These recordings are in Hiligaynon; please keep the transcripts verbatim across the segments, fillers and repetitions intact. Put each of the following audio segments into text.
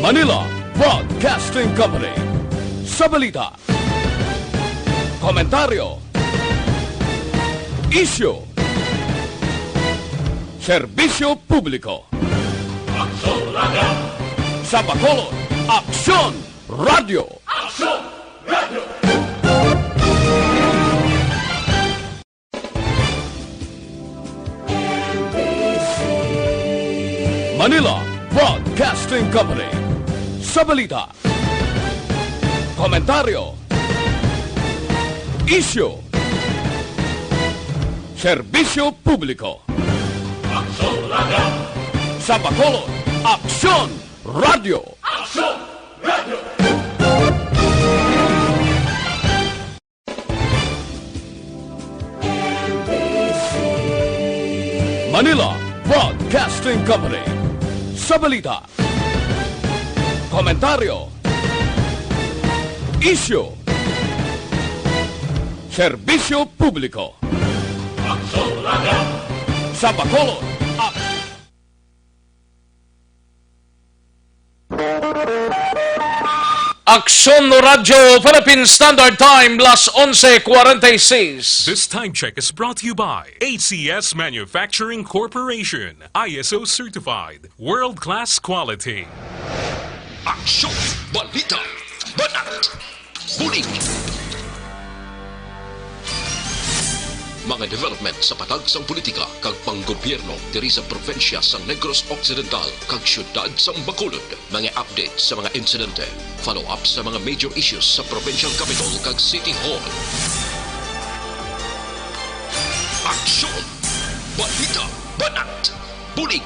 Manila Broadcasting Company. Sa balita, komentaryo, isyu, serbisyo publiko. Aksyon Radio! Sa Bacolod, Aksyon Radio! Aksyon Radio! Manila Broadcasting Company. Sa balita, komentaryo, isyu, serbisyo publiko. Aksyon Radio! Sa Bacolod, Aksyon Radio! Aksyon Radio! Manila Broadcasting Company. Sa balita, komentaryo, isyu, serbisyo publiko. Aksyon Radio! Sa Bacolod, Ak- Aksyon Radio, Philippine Standard Time, las onse cuarenta y seis. This time check is brought to you by A C S Manufacturing Corporation, I S O certified, world-class quality. Aksyon, balita, banat, bulig. Mga development sa patag sang politika kag panggobyerno diri sa probinsya sang Negros Occidental kag siyudad sang Bacolod. Mga update sa mga insidente, follow-up sa mga major issues sa provincial capital kag city hall. Aksyon! Balita! Banat! Bulig!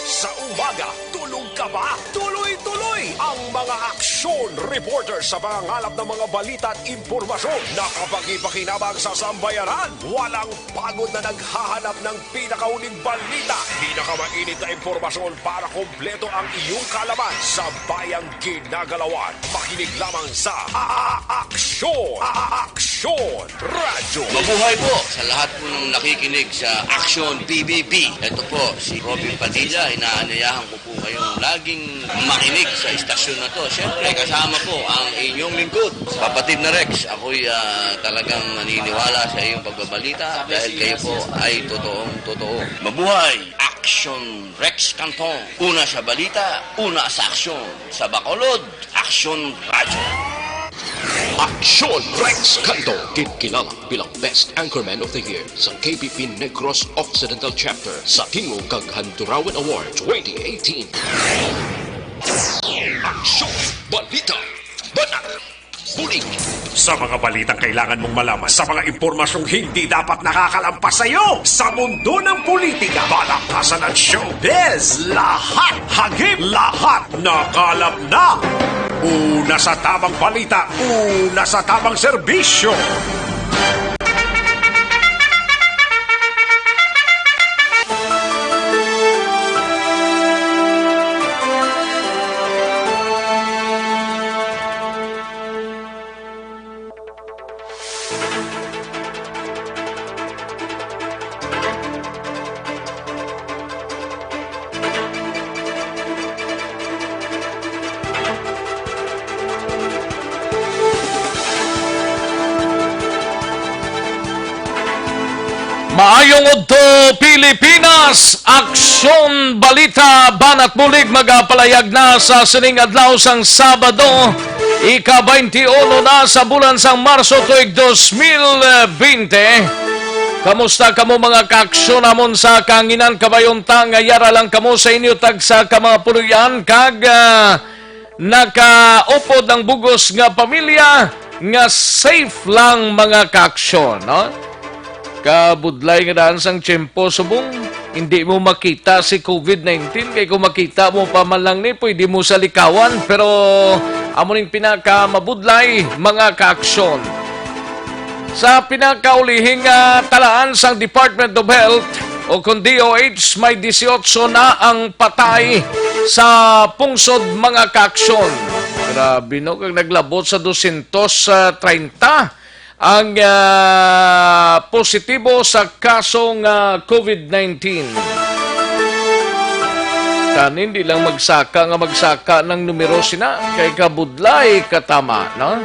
Sa umaga, tulog ka ba? Tuloy-tuloy ang mga aksyon reporter sa pangangalap ng mga balita at impormasyon na kapakipakinabang sa sambayanan. Walang pagod na naghahanap ng pinakahuling balita, pinakamainit na impormasyon para kompleto ang iyong kaalaman sa bayang ginagalawan. Makinig lamang sa A-, A-, Aksyon! A-, A-, Aksyon! Radyo! Mabuhay po sa lahat po ng nakikinig sa Aksyon P B B. Ito po si Robin Padilla, inaanyayahan ko po kayong laging makinig sa istasyon na to. Siyempre, kasama po ang inyong lingkod, Kapatid na Rex. Ako'y, ah, talagang naniniwala sa iyong pagbabalita dahil kayo po ay totoong totoo. Mabuhay! Aksyon Rex Canton. Una sa balita, una sa aksyon. Sa Bacolod, Aksyon Radyo. Aksyon Rex Canto, ginkilala bilang Best Anchorman of the Year sa K B P Negros Occidental Chapter sa Tingog kag Handurawan Award twenty eighteen. Aksyon, balita, banat, bulig. Sa mga balitang kailangan mong malaman, sa mga impormasyong hindi dapat nakakalampas sa iyo, sa mundo ng politika, palakasan at showbiz, lahat hagip, lahat nakalap na. Una sa tamang balita, una sa tamang serbisyo. Maayong udto, Pilipinas! Aksyon Balita Banat Bulig magapalayag na sa sining adlaw sang Sabado, ika-twenty-one na sa bulan sang Marso tuig dos mil bente. Kamusta kamo, mga kaaksyon namon sa kahanginan? Kabay unta nga yara lang kamo sa inyo tagsa ka mga puloy-an kag, ah, nakaupod ang bug-os nga pamilya, nga safe lang, mga kaaksyon, no? Kabudlay nga daan sang tiyempo subong hindi mo makita si covid nineteen, kay kung makita mo pa man lang ni, pwede mo sa likawan, pero amo ning pinakamabudlay, mga kaaksyon. Sa pinakaulihing, ah, talaan sang Department of Health o kung D O H, may dieciocho na ang patay sa pungsod, mga kaaksyon. Grabe, no? Kag naglabot sa dosyentos treinta ang, ah, positibo sa kaso nga covid nineteen. Tan, hindi lang magsaka nga magsaka ng numero sina, kay kabudlay katama, no?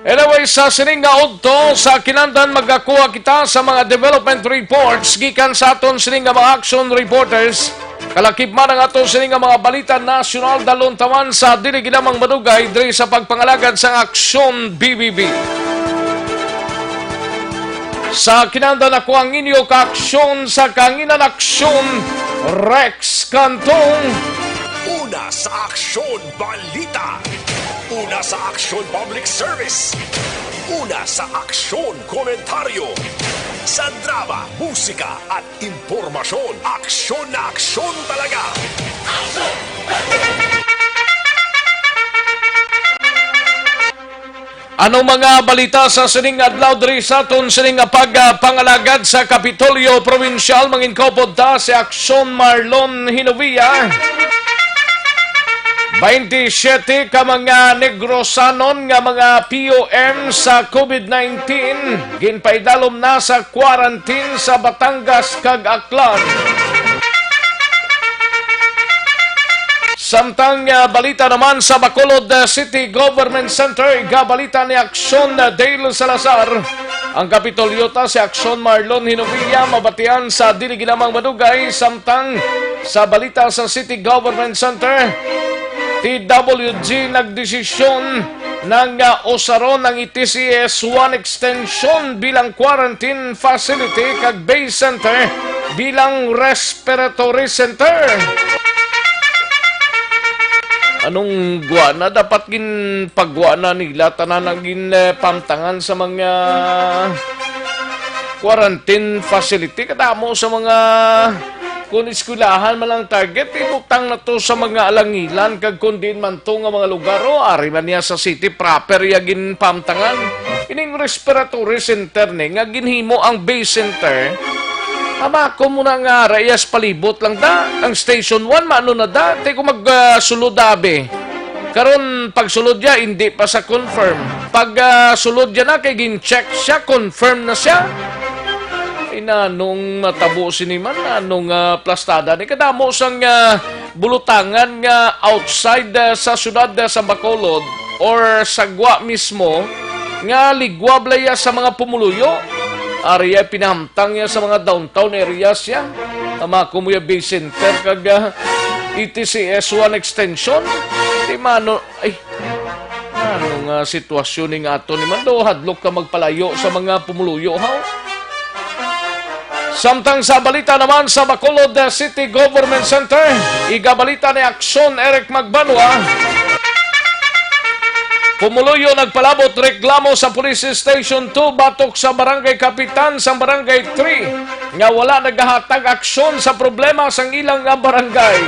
Anyway, sa sining nga udto, sa kinahanglan magakuha kita sa mga development reports gikan sa aton sining nga mga action reporters. Kalakip man ang ato sining nga mga balita nasyonal, dalon ta man sa dili gid lamang madugay diri sa pagpangalagad sang Aksyon B B B. Sa kinahanglan ako ang inyo kaaksyon sa kahanginan, Aksyon Rex Cantong. Una sa Aksyon Balita. Una sa Aksyon Public Service. Una sa Aksyon Komentaryo. Sa drama, musika, at impormasyon, aksyon na aksyon talaga. Anong mga balita sa sining adlaw diri sa aton sining nga pagpangalagad sa Kapitolyo Probinsyal? Manginkaupod ta si Aksyon Marlon Hinovia. Twenty-seven ka mga Negrosanon nga mga P O M sa COVID nineteen ginpaidalom na sa quarantine sa Batangas kag Aklan. Samtang, ah, balita naman sa Bacolod, ah, City Government Center, igabalita ni Aksyon, ah, Dale Salazar. Ang Kapitolyo ta si Aksyon Marlon Hinovia mabatian sa dili ginamang madugay, samtang sa balita sa City Government Center, T W G nagdesisyon nang, ah, usaron ang E T C S one extension bilang quarantine facility kag base center bilang respiratory center. Anong gwa na? Dapat ginpagwa na nila tanan ang gin, eh, pamtangan sa mga quarantine facility. Kadamo sa mga, kung eskwelahan man lang target, ibutang na to sa mga alangilan, kag kung diin man to nga mga lugar, o, ari man niya sa city proper ya ginpamtangan. Ining respiratory center ni nga ginhimo ang base center, amako mo na nga ara iya sa palibot lang da. Ang station one, maano na da? Ti ko mag, ah, sulod abi. Karon, pagsulod niya, hindi pa sa confirm. Pag, ah, sulod niya na, kay gin-check siya, confirm na siya. Ay, nanong matabo sini man, nanong, ah, plastada ni? Kadamo sang, ah, bulutangan nga outside, ah, sa syudad, ah, sa Bacolod or sa Gwa mismo, nga ligwab laya sa mga pumuluyo. Ari ay pinamtang niya sa mga downtown areas siya. Tama ko mo yung base center kag, ah, E T C S one extension. Di mano, ay, ano nga sitwasyon ning ato ni Mando? Hadlok ka magpalayo sa mga pumuluyo, ha? Samtang sa balita naman sa Bacolod, uh, City Government Center, igabalita ni Aksyon Eric Magbanwa. Pumuluyo nagpalabot reklamo sa Police Station two batok sa barangay kapitan sang barangay three nga wala nagahatag aksyon sa problema sang ilang nga barangay.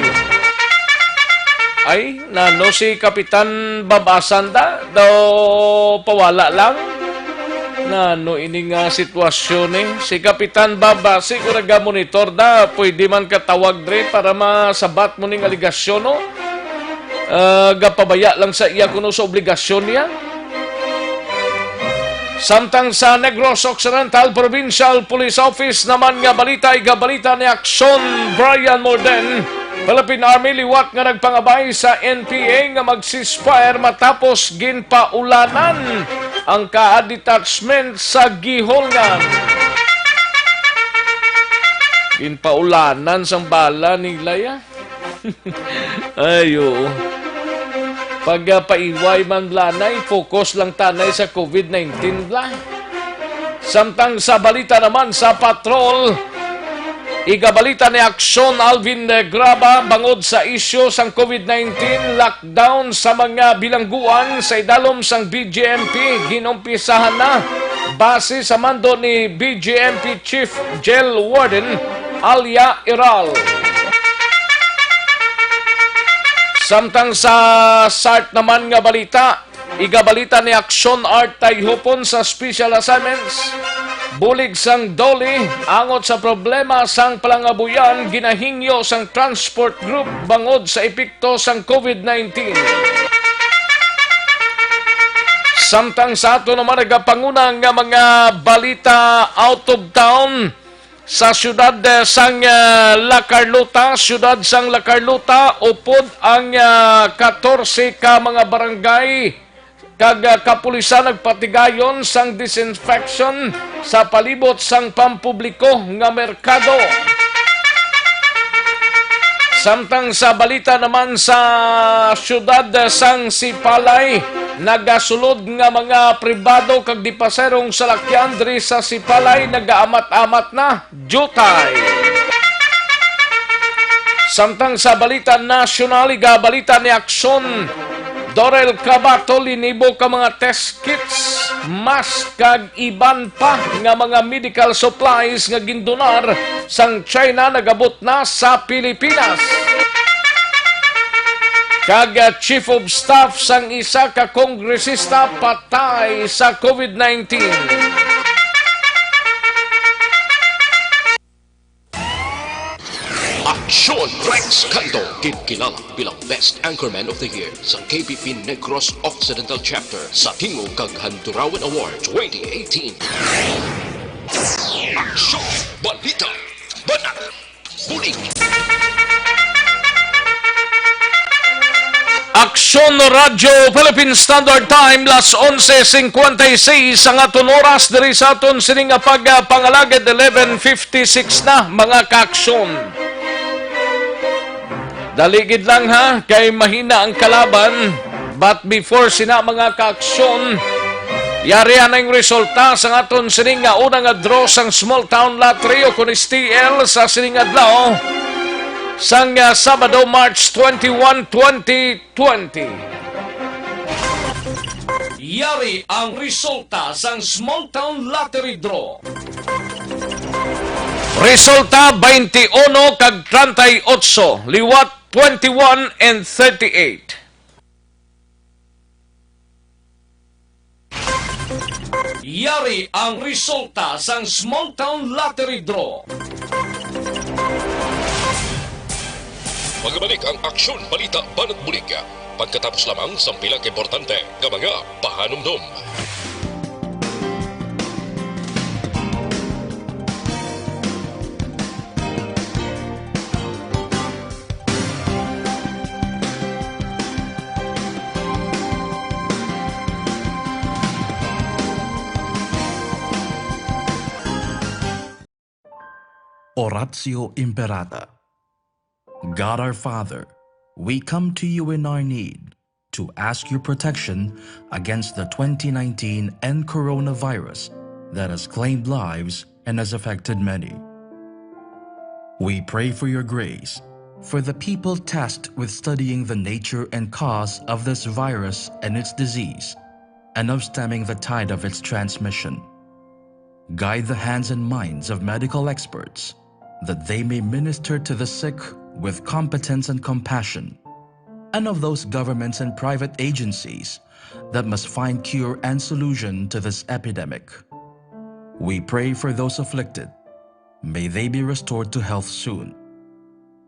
Ay, nano si Kapitan Babasan da? Daw pawala lang? Nano ini nga sitwasyon, eh? Si Kapitan Baba, siguro ga-monitor da. Pwede man katawag dre para masabat mo ning aligasyon, no? Ah, gapabaya lang sa iya kuno sa obligasyon niya. Samtang sa Negros Occidental Provincial Police Office naman nga balita, igabalita ni Aksyon Brian Morden, Philippine Army liwat nga nagpangabay sa N P A nga mag-ceasefire matapos ginpaulanan ang ka-, detachment sa Guihulngan. Ginpaulanan sang bala nila, ya. Ay, oo. Pag, ah, paiway man, blanay, focus lang tanay sa COVID nineteen, bla. Samtang sa balita naman sa Patrol, igabalita ni Aksyon Alvin Graba bangod sa isyu sang COVID nineteen, lockdown sa mga bilangguan sa idalom sang B J M P ginumpisahan na, base sa mando ni B J M P Chief Jail Warden Alia Iral. Samtang sa SART naman nga balita, igabalita ni Aksyon Art Tayhupon sa Special Assignments. Bulig sang DOLE, angot sa problema sang palangabuyan, ginahingyo sang transport group bangod sa epekto sang COVID nineteen. Samtang sa ato naman nagapanguna nga mga balita out of town, Sa siyudad, eh, sang, eh, La Carlota, siyudad sang La Carlota, upod ang, ah, katorse ka mga barangay kag, ah, kapulisan nagpatigayon sang disinfection sa palibot sang pampubliko nga merkado. Samtang sa balita naman sa siyudad, eh, sang Sipalay, nagasulod nga mga pribado kag di paserong salakyan diri sa Sipalay nagaamat-amat na diutay. Samtang sa balita nasyonal, igabalita ni Aksyon, Dorel Cabato, linibo ka mga test kits, mask, kag iban pa nga mga medical supplies nga gindonar sang China nagabot na sa Pilipinas. Kag, ah, chief of staff sang isa ka kongresista patay sa COVID nineteen. Aksyon Rex Canto, ginkilala bilang Best Anchorman of the Year sa K P P Negros Occidental Chapter sa Tingog kag Handurawan Award twenty eighteen. Aksyon! Balita! Banat! Bulig! Aksyon Radyo Philippine Standard Time, las onse cincuenta y seis ang aton oras diri sa aton sini nga pagpangalagad, eleven fifty-six na, mga kaaksyon. Dali gid lang, ha, kay mahina ang kalaban. But before sina, mga kaaksyon, yari na ang resulta sang aton sini nga una nga draw sang Small Town Lottery o kon S T L sa sining adlaw sang, ah, Sabado, March twenty-one, twenty twenty. Yari ang resulta sang Small Town Lottery Draw. Resulta, twenty-one kag treinta y ocho, liwat twenty-one and thirty-eight. Yari ang resulta sang Small Town Lottery Draw. Magbalik ang Aksyon Balita Banat Bulig pagkatapos lamang sang pila ka importante nga mga pahanumdom. Oratio Imperata. God our Father, we come to you in our need to ask your protection against the twenty nineteen N coronavirus that has claimed lives and has affected many. We pray for your grace for the people tasked with studying the nature and cause of this virus and its disease, and of stemming the tide of its transmission. Guide the hands and minds of medical experts, that they may minister to the sick with competence and compassion, and of those governments and private agencies that must find cure and solution to this epidemic. We pray for those afflicted. May they be restored to health soon.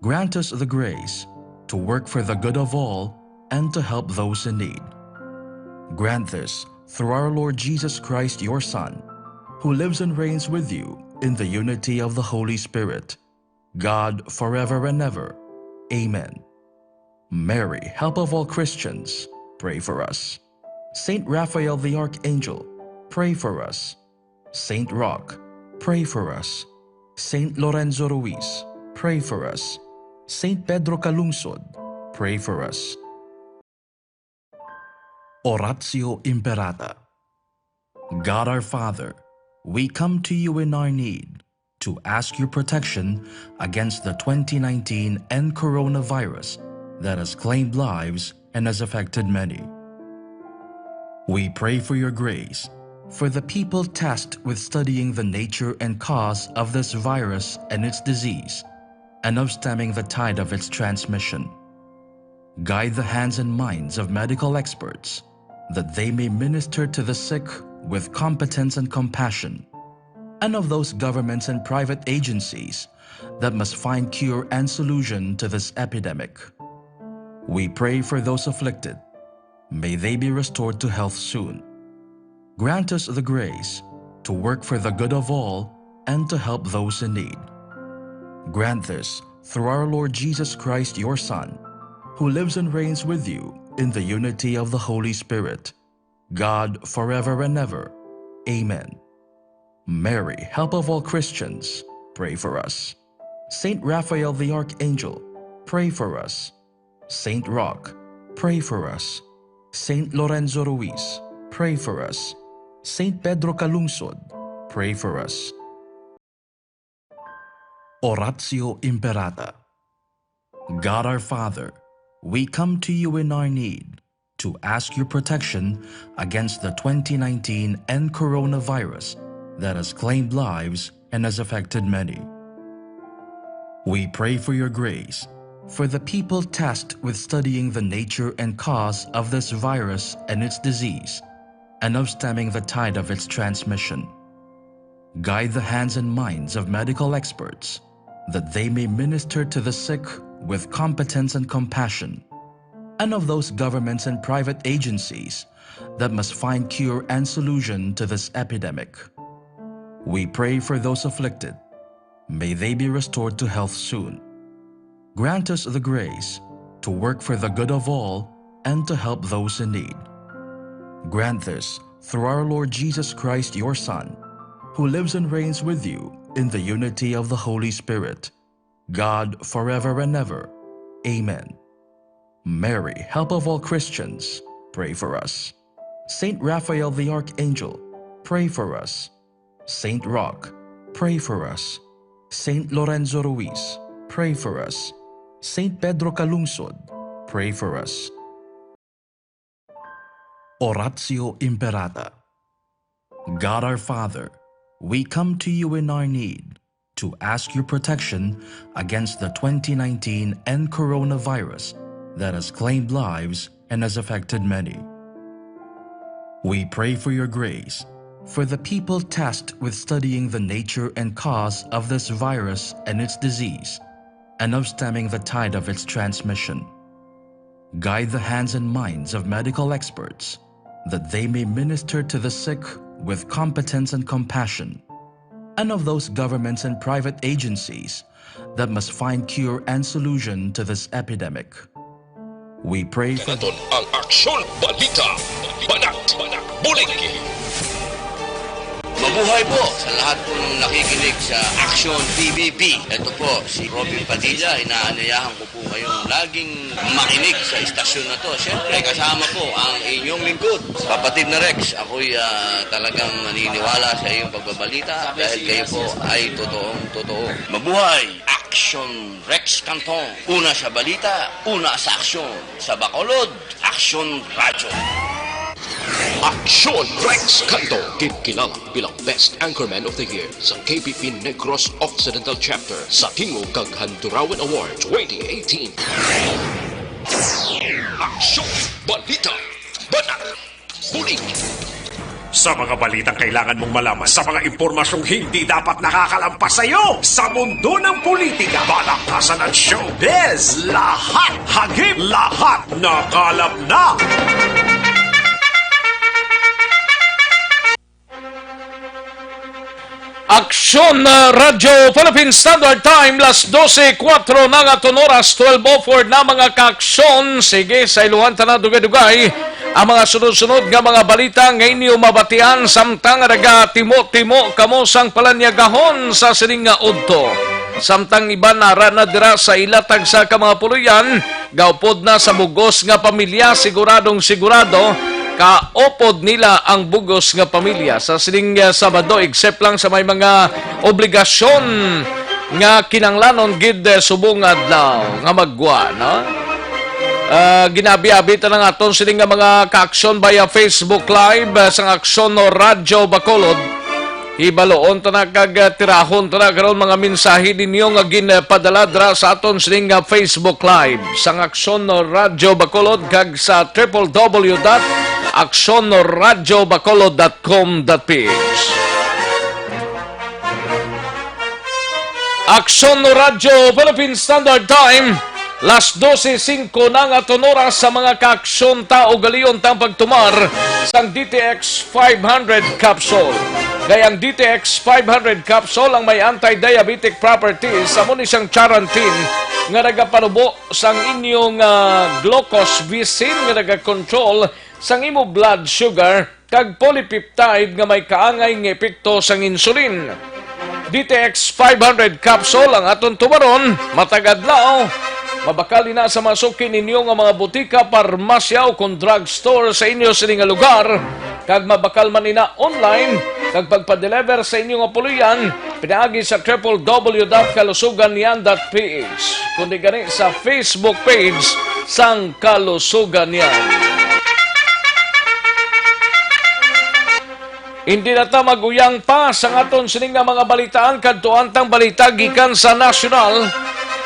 Grant us the grace to work for the good of all and to help those in need. Grant this through our Lord Jesus Christ, your Son, who lives and reigns with you in the unity of the Holy Spirit, God, forever and ever. Amen. Mary, help of all Christians, pray for us. Saint Raphael the Archangel, pray for us. Saint Roch, pray for us. Saint Lorenzo Ruiz, pray for us. Saint Pedro Calungsod, pray for us. Oratio Imperata. God our Father, we come to you in our need to ask your protection against the twenty nineteen N coronavirus that has claimed lives and has affected many. We pray for your grace for the people tasked with studying the nature and cause of this virus and its disease, and of stemming the tide of its transmission. Guide the hands and minds of medical experts, that they may minister to the sick with competence and compassion, and of those governments and private agencies that must find cure and solution to this epidemic. We pray for those afflicted. May they be restored to health soon. Grant us the grace to work for the good of all and to help those in need. Grant this through our Lord Jesus Christ, your Son, who lives and reigns with you in the unity of the Holy Spirit, God, forever and ever. Amen. Mary, help of all Christians, pray for us. Saint Raphael the Archangel, pray for us. Saint Roch, pray for us. Saint Lorenzo Ruiz, pray for us. Saint Pedro Calungsod, pray for us. Oratio Imperata. God our Father, we come to you in our need to ask your protection against the twenty nineteen N coronavirus that has claimed lives and has affected many. We pray for your grace for the people tasked with studying the nature and cause of this virus and its disease, and of stemming the tide of its transmission. Guide the hands and minds of medical experts, that they may minister to the sick with competence and compassion, and of those governments and private agencies that must find cure and solution to this epidemic. We pray for those afflicted. May they be restored to health soon. Grant us the grace to work for the good of all and to help those in need. Grant this through our Lord Jesus Christ, your Son, who lives and reigns with you in the unity of the Holy Spirit, God, forever and ever. Amen. Mary, help of all Christians, pray for us. Saint Raphael the Archangel, pray for us. Saint Roch, pray for us. Saint Lorenzo Ruiz, pray for us. Saint Pedro Calungsod, pray for us. Oratio Imperata. God our Father, we come to you in our need to ask your protection against the twenty nineteen N coronavirus that has claimed lives and has affected many. We pray for your grace for the people tasked with studying the nature and cause of this virus and its disease, and of stemming the tide of its transmission. Guide the hands and minds of medical experts, that they may minister to the sick with competence and compassion, and of those governments and private agencies that must find cure and solution to this epidemic. We pray for Kanaton ang Aksyon Balita, Banat, Bulig. Mabuhay po sa lahat po ng nakikinig sa Aksyon P B B. Ito po si Robin Padilla, inaanyayahan ko po kayong laging makinig sa istasyon na to. Siyempre, kasama po ang inyong lingkod, Kapatid na Rex. Ako'y ah, talagang naniniwala sa iyong pagbabalita dahil kayo po ay totoong totoo. Mabuhay! Aksyon Rex Cantong. Una sa balita, una sa aksyon. Sa Bacolod, Aksyon Radyo. Aksyon Rex Cantong, ginkilala bilang Best Anchorman of the Year sa K P P Negros Occidental Chapter sa Tingog kag Handurawan Award twenty eighteen. Aksyon, balita, banat, bulig. Sa mga balitang kailangan mong malaman, sa mga impormasyong hindi dapat nakakalampas sa iyo, sa mundo ng politika, balaktasan at showbiz, lahat hagip, lahat nakalap na. Aksyon, uh, Radyo Philippine Standard Time, las dose kuwatro na nga aton oras, twelve oh four na, mga kaaksyon. Sige, sayluhan ta na dugay-dugay ang mga sunod-sunod nga mga balita nga inyo mabatian, samtang nagatimo-timo kamo sang palanyagahon sa sining nga udto. Samtang iban ara na dira sa ila tagsa ka mga puloy-an, gaupod na sa bug-os nga pamilya, siguradong sigurado, kaupod nila ang bug-os nga pamilya sa sining, eh, Sabado, except lang sa may mga obligasyon nga kinahanglanon gid, eh, subong adlaw nga maggwa, no? Ah, ginabi-abi ta na nga aton sining nga mga kaaksyon via Facebook Live, eh, sang Aksyon Radyo Bacolod. Hibaluon ta na kag, ah, tirahon ta na karon mga mensahe ninyo nga ginpadala dira sa aton sining nga Facebook Live sang Aksyon Radyo Bacolod kag sa triple W dot aksyon radyo bacolod dot com dot P H. Aksyon Radyo Philippine Standard Time, las dose singko na nga aton oras sa mga kaaksyon ta, ugalion tang pagtumar sang D T X five hundred capsule. Kay ang D T X five hundred capsule ang may anti-diabetic properties, amo ni siyang charantin nga nagapanubo sang inyong, ah, glucose, visin nga nagakontrol sang imo blood sugar, kag polypeptide nga may kaangay nga epekto sang insulin. D T X five hundred capsule ang aton tubaron matag adlaw. Mabakal ina sa mga suki ninyo nga mga butika, parmasya, o kon drugstore sa inyo sini nga lugar, kag mabakal man ina online, kag pagpa-deliver sa inyo nga puloy-an pinaagi sa triple W dot kalusugan niyan dot P H, kundi gani sa Facebook page sang Kalusugan Niyan. Hindi na ta mag-uyang pa sang aton sini nga mga balitaan, kadtuan tang balita gikan sa nasyonal.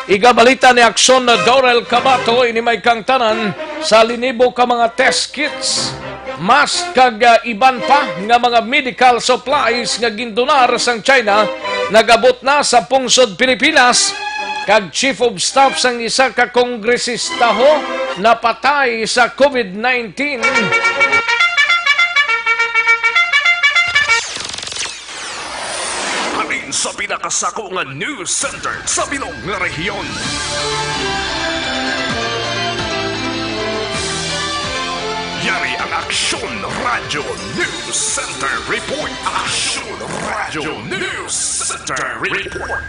Igabalita ni Aksyon na Dorel Cabato, ini may kangtanan sa linibo ka mga test kits, mask, kag, ah, iban pa nga mga medical supplies nga gindonar sang China nag-abot na sa pungsod Pilipinas, kag chief of staff sang isa ka kongresista ho napatay sa covid nineteen. Halin sa pinakasako nga news center sa bilog nga rehiyon. Yari ang Aksyon Radio News Center Report. Aksyon Radio News Center Report.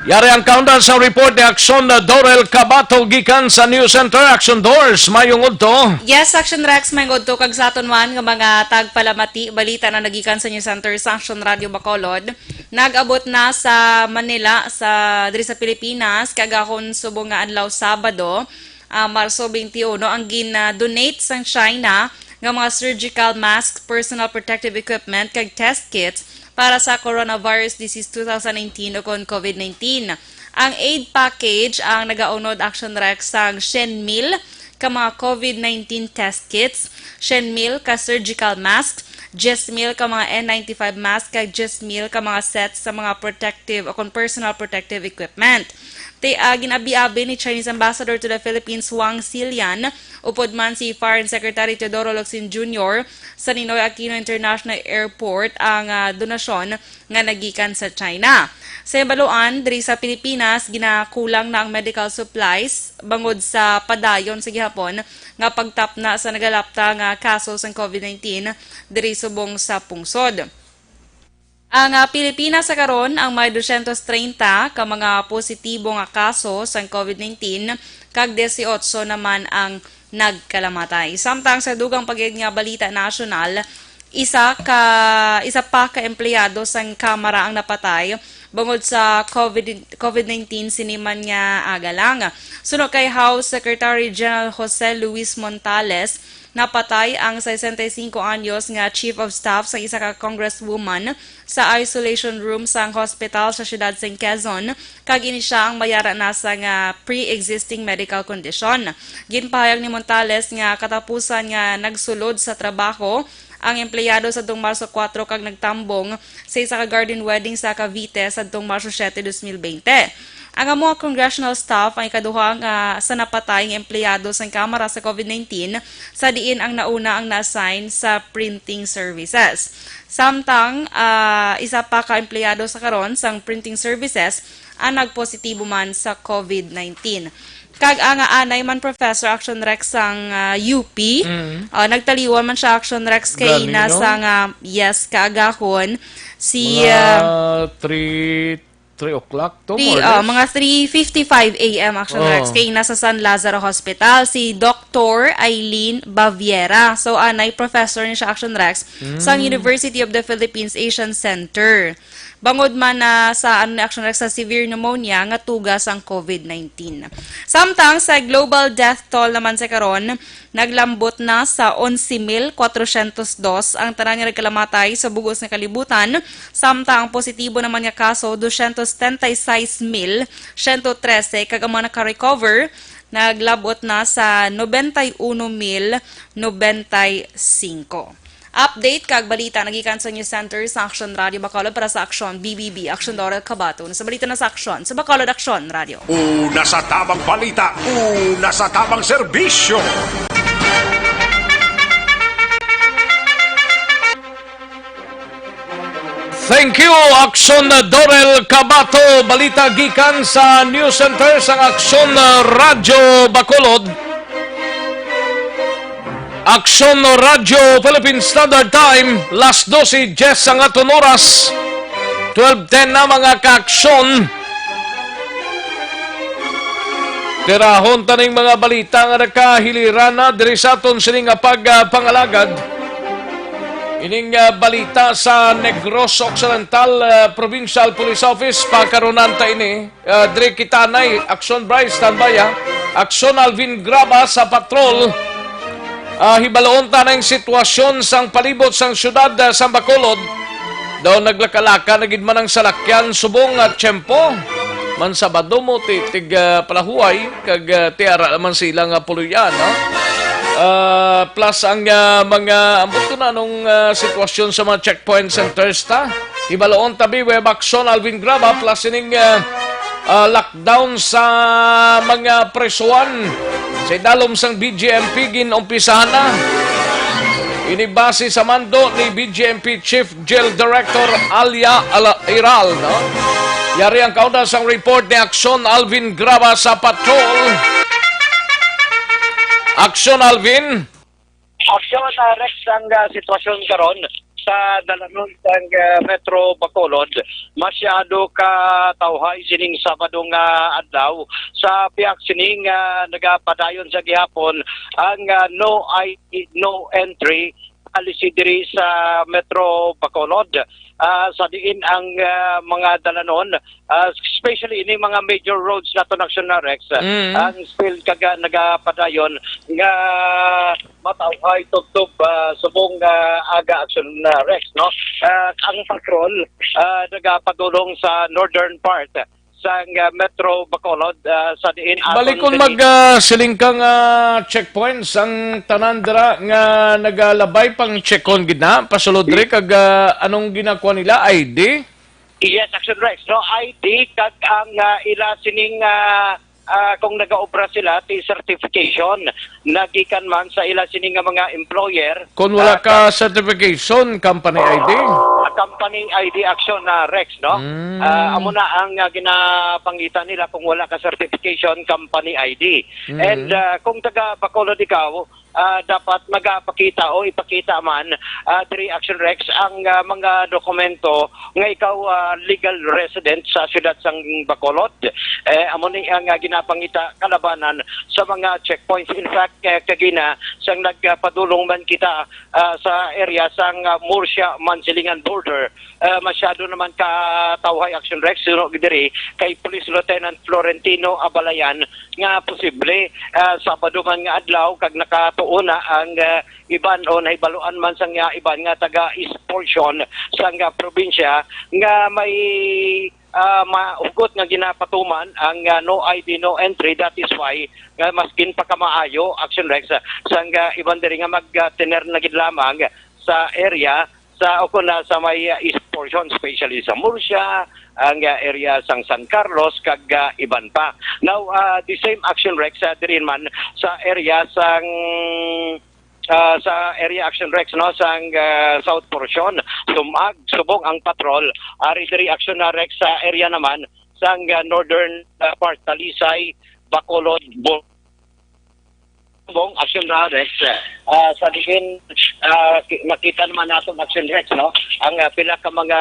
Yari ang kaundan sa report ni Aksyon na Dorel Cabato gikan sa News Center. Aksyon Dors, mayong udto. Yes, Aksyon Rex, mayong udto kag sa aton man nga mga tagpalamati. Balita na nagikan sa News Center sa Aksyon Radio Bacolod. Nag-abot na sa Manila, sa, diri sa Pilipinas, kagahon subong nga adlaw Sabado, ah, Marso twenty-one, ang gin-donate sang China nga mga surgical masks, personal protective equipment, kag test kits para sa coronavirus disease two thousand nineteen o kon covid nineteen. Ang aid package ang nagaunod, Action Rex, sang syen mil ka mga covid nineteen test kits, syen mil ka surgical masks, diyes mil ka mga N ninety-five mask, kag diyes mil ka mga sets sa mga protective o kon personal protective equipment. Ti, ah, gin-abi-abi ni Chinese Ambassador to the Philippines, Wang Xilian, upod man si Foreign Secretary Teodoro Locsin Junior sa Ninoy Aquino International Airport ang, ah, donasyon nga nagikan sa China. Sa hibaluan, diri sa Pilipinas, ginakulang na ang medical supplies bangod sa padayon sa gihapon nga pagtapna sa nagalapta nga kaso sang covid nineteen diri subong sa pungsod. Ang, ah, Pilipinas sa karon ang may dosyentos treinta ka mga positibo nga kaso sang covid nineteen, kag dieciocho naman ang nagkalamatay. Samtang sa dugang pa gid nga balita nasyonal, isa ka, isa pa ka empleyado sang Kamara ang napatay bangod sa covid, covid nineteen sini man nga aga lang. Suno kay House Secretary General Jose Luis Montales, napatay ang sesenta y cinco anyos nga Chief of Staff sa isa ka congresswoman sa isolation room sang hospital sa siyudad sang Quezon, kag ini sia ang may ara na sang, ah, pre-existing medical condition. Ginpahayag ni Montales nga katapusan nga nagsulod sa trabaho ang empleyado sadtong Marso kuwatro kag nagtambong sa isa ka garden wedding sa Cavite sadtong Marso siete, dos mil bente. Ang amo nga congressional staff ang ikaduha nga sa napatay nga empleyado sang Kamara sa covid nineteen, sa diin ang nauna ang na-assign sa printing services. Samtang, ah, isa pa ka empleyado sa karon sang printing services ang nagpositibo man sa covid nineteen. Kag ang anay man, Professor, Action Rex sang, ah, U P, Mm. ah, nagtaliwan man siya, Action Rex, kay Gani, ina no? sang, ah, yes, kaagahon. Si, Mga ah, three, three o'clock to, three, more or ah, less. mga three fifty-five A M, Action Oh. Rex, kay ina sa San Lazaro Hospital, si Doctor Eileen Baviera. So, anay professor ni siya, Action Rex, sang Mm. University of the Philippines Asian Center. Bangod man na sa, ano ni Action Rex, sa severe pneumonia nga tuga sang covid nineteen. Samtang sa global death toll naman sa karon, naglambot na sa onse mil kwatrosyentos dos ang tanan nga nagkalamatay sa bug-os nga kalibutan, samtang ang positibo naman nga kaso, dosyentos setenta y seis mil siyento trese, kag ang mga naka-recover naglabot na sa nobenta y uno mil nobenta y singko. Update kag balita nagikan sa News Center sa Action Radio Bacolod para sa Action B B B, Action Dorel Cabato. Sa balita na sa Action, sa Bacolod Action Radio. Una sa tabang balita, una sa tabang serbisyo. Thank you, Aksyon Dorel Cabato. Balita gikan sa News Center sang Aksyon Radyo Bacolod. Aksyon Radyo Philippine Standard Time, las dose diyes ang aton oras. Twelve ten na, mga kaaksyon. Tirahon ta ning mga balita nga nakahiliran na diri sa aton sini nga pagpangalagad. Ining, ah, balita sa Negros Occidental, ah, Provincial Police Office, pakarunan ta ini. Ah, diri kita anay. Aksyon Bryce, standby, ah. Aksyon Alvin Graba sa patrol. Ah, hibaloon ta na ang sitwasyon sang palibot sang siyudad, ah, sa Bacolod. Daw naglakalaka na gid man ang salakyan subong nga tiyempo. Man Sabado mo, ti-, tig, ah, palahuway, kag, ah, tiara naman sila nga puluyan, no? Ah, plus ang, ah, mga, ambot ko na anong, ah, sitwasyon sa mga checkpoint centers ta. Hibaloon ta bi, Web Action, Alvin Graba, plus ining, ah, ah, lockdown sa mga presuan. Sa idalom sang B J M P, gin-umpisahan na. Ini base sa mando ni B J M P Chief Jail Director Alia Ala-, Iral, no? Yari ang kauna sang report ni Aksyon Alvin Graba sa patrol. Aksyon, Alvin. Aksyon, ah, Rex, ang, ah, sitwasyon karon sa dalanon sang, ah, Metro Bacolod. Masyado ka tawhay sining Sabado nga adlaw. Sa pihak sining, ah, nagapadayon sa gihapon ang, ah, no I D, no entry policy diri sa Metro Bacolod, ah, sa diin ang, ah, mga dalanon, ah, especially ini mga major roads nato na Aksyon na Rex, ah, Mm. ang still kaga nagapadayon nga matawhay tubtob, ah, subong nga aga Aksyon na Rex, no? Ah, ang patrol, ah, nagapadulong sa northern part sang, ah, Metro Bacolod, ah, sa diin aton Bali kung diri. mag, ah, siling ka nga checkpoints, ang tanan dira nga nagalabay pang check-on gid na, pasulod diri, I- kag, ah, anong ginakuha nila? I D? Yes, Action Rex, no? I D kag ang, ah, ila sining, ah, ah, kung nagaobra sila, ti certification nagikan man sa ila sini nga mga employer. Kung wala Ah, ka sa certification, company I D? Ah, company I D Action na Rex, no? Mm. Ah, amo na ang, ah, ginapangita nila kung wala ka certification, company I D. Mm. And, ah, kung taga Bacolod ikaw, ah, dapat magapakita o ipakita man, ah, diri Action Rex ang, ah, mga dokumento nga ikaw, ah, legal resident sa siyudad sang Bacolod. Eh, amo ni ang, ah, ginapangita kalabanan sa mga checkpoints. In fact, eh, kagina sang nagpadulong man kita, ah, sa area sang, ah, Murcia-Mansilingan border, ah, masyado naman ka tawhay Action Rex, suno diri kay Police Lieutenant Florentino Abalayan nga posible, ah, Sabado man nga adlaw kag nakatuon na ang, ah, iban o nahibaluan man sang, ah, iban nga taga East portion sang, ah, probinsya nga may, ah, mahugot nga ginapatuman ang, ah, no I D, no entry. That is why nga mas ginpakamaayo, Action Rex, ah, sang, ah, iban diri nga mag, ah, tener na gid lamang sa area sa, o kung na sa may, ah, east portion, especially sa Murcia, ang, ah, area sang San Carlos, kag, ah, iban pa. Now, ah, the same Action Rex, ah, diri man sa area sang, ah, sa area Action Rex, no, sang, ah, south portion, sumag, subong ang patrol. Ari diri Action na Rex sa area naman sang, ah, northern, ah, part, Talisay, Bacolod, Bo-, Bong, Action na Rex. Ah, sa diin, ah, ki-, makita naman nato ang Action Rex, no? Ang, ah, pila ka mga,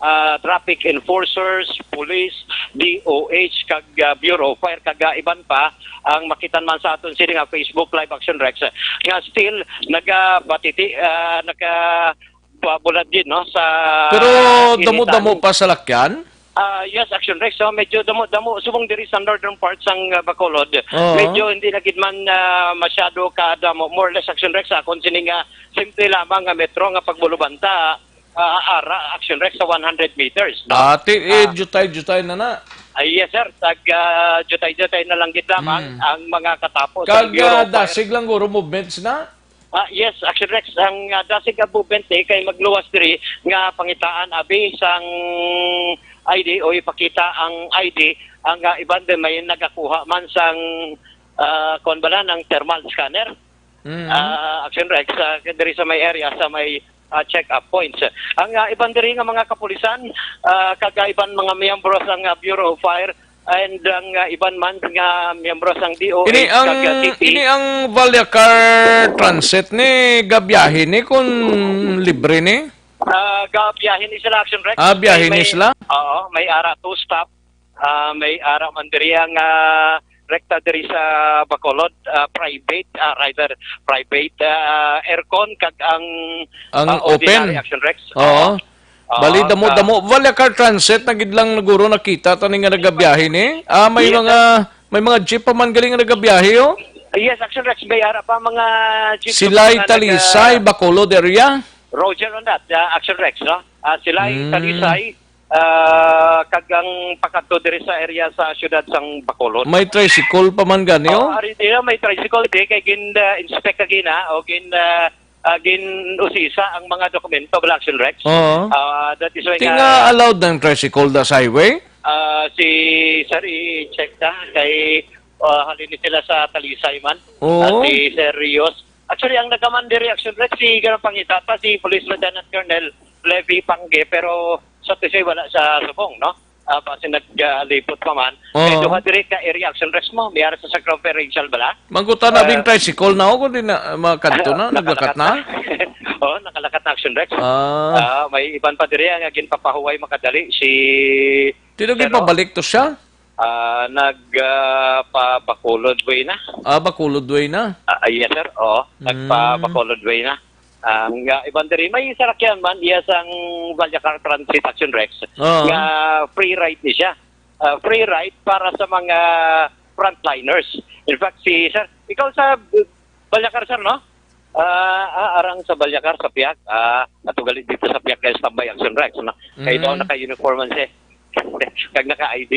ah, traffic enforcers, police, D O H, kag, ah, Bureau of Fire, kag, ah, iban pa, ang makita man sa aton sini nga Facebook Live Action Rex, nga still nagabatiti, ah, naga-, ba-, bulad gid, no, sa Pero initan. damo-damo pa salakyan? Ah, yes, Action Rex. So, medyo damo-damo. Subong diri sa northern part sang, ah, Bacolod, Oo. medyo hindi na gid man, ah, masyado kadamo. More or less, Action Rex, sa akon sini nga simple lamang nga metro nga pagbulubanta, ah, ara, Action Rex, sa one hundred meters, no? Ati, eh, Ah. jutay-jutay na na. Ay, yes, sir. Tag, ah, jutay-jutay na lang gid lamang Mm. ang mga katapos sa Kag, Bureau ah, of Fire. dasig lang guro movements na? Ah, yes, Action Rex, ang, ah, dasig nga movement, eh, kay magluwas diri nga pangitaan abi sang I D o ipakita ang I D, ang, ah, iban din may nagakuha man sang, ah, kuwan bala, ng thermal scanner. Mm. Ah, Action Rex, ah, diri sa may area, sa may ah, check-up points. Ang, ah, iban diri nga mga kapulisan, ah, kag, ah, iban mga miyembro sang, ah, Bureau of Fire and ang, ah, iban man nga miyembro sang D O H Ini ang, kag, ah, T P. Ini ang Vallecar Transit ni gabiyahe ni kun libre ni? Ah, gabiyahe ni sila, Action Rex. Ah, biyahe May, ni may, sila? Oo, may ara two stop. Ah, may ara man diri ang, ah, rekta diri sa Bacolod, ah, private, ah, rather, private, ah, aircon kag ang, Ang ah, open. Ordinary, Action Rex. Oo. Oo. Bali, Oo, damo, ah, damo. Vallecar Transit na gid lang naguro nakita tani nga nagabiyahe ni. Ah, may Yes, mga, sir. May mga jeep pa man galing nga nagabiyahe, oh. Yes, Action Rex, may ara pa mga jeep Silay, na mga Talisay, naga- Bacolod area. Roger on that, uh, Action Rex, no? Ah, Silay, Mm. Talisay, ah, kag ang pakadto diri sa area sa siyudad sang Bacolod. May tricycle pa man gani, Oh, oh. Ari dira may tricycle di kay gin, ah, inspect kagina o gin, ah, ah, gin usisa ang mga dokumento, bala, Action Rex. Oo. Ah, that is why Ti nga nga allowed ng tricycle da sa highway? Ah, si sir, i-check ta kay, ah, halin ni sila sa Talisay man. Oo. Ah, si Sir Rios. Actually, ang nagaman diri, Action Rex, si ganang pangita pa, si Police Lieutenant Colonel Levy Pangge, pero sa Talisay wala sa subong, no? Ah, basi naglipot pa man. Oo. May duha diri ka area, Action Rex, mo, may ara sa Sacramento Provincial bala. Mangkuta na bing Ah. Tricycle na o, kundi na, ah, mga kanto na, naglakat Nakalakat na? na. Oo, nakalakat na, Action Rex. Ah. Ah, may iban pa diri nga ginpapahuway makadali si Tino Sir, oh. Ginpabalik to siya? Ah, nag, ah, pa Bacolod way na. Ah, Bacolod way na? Ah, yes, sir. Oo, nagpa Mm. Bacolod way na. Ah, nga iban diri, may sarakyan man, iya sang Vallecar Transit, Action Rex, Oo. nga free ride ni siya. Ah, free ride para sa mga frontliners. In fact, si sir, ikaw sa Vallecar, sir, no? Ah, ah, arang sa Vallecar, sa Piak. Ah, ato gali dito sa Piak kay standby, Action Rex, no? Kay Mm. daw naka-uniform man siya. Kag naka-I D.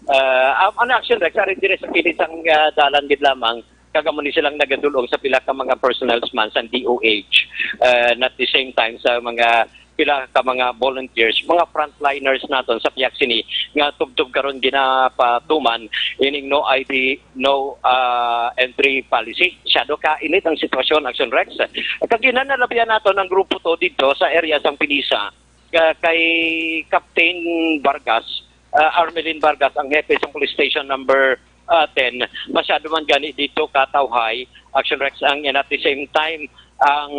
Ah, ang, ang Action Rex, ari dire sa kilid sang, ah, dalan gid lamang, kag amo ni silang nagadul-ong sa pila ka mga personnel man sa D O H. Ah, at the same time, sa mga pila ka mga volunteers, mga frontliners naton sa Piak sini nga tubtob karon ginapatuman ining no I D, no, ah, entry policy. Masyado ka init ang sitwasyon, Action Rex. Kag ginanalabihan naton ang grupo to dito sa area sang Pinisa, ka-, kay Captain Vargas, ah, Armelin Vargas, ang hepe sa Police Station number, ah, ten. Masyado man gani dito katawhay, Action Rex, ang, and at the same time, ang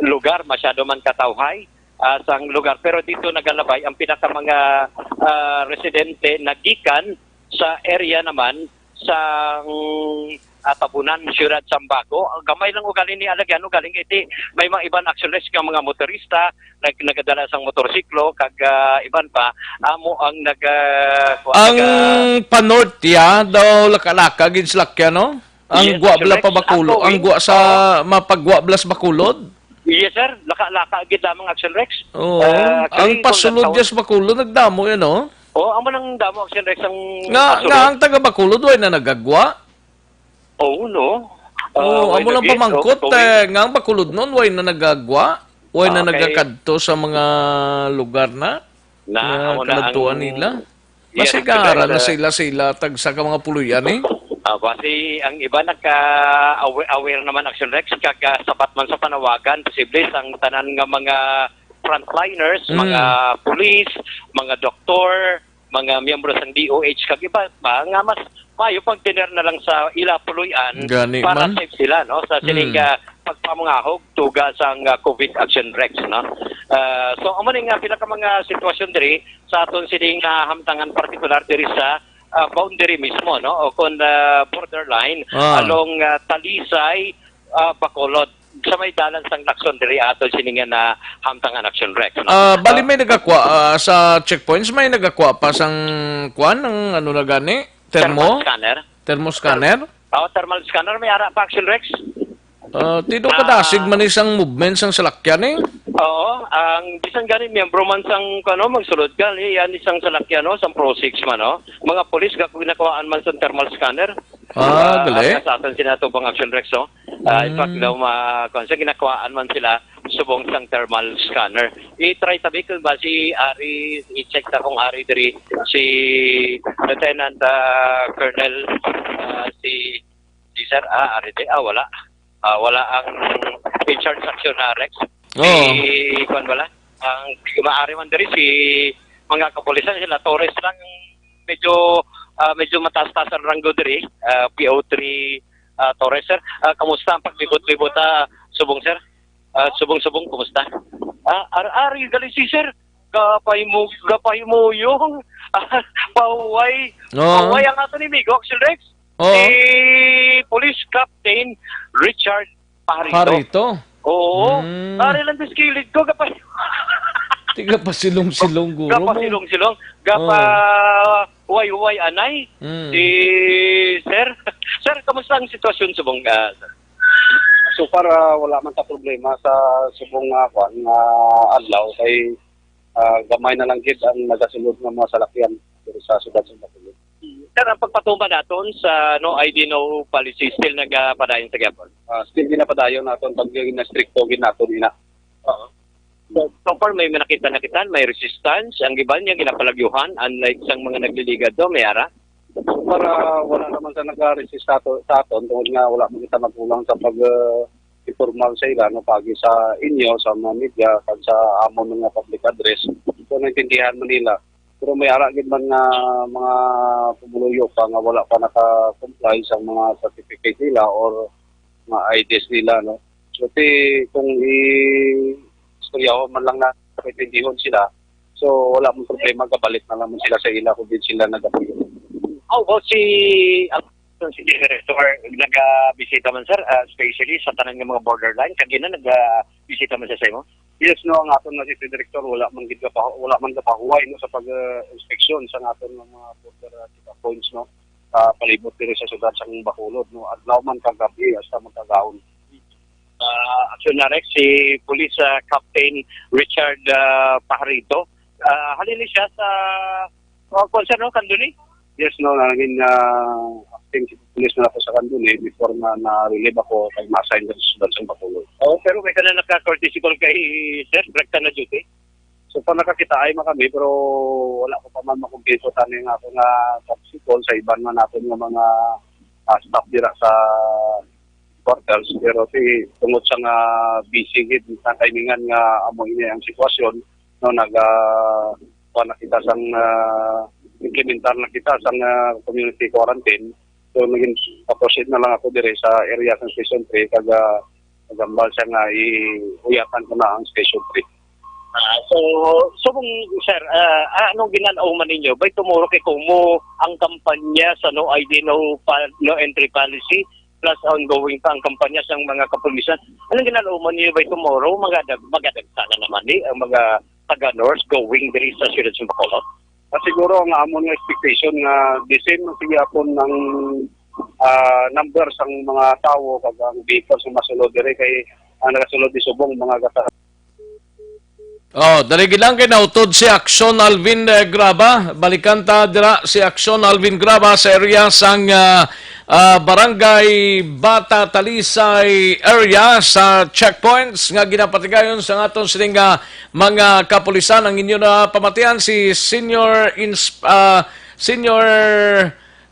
lugar masyado man katawhay, ah, sang lugar. Pero dito nagalabay ang pinaka mga, ah, residente nagikan sa area naman sa, mm, ah, Tabunan, Siyudad Sambago. Ang gamay lang ugali ni alagyan, ugaling iti may mga iban, Action Rex, nga mga motorista nag-, nagadala sang motorsiklo kag, ah, iban pa amo ang nag, ah, kuwan, Ang nag, ah, pa-north ya daw laka-laka gid sila kaya, no? Ang Yes, gwa Action bala Rex. pa Bacolod, Ang ang going, gwa sa oo. Mapagwa blas Bacolod. Yes, sir. Laka-laka gid lamang, Action Rex. Oo. Ah, Ang actually, kung pasulod nagtawag- yes Bacolod nagdamo yan, no? Oo, amo nang damo, Action Rex, ang Nga, pasulod. Nga ang taga Bacolod way na nagagwa. Oo, no? Ah, Oh, way amo na lang gid, pamangkot, oh, eh, nga ang Bacolod noon, way na nagagwa, way na Ah, okay. nagakadto sa mga lugar na, Na, na amo na ang kaladtuan nila. Yes, Basi gaara na correct, sir. sila, sila, tagsa ka mga puluyan, eh. Ah, basi ang iba nagka-aware, aware naman, Action Rex, kag, ah, sapat man sa panawagan, posible sang tanan nga mga frontliners, Mm. mga police, mga doktor, mga miyembro sang D O H kag iba pa nga mas maayo pag-tener na lang sa ila puloy-an Gani para man. safe sila, no, sa sining, Mm. ah, pagpamangahog tuga sang, ah, COVID Action Rex, no. Ah, so amo ni nga pila ka mga sitwasyon diri sa aton sining, ah, hamtangan, partikular diri sa, ah, boundary mismo, no, o kon, ah, borderline Ah. along, ah, Talisay, ah, Bacolod, sa may dalan sang Lacson diri ato sini nga nahamtangan, Action Rex, no? Ah, bali Ah, may nagakwa, ah, sa checkpoints, may nagakwa pa sang kwan, ang ano na gani? Thermo? Thermal scanner? Thermo scanner? Ther-, oh, thermal scanner, may ara pa, Action Rex? Ah, tino Ah. kadasig man isang movement sang salakyan, eh? Oo, ang bisan gani miyembro man sang, ano, magsulod ka, ni, yan isang salakyan, no, sang Pro six man, no? Mga pulis, gak-, ginakuhaan man sang thermal scanner. Ah, Ah, gali. Ang kasasan sila to pang Action Rex, no? Ah, in fact, Mm. daw ma-, kung sa ginakuhaan man sila, subong sang thermal scanner. I-try tabi kung ba si Ari, i-check ta kung Ari diri si Lieutenant, ah, Colonel, ah, si, si Sir, ah, Ari di, ah, wala. Ah, wala ang in charge section na Rex. Oo. Si, kuwan bala, ang maaari man diri si mga kapulisan, sila Torres lang, medyo, ah, medyo mataas-taas ang ranggo diri, ah, P O three, ah, Torres, sir. Ah, kamusta ang paglibot-libot, ah, subong, sir? Ah, subong-subong, kumusta? Ah, ar-, ari, gali si sir. Gapahimo-, gapahimuyong. Pahuway. Oo. Pahuway ang ato ni Migo, Axel Rex. Oo. Si Police Captain Richard Pajarito. Pajarito? Oo. Hmm. Ari lang sa kilid ko, gapa- Tiga pasilong-silong, guro mo. Gapasilong-silong. Gapa Oo. huway-huway anay. Hmm. Si sir. Sir, kamusta ang sitwasyon subong, ah, sir? So far, ah, wala man ta problema sa subong nga, kwan, nga adlaw kay, ah, gamay na lang gid ang nagasulod nga mga salakyan diri sa siyudad sa Bacolod. Sir, ang pagpatuman naton sa no I D, no policy still nagapadayon sa gihapon? Ah, still ginapadayon naton pag ginastrikto gid naton ina. Oo. So, so far, may nakita na kita, may resistance. Ang iban niya, ginapalagyuhan, unlike sang mga nagliligad to, may ara. So far, ah, wala naman sa nag-resist sa ato, sa aton, tungod nga wala man kita magkulang sa pag, ah, informal sa ila, no, pagi sa inyo, sa mga media, kag sa amon nga public address. So, naintindihan man nila. Pero may ara gid man nga mga pumuluyo pa nga wala pa naka-comply sa mga certificate nila or mga I Ds nila, no? So, ti, kung i-, istoryahon man lang na, kaintindihon sila, so, wala mong problema, gabalik na lang man sila sa ila kung di sila nagapuyo. How about si, ang, si Director, nagabisita man, sir, ah, especially sa tanan nga mga borderline, kag ina, nagabisita man siya sa imo? Yes, no, ang aton nga City Director, wala man gid gapa-, wala man gapahuway, no, sa pag, ah, inspeksyon sa aton nga mga border, ah, check points, no, sa palibot diri sa siyudad sang Bacolod, no, adlaw man kag gabi, hasta magkagahon. Ah, Aksyon Rex, si Police, ah, Captain Richard, ah, Pajarito. Ah, halin ni siya sa, ah, kwan, sir, no, Candoni? Yes, no, naging, ah, acting chief of police na ako sa Candoni before na na-relieve ako kay ma-assign ko sa siyudad sa Bacolod. Oh, pero may ka na naka-courtesy call kay sir, direkta na duty? So, pa nakakita ay man kami, pero wala ko pa man makumpleto tani nga ako nga courtesy call sa iban man naton nga mga, ah, staff dira sa quarters. Pero si, tungod sa nga busy gid sa timingan nga amo ini ang sitwasyon, no, naga, kuha na kita sang, ah, implementar na kita sang, ah, community quarantine. So, naging pa-proceed na lang ako dire sa area sa Station three, kag, ah, nagambal siya nga i-, uyatan ko na ang Station three. Ah, so, so kung, sir, ah, anong ginalauman ninyo? By tomorrow kay kumo ang kampanya sa no I D, no pa-, no entry policy, plus ongoing pa ang kampanya sang mga kapulisan. Anong ginalauman ninyo by tomorrow? Magadag-, magadagsa na naman ni ang mga taga-North going diri sa siyudad sa Bacolod? Ah, siguro ang amon nga expectation nga the same ang sige apon ang, ah, number sang mga tawo kag ang vehicles nga masulod diri kay ang nagasulod di subong mga gata. Oh, dali gid lang kay nautod si Aksyon Alvin, eh, Graba. Balikan ta dira si Aksyon Alvin Graba sa area sang, ah, ah, Barangay Bata Talisay area sa checkpoints nga ginapatigayon sa aton sining, ah, mga kapulisan. Ang inyo na pamatian si Senior Ins-, ah, Senior,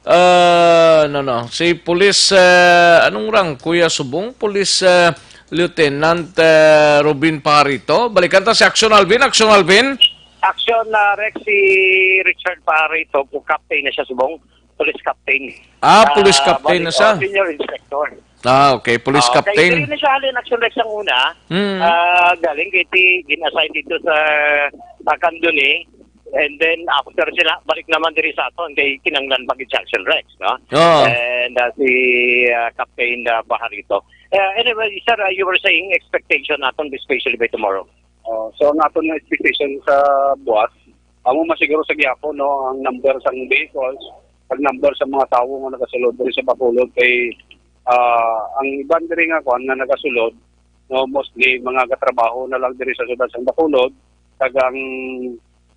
ah, no, no, si Police, ah, anong rank, Kuya Subong? Police, ah, Lieutenant, ah, Robin Pajarito. Balikan ta si Aksyon Alvin. Aksyon Alvin. Aksyon, ah, Rex, si Richard Pajarito, kung captain na siya, subong, police captain. Ah, police Ah, captain bali, na siya. Oh, senior inspector. Ah, okay. Police Ah, okay. Captain. Diri na siya halin, Aksyon Rex, ang una. Hmm. Ah, galing kay ti-, gin-assign dito sa, sa Candoni. And then, after sila, balik naman diri sa aton kay kinanglan pa gid si Aksyon Rex, no? Oo. And, ah, si, ah, Captain, ah, Pajarito. Ah, anyway, sir, ah, you were saying expectation naton, especially by tomorrow. Oh, so, ang aton nga expectation sa buwas, amo masiguro sa gihapon, no, ang number sang vehicles, ang number sa mga tawo nga nagasulod diri sa Bacolod kay, ah, ang iban diri nga kuan nga nagasulod, no, mostly mga gatrabaho na lang diri sa siyudad sang Bacolod, kag ang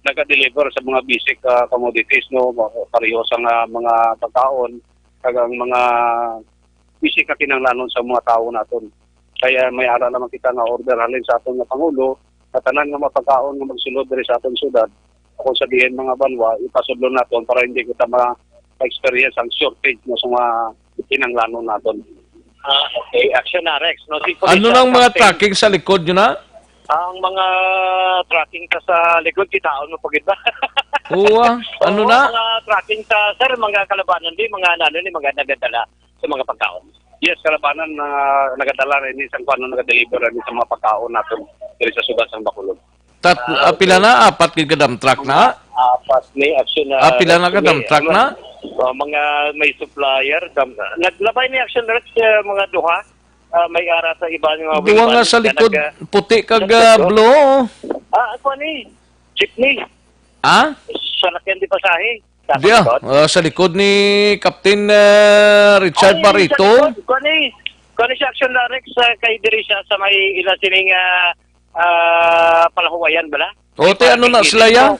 naga-deliver sa mga basic, ah, commodities, no, pareho sa nga mga pagkaon, kag ang mga basic nga kinahanglanon sa mga tawo naton. Kaya may ara naman kita nga order halin sa aton nga Pangulo, sa tanan nga mapagkaon nga magsulod diri sa aton syudad, akong sabihin, mga banwa, ipasudlon naton para hindi kita ma-, ma-experience ang shortage, no, sa mga kinahanglanon naton. Ah, okay. Aksyon na, Rex, no? Si Police, Ano ah, nang mga Captain tracking sa likod nyo na? Ang mga tracking ta sa likod, kitaon mo pa gid ba? Oo, ah. Ano Oo, na? Mga tracking ta, sir, mga kalabanan di, mga ano ni, mga nagadala sa mga pagkaon. Yes, kalabanan na nagadala rin isang kuan, nagadeliver rin sa mga pagkaon natin diri sa suga sang Bacolod. Tat-, Ah, ah, pila okay. na? Apat gid ka dump truck na? Apat ni action na Ah, pila na ka rescue, dump truck may, na? oh, mga may supplier, dam-, naglabay ni action rest, eh, mga duha. Ah, may ara sa iba nga Duha nga sa likod, nag-, ah, puti kag, sa ah, likod. Blue. Ah, ako ni, jeepney. Ha? Sa lakyan di pasahe. Sa Diya, likod. Ah, sa likod ni Captain, ah, Richard Ay, Barito. Sa likod. Kuan ni, kuan ni si Action Larex, ah, kay diri siya sa may ila sining, ah, ah, palahuwayan bala. O, te, ano na sila, ya?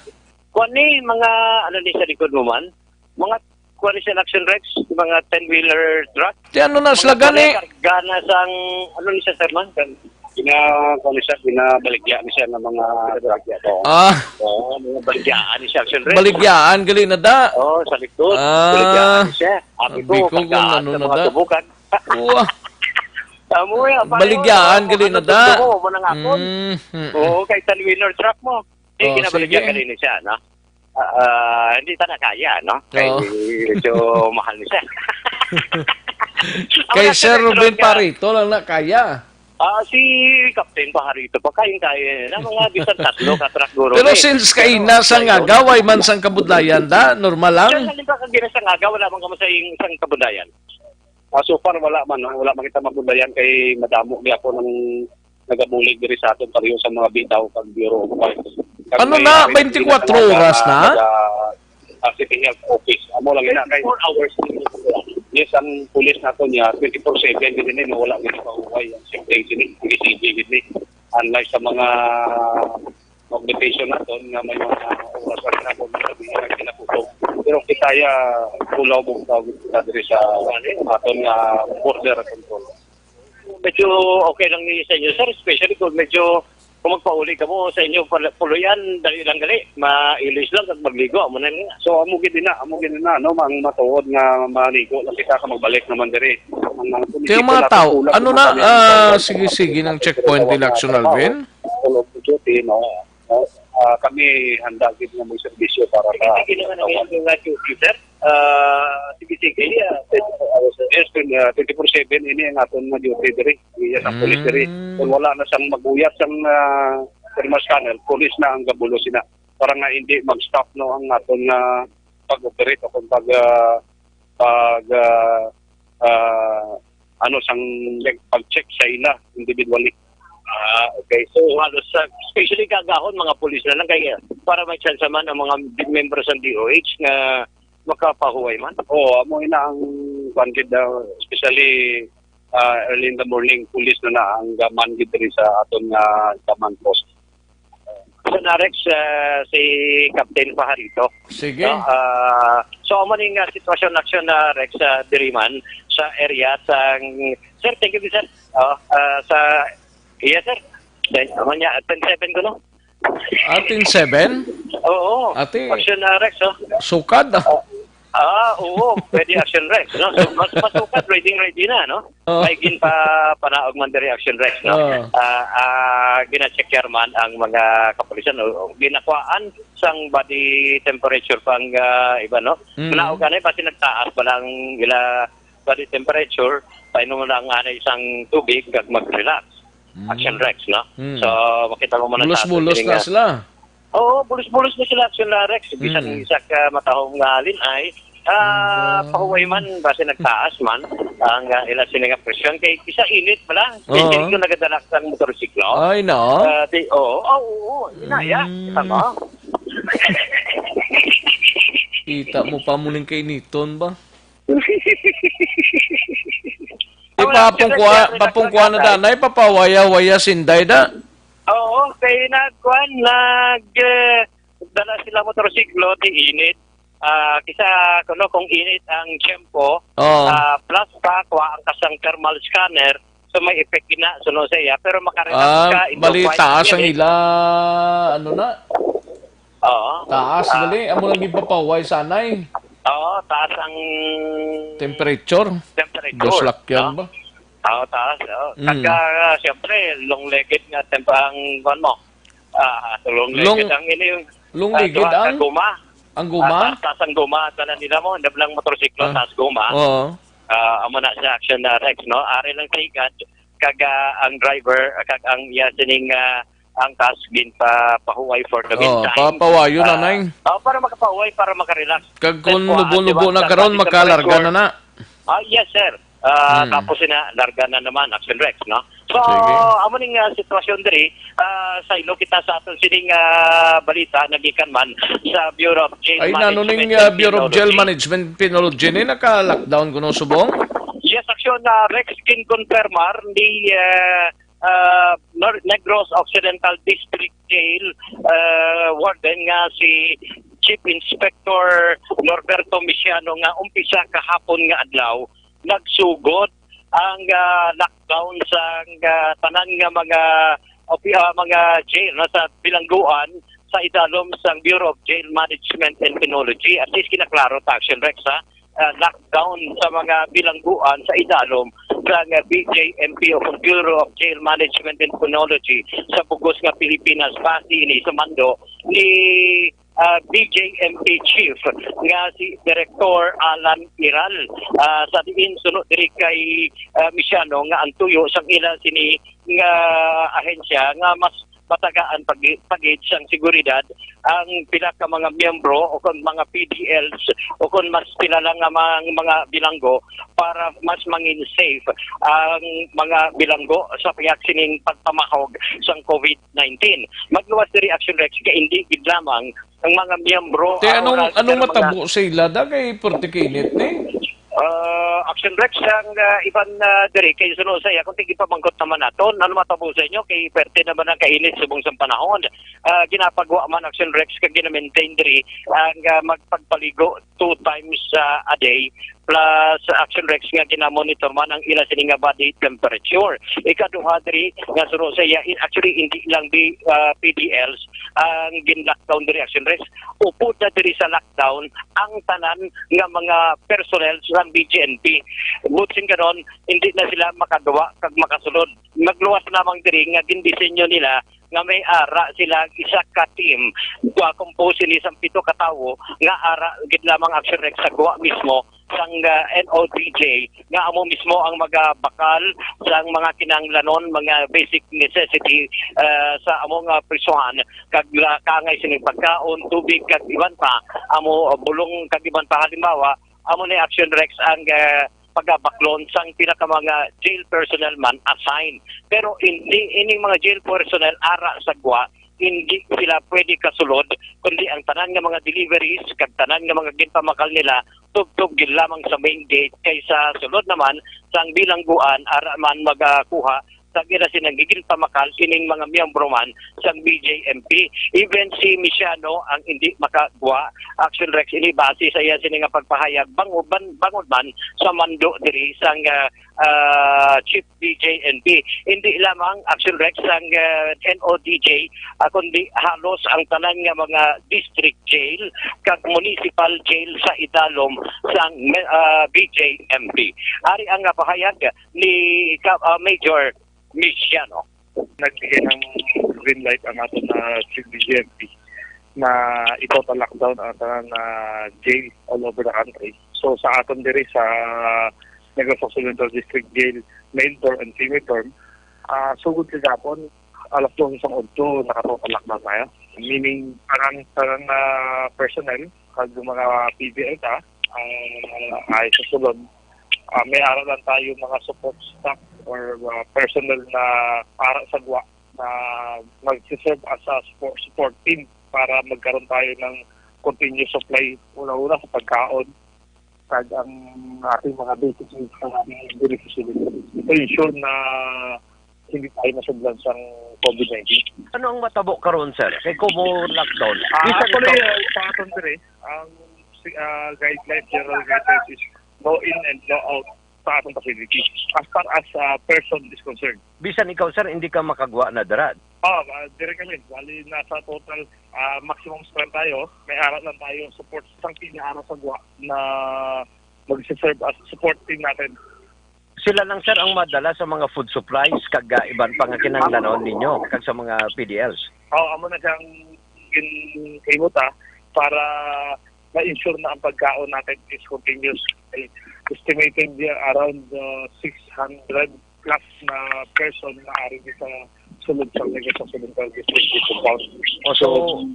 Kuan ni, mga, ano ni sa likod mo man? Mga, kuan ni siya, Action Rex, mga ten-wheeler truck. Te, ano na sila gani? Karga na sang, ano ni siya, sir, man? Kan-, gina-, kuan ni siya, ginabaligya ni siya ng mga truck. Oo. Ah. Oo, mga baligyaan ni siya, Action Rex. Baligyaan, gali na da. Oo, sa likod. Ah. Baligyaan ni siya. Abi ko, Abi ko kung kargaan ano sa na mga da. Tubukan. Oo. Amo ya, pareho, Baligyaan, no? Gali na da. Ano gusto mo? Mo nang akon? Mm, mm, mm. Oo, kay ten-wheeler truck mo. Eh, Oh, ginabaligyan sige. ka rin siya, no? Ah, ah, hindi ta na kaya, no? Kay Oo. medyo mahal ni siya. Kay Ang Sir nasa Ruben Metro, Parito lang na kaya. Ah, si Captain Paharito pa, kayang-kaya na, mga bisan tatlo ka truck guro Pero ni. since Pero kaina sa nga gaway man sang kabudlayan, da, normal lang. Siya, halimbawa, kag gina sa nga, wala man kamo sa ing-, sang kabudlayan. Ah, so far, wala man, no? Wala man kita mabudlayan kay madamo gyapon ang nagabulig diri sa aton pareho sa mga bitaw kag Bureau of Fire. Kag Ano may na, ari na twenty-four sila sa oras mga na? nag-, ah, City Health Office. Amo lang ina kay twenty-four hours. Yes, ang pulis nato niya, twenty-four seven gid ni, wala gid pahuway ang safety gid ni, P C G gid ni. Unlike sa mga organization naton nga may mga oras pa rin ako, sabi nga, nagkinakuto. Pero kita ya, kulaw mo tawag kita diri sa aton nga border control. Medyo okay lang ni sa inyo, sir, especially kung medyo, kung magpauli ka mo sa inyo pala-, puluyan, dali lang gali, mailis lang at magligo, amo na nga. So, amo gid na, amo gid na, no, ang matuod nga maligo lang kita ka magbalik naman diri. Ang, ang Kaya mga tao, ano na, ah, sige, sige, ng checkpoint nila, Action Alvin? All of the duty, no? No? Ah, kami handa gid nga magserbisyo para sa Sige, sige naman ang inyong, ah, duty, sir. Ah, sige, sige, ah, twenty-four hours, sir. Yes, twen-, ah, twenty-four seven ini ang aton nga duty diri. Iya sa police diri. Mm. Kung wala na sang maguyat sang, ah, thermal scanner, police na ang gabulo sina. Para nga hindi mag-stop, no, ang aton nga pag-operate o kung pag, ah, pag, ah, ah, ano, sang pag-check sa ila individually. Ah, okay. So, halos, ah, especially kaagahon, mga pulis na lang kay, ah, para may chance man ang mga membro sa D O H nga makapahuway man. Oo, amo ina ang kuwan gid, ah, especially, ah, early in the morning, pulis na na ang gaman gid diri sa aton nga command post. Sa Narex, ah, si Captain Pajarito. Sige. No? Ah, so, amo ning, ah, sitwasyon, Action, ah, Rex, ah, diri man sa area sang, sir, thank you, sir. Oh, ah, sa, yes, sir. Then, amo niya, ten seven ko, no? Ah, ten seven? Oo. Ate, Action, ah, Rex, oh. Sukad, ah. Ah, oo, pwede Action Rex, no? So, mas masukad, ready, ready na, no? Oh. May ginpapanaog man diri Action Rex, no? Oh. Ah, ah, gina-check man ang mga kapulisan, o, o, ginakuhaan sang body temperature pang, ah, iba, no? Mm. Manaog anay, basi nagtaas pa lang ila body temperature, painom lang anay isang tubig, kag mag-relax. Mm. Action Rex, no? Mm. So, makita mo man ang taas Bulos-bulos kini na nga sila. Oo, bulos-bulos na sila, Action, ah, Rex. Bisan Mm. isa ka matahom nga halin ay, ah, Mm. pahuway man, basi nagtaas man ang, ah, ila sini nga presyon. Kay isa init pala, Oo. Hindi ko nagadala sang motorsiklo. Ay, no? Ah, di, oo, ah, oo, inaya. Mm. Tama. Kita mo pa mo ning kainiton ba? Wala, Ipapungkwa, sir, sir, papungkwa na sir. Danay, papawaya-waya sinday da. Oo, kay nagkuan, nag, eh, dala sila motorsiklo, di init. Ah, kisa, kuno, kung init ang tiyempo, Oo. ah, plus pa, kuha ang kasang thermal scanner, so may effect na, suno sa iya. Pero makarelax Ah, ka, ito, bali, quiet taas ang yan, eh. ila, ano na? Oo. Taas, Ah. gali. Amo lang gipapaway sanay. Oo, taas ang Temperature? temperature, Dos lakyan no? ba? Ah, taas, oh. Mm. Kag, ah, siyempre, long-legged nga tempo ang, kuwan mo. Ah, long-legged Long- ang ini yung, long ah, legged tuwa sa ang- guma. Ang guma? Ah, taas, taas ang guma. Tanan nila mo, hindi lang motorsiklo, Ah. taas guma. Oo. Ah, amo na sa action na Rex, no? Ari lang sa higad, kag, ah, ang driver, kag ang iya sining, ah, ang taas ginpapahuway for the Oh, meantime. papawayo na, Ah, Nay. Oh, para makapahuway, para makarelax. Kag kung Then, kuha, nubo-nubo diba, na sa karon, body makalarga temperature. Na na. Ah, yes, sir. Ah, Hmm. Tapos na, larga na naman, Action Rex, no? So, Sige. Amo ning, ah, sitwasyon diri, ah, saylo kita sa aton sining, ah, balita nagikan man sa Bureau of Jail Ay, Management nano ning, and ah, Bureau of Jail Penology. Management Penology ni naka-lockdown kuno subong? Yes, Action, ah, Rex, ginkonfirmar ni, ah, ah, Nor-, Negros Occidental District Jail, ah, Warden nga si Chief Inspector Norberto Misiano nga umpisa kahapon nga adlaw, nagsugod ang, ah, lockdown sa, ah, tanan nga mga opi-, ah, mga jail, no, sa bilangguan sa idalom sang Bureau of Jail Management and Penology. At least kinaklaro ta, Action Rex, ha? Ah, lockdown sa mga bilangguan sa idalom sang, ah, B J M P o kung Bureau of Jail Management and Penology sa bugos nga Pilipinas. Base ini sa mando ni, ah, B J M P Chief nga si Director Alan Iral, ah, sa diin suno diri kay, ah, Misiano nga ang tuyo sang ila sini nga ahensya nga mas matagaan pag, pagid sang seguridad ang pila ka mga miyembro o kon mga P D Ls o kon mas pila lang nga mga, mga bilanggo para mas mangin safe ang mga bilanggo sa pihak sining pagpamahog sang COVID nineteen. Magluwas diri, Action Rex, kay hindi gid lamang ang mga miyembro Te, ang anong, oras anong nga mga matabo sa ila da kay pwerte kainit ni? Ah, Action Rex, ang, ah, iban na diri kay suno sa iya, kung tigipamangkot naman naton, ano matabo sa inyo kay perte naman ang kainit subong sang panahon. Ah, ginapagwa man, Action Rex, kag ginamaintain diri ang, ah, magpagpaligo two times, ah, a day plus, Action Rex, nga ginamonitor man ang ila sini nga body temperature. Ikaduha diri nga suno sa iya, i- actually hindi lang di, ah, P D Ls ang gin-lockdown diri, Action Rex. Upod na diri sa lockdown ang tanan nga mga personnel sa B J M P. Buot siling karon, hindi na sila makagawa kag makasulod. Magluwas lamang diri nga gindisenyo nila nga may ara sila isa ka team, ah, compose ini sang pito ka tawo nga ara gid lamang, Action Rex, sa gwa mismo sang, ah, N O D J, nga amo mismo ang magabakal sang mga kinahanglanon, mga basic necessity, ah, sa amo nga prisohan, kag la-, kaangay sining pagkaon, tubig, kag iban pa, amo, ah, bulong, kag iban pa. Halimbawa, amo ni, Action Rex, ang, ah, pagabaklon sang pila ka mga jail personnel man assign. Pero hindi, ining mga jail personnel ara sa gwa, hindi sila pwede kasulod, kundi ang tanan nga mga deliveries kag tanan nga mga ginpamakal nila tubtob gid lamang sa main gate, kay sa sulod naman sang bilangguan ara man magakuha sa ila sining ginpamakal ining mga miyembro man sang B J M P. Even si Misiano ang hindi makagwa, Action Rex, ini base sa iya sini nga pagpahayag bangod man, bangod man sa mando diri sang, ah, ah, Chief B J M P. Hindi lamang, Action Rex, ang, ah, N O D J, ah, kundi halos ang tanan nga mga district jail kag municipal jail sa idalom sang, ah, B J M P. Ari ang, ah, pahayag ni Ka-, ah, Major Misiano. Nagbigay ng green light ang aton na Chief B J M P na i-total lockdown ang tanan na jail all over the country. So, sa aton diri sa Negros Occidental District Jail, male dorm and female dorm, ah, sugod kagapon, alas dose sang udto, naka-total lockdown tayo. Meaning, tanan, tanan na personnel, kag mga P D L ta, ang ay sa sulod, ah, may ara lang tayo mga support staff or, ah, personnel na para sa gwa na mag-serve as a support, support team para magkaroon tayo ng continuous supply, una-una sa pagkaon, kag ang ating mga basic needs sa ating diri sa sulod. To ensure na hindi tayo masudlan sang COVID nineteen. Ano ang matabo karon, sir? Kay kumo lockdown. Ah, Bisan actually, ikaw- uh, sa aton diri, ang si-, ah, guidelines, general guidelines is no in and no out sa aton facility as far as, ah, person is concerned. Bisan ikaw, sir, hindi ka makagwa na dira. Ah, ah, dire kami. Bali, nasa total, ah, maximum strength tayo. May ara lang tayo support sang pinaara sa gwa na mag-serve as support team natin. Sila lang, sir, ang madala sa mga food supplies kag, ah, iban pa nga kinahanglanon ninyo kag sa mga P D Ls. Oh, amo na siyang gin-, ginhimo ta para ma-ensure na ang pagkaon natin is continuous. Ay, estimated, uh, around, uh, six hundred plus na person na ari sa sulod sa Negros Occidental District compound. Oh, so, so,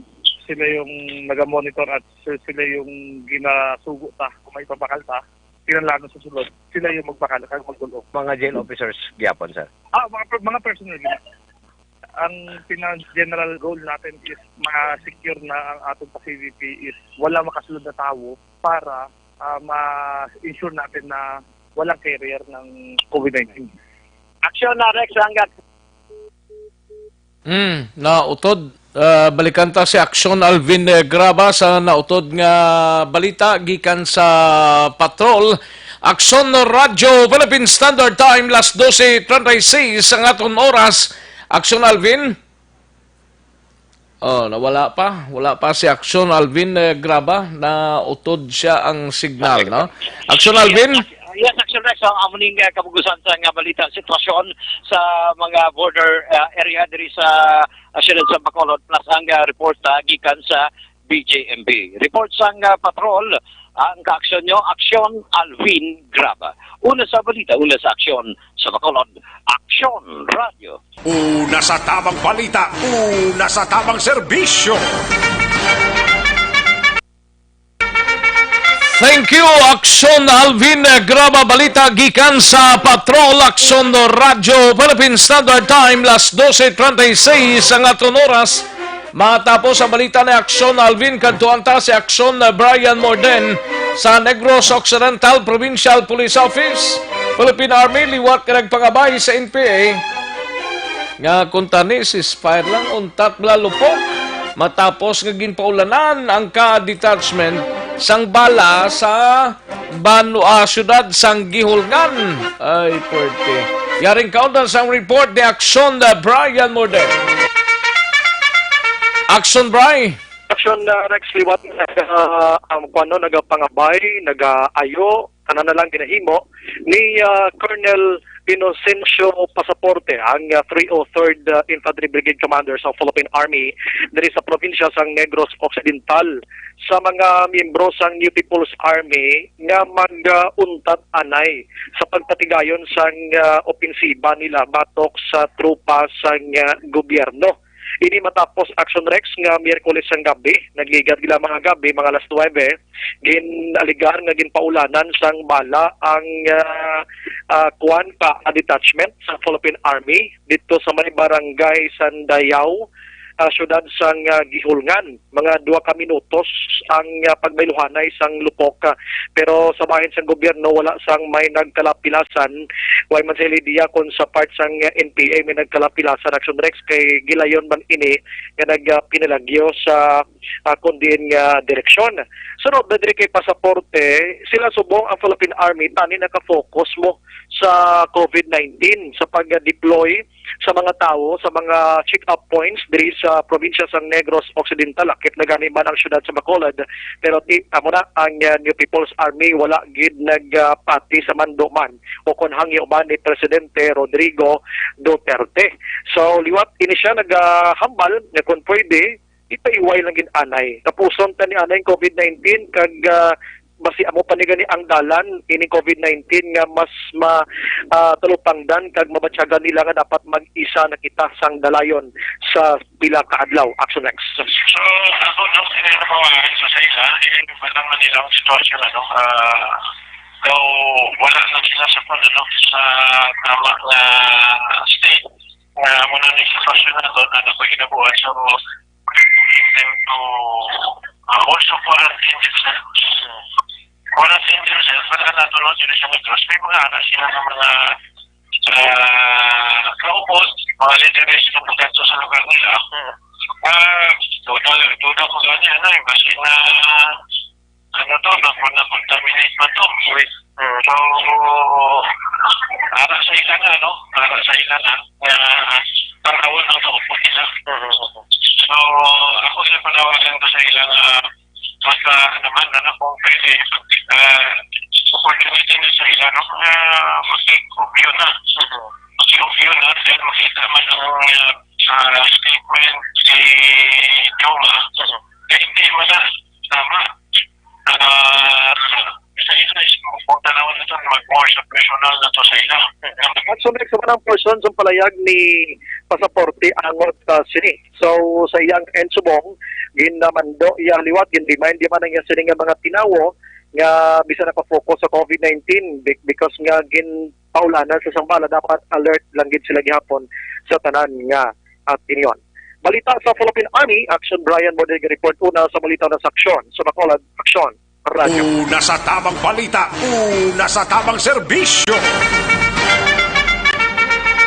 sila yung naga-monitor at si-, sila yung ginasugo ta kung may papakal ta, kinahanglan sa sulod, sila yung magpakal kag magdulog. Mga jail officers gyapon, sir? Ah, mga per-, mga personnel gyud. Ang pinaka-general goal natin is ma-secure na ang atong facility is wala makasulod na tawo para, ah, ma-ensure natin na walang carrier ng COVID nineteen. Aksyon na, Rex, hanggat Hmm, nautod. Ah, balikan ta si Aksyon Alvin, eh, Graba sa nautod nga balita gikan sa patrol. Aksyon Radyo Philippine Standard Time, las doce treinta y seis ang aton oras. Aksyon Alvin? Oh, nawala pa. Wala pa si Aksyon Alvin, eh, Graba. Nautod siya ang signal, no? Aksyon Alvin? Yes, Aksyon Rex, ang amo ning, eh, kabugusan sa nga balita, sitwasyon sa mga border, eh, area diri sa, ah, siyudad sa Bacolod, plus ang, ah, report, ah, gikan sa B J M P. Report sang, ah, patrol, ang kaaksyon nyo, Aksyon Alvin Graba. Una sa balita, una sa aksyon sa Bacolod, Aksyon Radyo. Una sa tamang balita, una sa tamang serbisyo. Thank you, Aksyon Alvin Graba. Balita gikan sa Patrol, Aksyon Radyo Philippine Standard Time, las doce treinta y seis ang aton oras. Matapos ang balita ni Aksyon Alvin, kadtuan ta si Aksyon Brian Morden sa Negros Occidental Provincial Police Office. Philippine Army liwat nga nagpangabay sa N P A nga kung tani ceasefire lang, untat bala lupok. Matapos nga ginpaulanan ang ka-detachment sang bala sa banwa, siyudad sang Guihulngan. Ay, puwerte. Yaring kaundan sang report ni Aksyon, uh, Brian Morden. Aksyon, Bri. Aksyon, uh, Rex, liwat, uh, ang kuwan, no, nagapangabay, nagaayo, tanan na lang ginahimo ni, ah, Colonel Inocencio Pasaporte, ang, ah, three oh third, ah, Infantry Brigade Commander sa Philippine Army diri sa probinsya sang Negros Occidental, sa mga miyembro sang New People's Army nga mag-untat anay sa pagpatigayon sang, ah, opensiba nila batok sa tropa sang, ah, gobyerno. Ini matapos, Aksyon Rex, nga Miyerkules sang gabi, nagligad gila mga gabi, mga alas nuebe, gin-alegar nga ginpaulanan sang bala ang, ah, ah, kuwan ka detachment sa Philippine Army dito sa may barangay Sandayao, ah, siyudad sang, ah, Guihulngan. Mga dua ka minutos ang, ah, pagbayluhanay sang lupok, ah, pero sa bahin sang gobyerno wala sang may nagkalapilasan. Way man sila idea kung sa part sang, ah, N P A may nagkalapilasan, Aksyon Rex, kay gilayon man ini nga nagpinalagyo sa, ah, kon diin nga direksyon. Sunod na diri kay Pasaporte, sila subong ang Philippine Army tani nakafocus mo sa COVID nineteen sa pag-deploy sa mga tawo sa mga check-up points diri sa probinsya sang Negros Occidental, lakip na gani man ang siyudad sa Bacolod. Pero ti, amo na ang, ah, New People's Army wala gid nagpati sa mando man o kon hangyo man ni Presidente Rodrigo Duterte. So liwat ini siya nagahambal nga kung pwede, ipaiway lang gid anay. Tapuson ta ni anay ang COVID nineteen kag, ah, basi amo pa ni gani ang dalan ini COVID nineteen nga mas ma, ah, talupangdan kag mabatyagan nila nga dapat mag-isa na kita sang dalayon sa pila ka adlaw. Action next. So, ako daw sila napawagan sa sa ila, eh, wala man nila ang sitwasyon, ano, ah, daw wala na sila sa kwan, ano, sa tama nga state. Nga, amo na ni sitwasyon na to, na nakoy kinabuhi. So, them to, ah, also quarantine themselves. Quarantine themselves, wala na to, no, sila sa Negros. May mga anak sila ng mga, ah, kaupod, mga leaders ng pagkanto sa lugar nila. Ah, duda, duda ko gani, ano, eh, maski na ano to, na, na-contaminate man to. Mm. So, ara sa ila na, no? Ara sa ila na, nga panahon ang kaupod nila. Mm. So, ako sa panawagan ko sa ila nga, basta naman, ano, kung pwede, ah, opportunity na sa ila ano, ah, makikupyo na. Mhm. Makikupyo na, dahil makita man ang, ah, ah, statement si Joma. Mhm. Kaya hindi man na tama. Ah, sa ila, is kung tanawan nato, mag-more sa personal na to sa ila. At sa next naman ang portion sa palayag ni Pasaporte angot sa sini. So, sa iyang end subong, ginamando iya liwat, gin-remind di man ang iya sini nga mga tinawo nga bisan naka-focus sa COVID nineteen, be-, because nga ginpaulanan sa sambala, dapat alert lang gid sila gihapon sa tanan nga at inyon. Balita sa Philippine Army, Action Brian Model report una sa balita na sa aksyon. Sa Bacolod, aksyon. Radyo. Una sa tamang balita, una sa tamang serbisyo.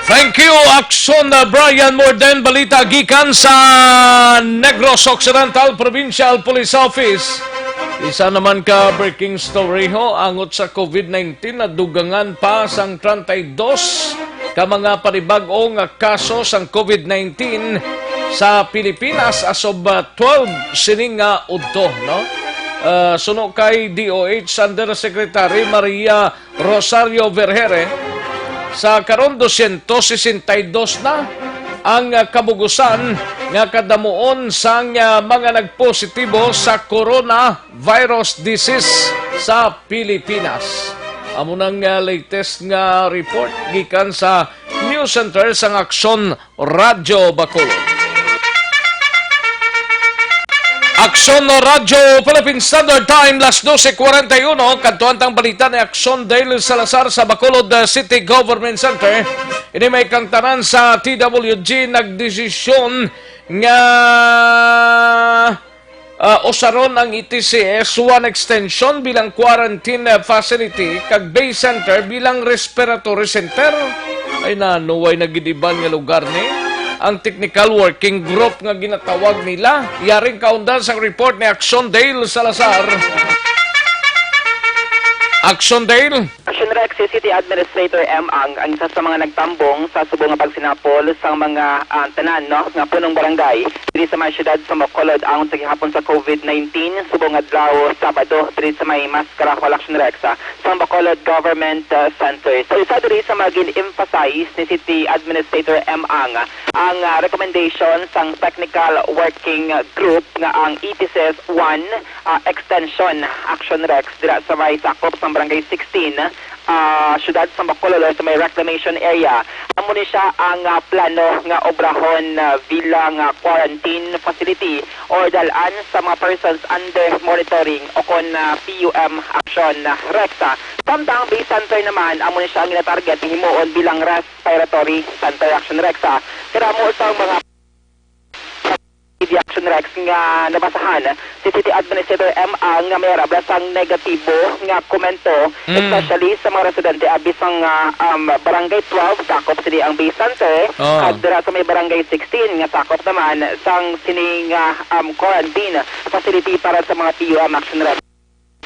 Thank you, Action, uh, Brian Morden. Balita gikan sa Negros Occidental Provincial Police Office. Isa naman ka breaking story ho, angot sa COVID nineteen, nadugangan pa sang treinta y dos ka mga panibag-o nga kaso sang COVID nineteen sa Pilipinas as of, uh, twelve sining nga udto, no? Uh, suno kay D O H Undersecretary Maria Rosario Vergere, sa karon dosyentos sesenta y dos na ang, ah, kabugusan nga kadamuon sang, ah, mga nagpositibo sa coronavirus disease sa Pilipinas. Amo nang, ah, latest nga report gikan sa News Center sang Aksyon Radyo Bacolod. Aksyon Radyo Philippine Standard Time, las doce cuarenta y uno. Kadto ang balita ni Aksyon Dale Salazar sa Bacolod, uh, City Government Center. Ini may kangtanan sa T W G nagdesisyon nga, uh, usaron ang E T C S one extension bilang quarantine, uh, facility kag Bay Center bilang respiratory center. Ay, nanuway na gid iban nga lugar ni ang technical working group nga ginatawag nila. Yaring kaundan sang report ni Action Dale Salazar. Action Dale. Action Rex, si City Administrator M Ang, ang isa sa mga nagtambong sa subong nga pagsinapol sang mga, ah, tanan, no, nga punong barangay diri sa may siyudad sa Bacolod aron sa gihapon sa COVID nineteen, subong adlaw Sabado, diri sa may Maskara Hall, Action Rex, ah, sang Bacolod Government, ah, Center. So, isa diri sa mga gin-emphasize ni City Administrator M Ang, ah, ang, ah, recommendation sang technical working group nga ang E T S S one, ah, extension, Action Rex, dira sa may sakop sang Barangay sixteen, ah, siyudad sa Bacolod, sa may reclamation area. Amo ni siya ang, ah, plano nga obrahon, ah, bilang, ah, quarantine facility or dal-an sa mga persons under monitoring o kon, ah, P U M action, ah, Rex, ah. Samtang ang Bay Center naman, amo ni siya ang ginatarget nga himuon bilang respiratory center, Action Rex, ah. Karamo sa mga Media Action Rex nga nabasahan, si City Administrator M Ang nga may ara bala sang negatibo nga komento, Mm. especially sa mga residente abi sang, ah, um, Barangay twelve, sakop sini ang Bay Center, Oh. kag dira sa may Barangay sixteen nga sakop naman sang sini nga, um, quarantine facility para sa mga P U M, Action Rex.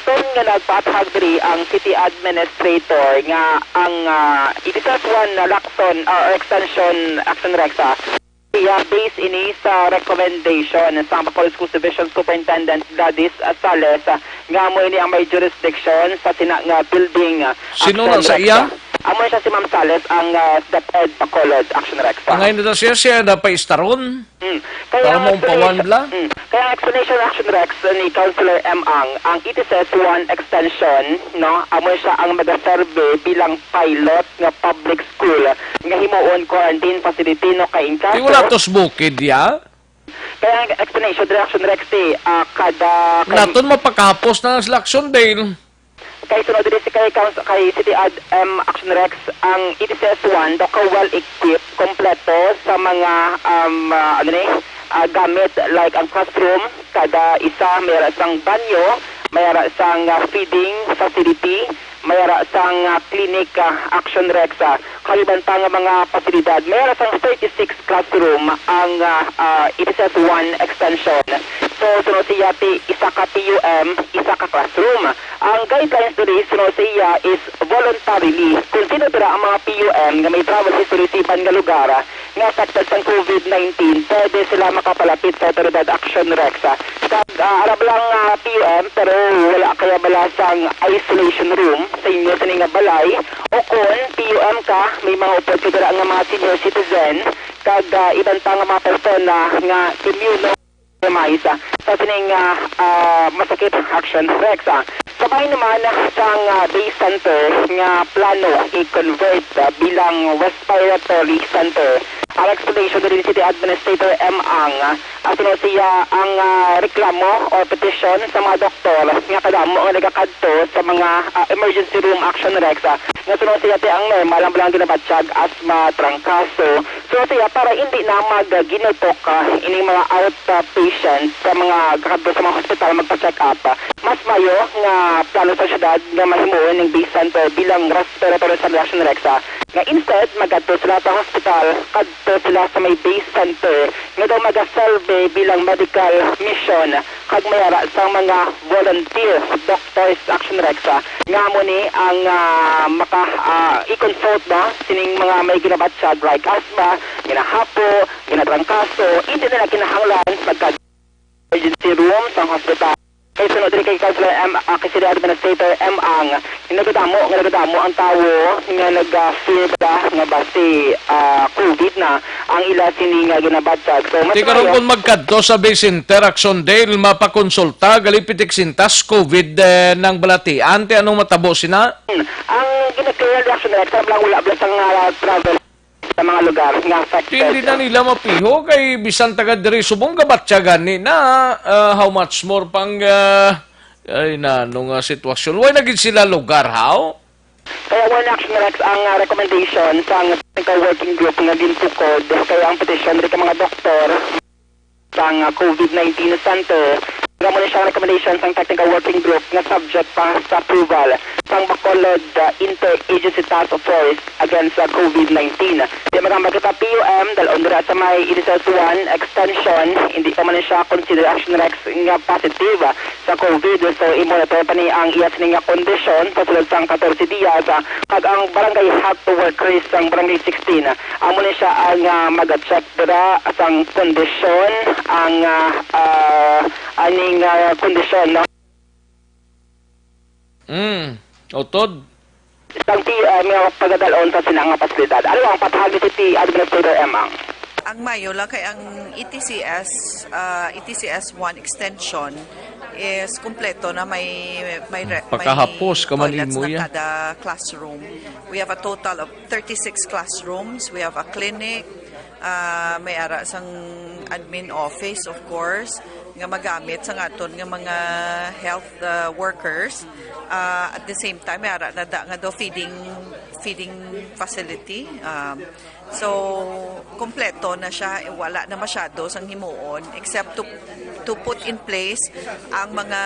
Tun nga nagpaathag diri ang City Administrator nga ang, ah, E T S S one na lakson, ah, or extension, Action Rex, ah, iya base ini sa recommendation sang Bacolod Schools Division Superintendent Gladys, ah, Sales, ah, nga amo ini ang may jurisdiction sa sina nga building, ah, Sino Action na sa Rex, iya? ah. Amo siya si Ma'am Sales, ang, ah, DepEd Bacolod, Action Rex, ah. Angay na daw siya, siya na paistaron. Mm. Kaya Para ang maumpawan explanation, bla? mm. Kaya ang explanation, Action Rex, ni Councilor M Ang, ang E T S S one extension, no, amo siya ang magaserve bilang pilot nga public school nga himuon quarantine facility, no, kay in Di wala kaso tos bukid, ya? Kaya ang explanation, Action Rex, ti, ah, kada, kay Naton mapakahapos na sila Action Dale. Kay sunod diri si kay Council, kay City Ad, em, Action Rex, ang E T S S one daw ka well-equipped, kompleto sa mga, um, ah, ano ni, ah, gamit, like ang classroom, kada isa may ara sang banyo, may ara sang, ah, feeding facility, may ara sang, ah, clinic, ah, Action Rex, ah. kag iban pa nga mga pasilidad. May ara sang thirty-six classroom ang, ah, ah, E T C S one extension. So, sunod siya ti isa ka P U M, isa ka classroom. Ang guidelines diri, sunod siya, is voluntarily. Kung sino dira ang mga P U M nga may travel history sa iban nga lugar nga affected sang COVID nineteen, pwede sila makapalapit sa Autoridad Action Rex. Kag, ah, ara bala nga P U M, pero wala kaya bala sang isolation room sa inyo sini nga balay, o kon P U M ka, may mga upod ka dira nga mga senior citizen, kag, ah, iban pa nga mga persona nga immunocompromised sa sining, ah, ah, masakit Action Rex, ah. Sa bahin naman sang, ah, day center nga plano i-convert, ah, bilang respiratory center, ang explanation diri ni City Administrator M. Ang, ah, Asuno siya ang, ah, reklamo o petisyon sa mga doktor nga kadamo nga nagakadto sa mga, ah, emergency room Action Rex, ah, nga suno siya ti ang normal ang bilang ginabatyag, asma, trangkaso. Suno siya para hindi na mag, ah, ginutok, ah, ining mga outpatient sa mga kakadto sa mga hospital magpa-check up. Mas mayo nga plano sa syudad nga mahimuon ning base center bilang respiratory sa Action Rex, ah, nga instead magadto sila sa hospital, kadto sila sa may base center nga daw magaserve bilang medical mission kag may ara sang mga volunteer doctors Action Rex, ah, nga amo ni ang, ah, maka, ah, i-consult ba sining mga may ginabatyag like asthma, ginahapo, ginatrangkaso, hindi nila kinahanglan magka emergency room sang hospital. Kay suno diri kay Councilor M, ah, kay City Administrator M. Ang, nagadamo nga nagadamo ang tawo nga nag-fear ba nga basi, ah, COVID na ang ila sini nga ginabatyag. So, mas Ti karon maayo kung magkadto sa Bay Center, Action Dale, mapakonsulta, gali pitik sintas COVID, eh, nang balatian, ti anong matabo sina? Ang ginag-clear reaction na exam lang, wala bala sang, ah, travel sa mga lugar nga affected. Hindi na nila mapiho kay bisan taga diri subong gabatyagan ni na, ah, how much more pang, ah, ay, nano nga sitwasyon. Why na gid sila lugar, how? Kaya one Action Rex ang, ah, recommendation sang technical working group nga gintukod kay ang petition diri ka mga doktor sang, ah, COVID nineteen Center. Nga mo ni siya ang recommendation sang technical working group nga subject pa sa approval sang Bacolod, ah, Interagency Task Force against sa COVID nineteen. Di man ang magkita P U M, dalon dira sa may E D S S one extension, hindi pa man siya consider Action Rex nga positive sa COVID. So, i-monitor pa ni ang iya sini nga kondisyon sa sulod sang katorse dias, ah, kag ang barangay health workers sang barangay sixteen, ah, amo ni siya ang, ah, mag-check dira sang kondisyon, ang, ah, ah, aning, ah, kondisyon, no? Mm. Utod. Sang P M nga pagadalon sa sina nga pasilidad. Ano ang patahag ni City Administrator Emang? Ang mayo lang kay ang E T C S, ah, E T C S one extension is kompleto na, may, may re-, may Pakahapos ka man toilets imo na ya. Kada classroom. We have a total of thirty-six classrooms. We have a clinic. Ah, may ara sang admin office, of course, nga magamit sa aton nga mga health, ah, workers. Ah, at the same time, may ara na da nga do feeding, feeding facility. Um, so, kompleto na siya. Eh, wala na masyado sang himuon except to, to put in place ang mga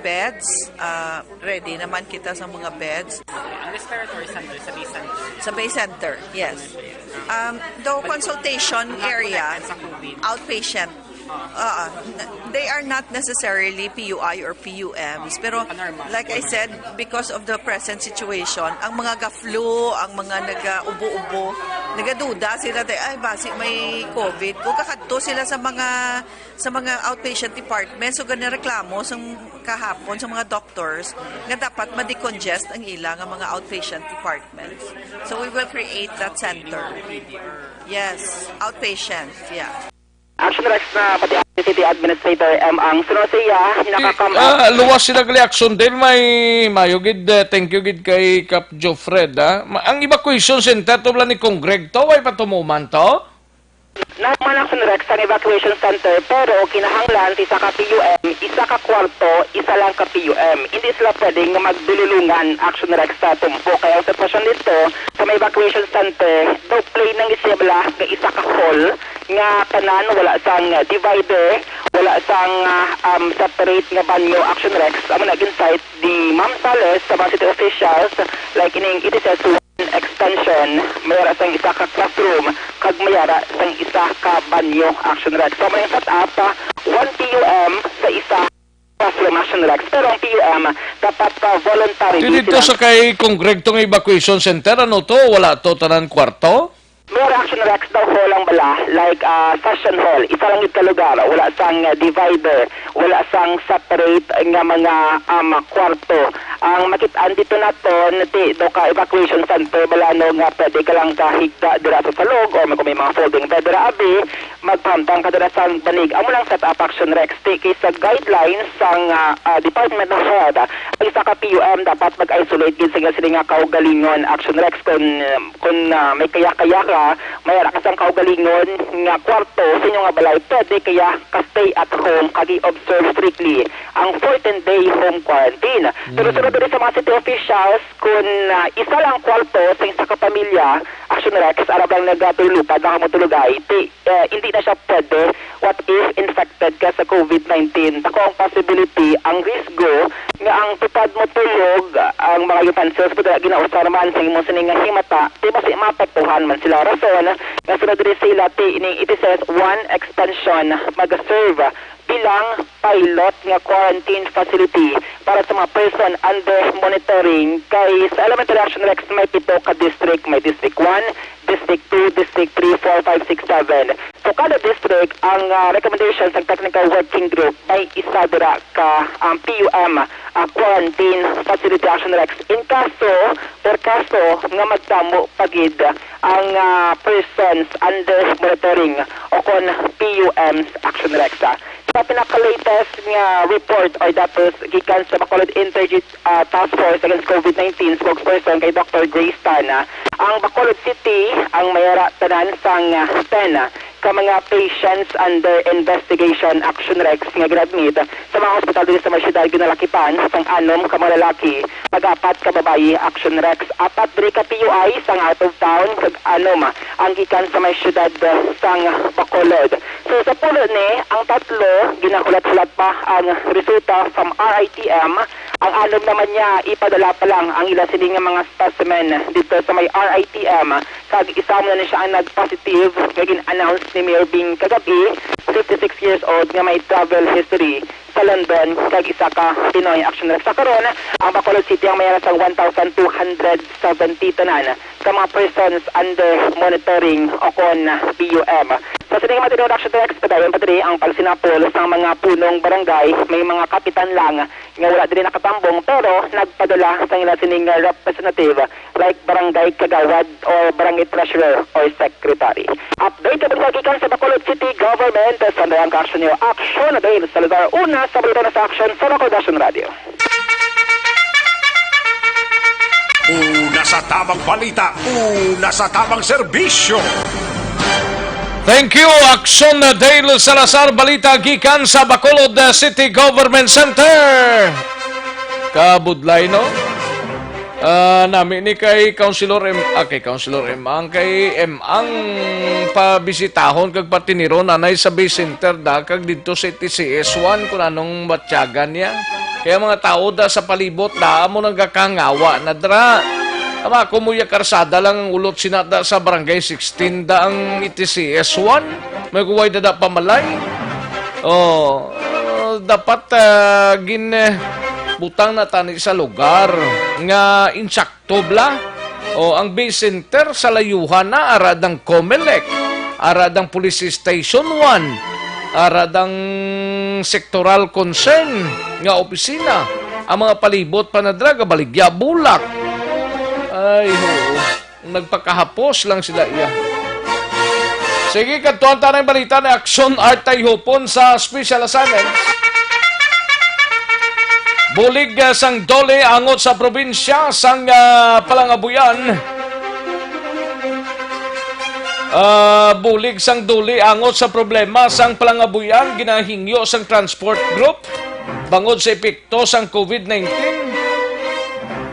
beds. Ah, ready naman kita sa mga beds. Ang respiratory center sa Bay Center. Sa Bay Center, yes. Um, the consultation area, outpatient. Oo. N-, they are not necessarily P U I or P U Ms, pero like I said, because of the present situation, ang mga ga-flu, ang mga nag-ubo-ubo, nagaduda sila, "Ay, basi may COVID." Kung kakadto sila sa mga, sa mga outpatient department, so gani reklamo sa kahapon sa mga doctors nga dapat ma-decongest ang ila nga mga outpatient departments. So we will create that center. Yes, outpatient, yeah. Action Rex na pati ang City Administrator M. Ang suno siya, nakakam- Ah, luwas sila gali action din. May mayo gid, eh, thank you gid kay Kap Jofred, ah. Ma-, ang evacuation center to bala ni Congreg to, way pa tumuman to? Naman ang Sunrex sang evacuation center, pero kinahanglan sa isa ka P U M, isa ka kwarto, isa lang ka P U M. Hindi sila pwedeng magdululungan, Action Rex, sa tumpo. Kaya ang sitwasyon dito, sa may evacuation center, daw plain lang siya bala nga isa ka hall, nga tanan, wala sang divider, wala sang, ah, um, separate nga banyo, Action Rex. Amo na gin-cite ni Ma'am Sales sa mga city officials, like ining E T C S one X expansion, may ara sang isa ka classroom, kag may ara sang isa ka banyo, Action Rex. So, may set up, ah, one P U M sa isa classroom, Action Rex. Pero ang P U M, dapat pa voluntary. Di dito sila sa kay konkreto nga evacuation center, ano to? Wala to tanan kwarto? May ara, Action Rex, daw hall ang bala, like, ah, session hall. Isa lang gid ka lugar, wala sang, ah, divider, wala sang separate nga mga, um, kwarto. Ang makit-an dito naton, ti, do ka evacuation center, bala, no, nga pwede ka lang kahigda dira sa salog, or kung may mga folding bed dira, abi, magpahamtang ka dira sa banig. Amo lang set up, Action Rex, ti, kay sa guidelines sang, ah, ah, Department of Health, ang isa ka P U M dapat mag-isolate gid sa sini nga kaugalingon, Action Rex, kung, um, kung, ah, may kaya-kaya ka, may ara ka sang kaugalingon nga kwarto sa inyo nga balay, pwede kaya ka stay at home kag i-observe strictly ang fourteen-day home quarantine. Pero Mm. sunod diri sa mga city officials, kung, ah, isa lang kwarto sa isa ka pamilya, Action Rex, arab lang nagatulupad na kamo tulugay, ti, eh, hindi na siya pwede. What if infected ka sa COVID nineteen? Dako ang possibility, ang risgo, nga ang tupad mo tulog, ang mga utensils pud ginausar man sa imong sini nga himata, ti basi maapektuhan man sila. Rason nga sunod diri sa ila, ti ining it says one expansion mag-serve bilang pilot nga quarantine facility para sa mga person under monitoring, kay sa Elementary Action Rex may pito ka district, may District one, District two, District three, four, five, six, seven. So, kada district, ang, ah, recommendation sa technical working group, may isa dira ka, um, P U M, ah, quarantine facility, Action Rex. In kaso, per kaso nga magdamo pa gid ang, ah, persons under monitoring o kon P U Ms, Action Rex, ah. Sa pinaka-latest nga report or datos gikan sa Bacolod Inter-, ah, Task Force Against COVID nineteen spokesperson kay Doctor Grace Tan, ah, ang Bacolod City ang may ara tanan sang, ah, ten ka mga patients under investigation, Action Rex, nga gin-admit sa mga hospital diri sa may siyudad, ginalakipan sang anom ka mga lalaki, pag-apat ka babayi, Action Rex, apat diri ka P U I sang out of town, kag anom ang gikan sa may siyudad, ah, sang Bacolod. So, sa pulo ni, ang tatlo, ginahulat-hulat pa ang resulta from R I T M. Ang anom naman niya, ipadala pa lang ang ila sini nga mga specimen dito sa may R I T M. Kag isa mo na ni siya ang nag-positive nga gin-announce ni Mayor Bing kagabi, fifty-six years old, nga may travel history sa London, kag isa ka Pinoy. Action Rex, sa karon, ang Bacolod City ang may aras sang one thousand two hundred seventy tanan ka mga persons under monitoring o kon P U M. Sa sining mga tinuod, Action Rex, padayon pa diri ang pagsinapol sa mga punong barangay. May mga kapitan lang nga wala diri nakatambong, pero nagpadala sa ila sining representative, like barangay kagawad or barangay treasurer or secretary. Update na gikan sa Bacolod City Government. Sa andang action niyo, Action Dale Salazar, una sa balita na sa Action sa Bacolod Action Radio. Una sa tamang balita, una sa tamang serbisyo. Thank you, Action Dale Salazar. Balita gikan sa Bacolod City Government Center. Kabudlay, no? Ah, nami ni kay Councilor M, ah, kay Councilor M, ang kay M, ang pabisitahon kag patiniron anay sa Bay Center da kag didto sa T C S one kung anong batyagan niya. Kaya mga tao da sa palibot da mo nagakangawa na dra. Tama ko mo ya karsada lang ang ulot sina da sa Barangay sixteen da ang T C S one. May kuway da da pamalay. Oh, dapat, ah, gin, eh, butang na tani sa lugar nga insakto bla. O ang Bay Center sa layuhan na, ara dang Comelec, ara dang Police Station one, ara dang sectoral concern nga opisina. Ang mga palibot pa na dra gabaligya bulak. Ay, oo. Nagpakahapos lang sila iya. Sige, kadtuan ta na ang balita ni Action Art Tayhupon sa special assignment. Bulig, ah, sang DOLE angot sa probinsya sang, ah, Palangabuyan. Ah, bulig sang DOLE angot sa problema sang Palangabuyan, ginahingyo sang transport group bangod sa epekto sang COVID nineteen.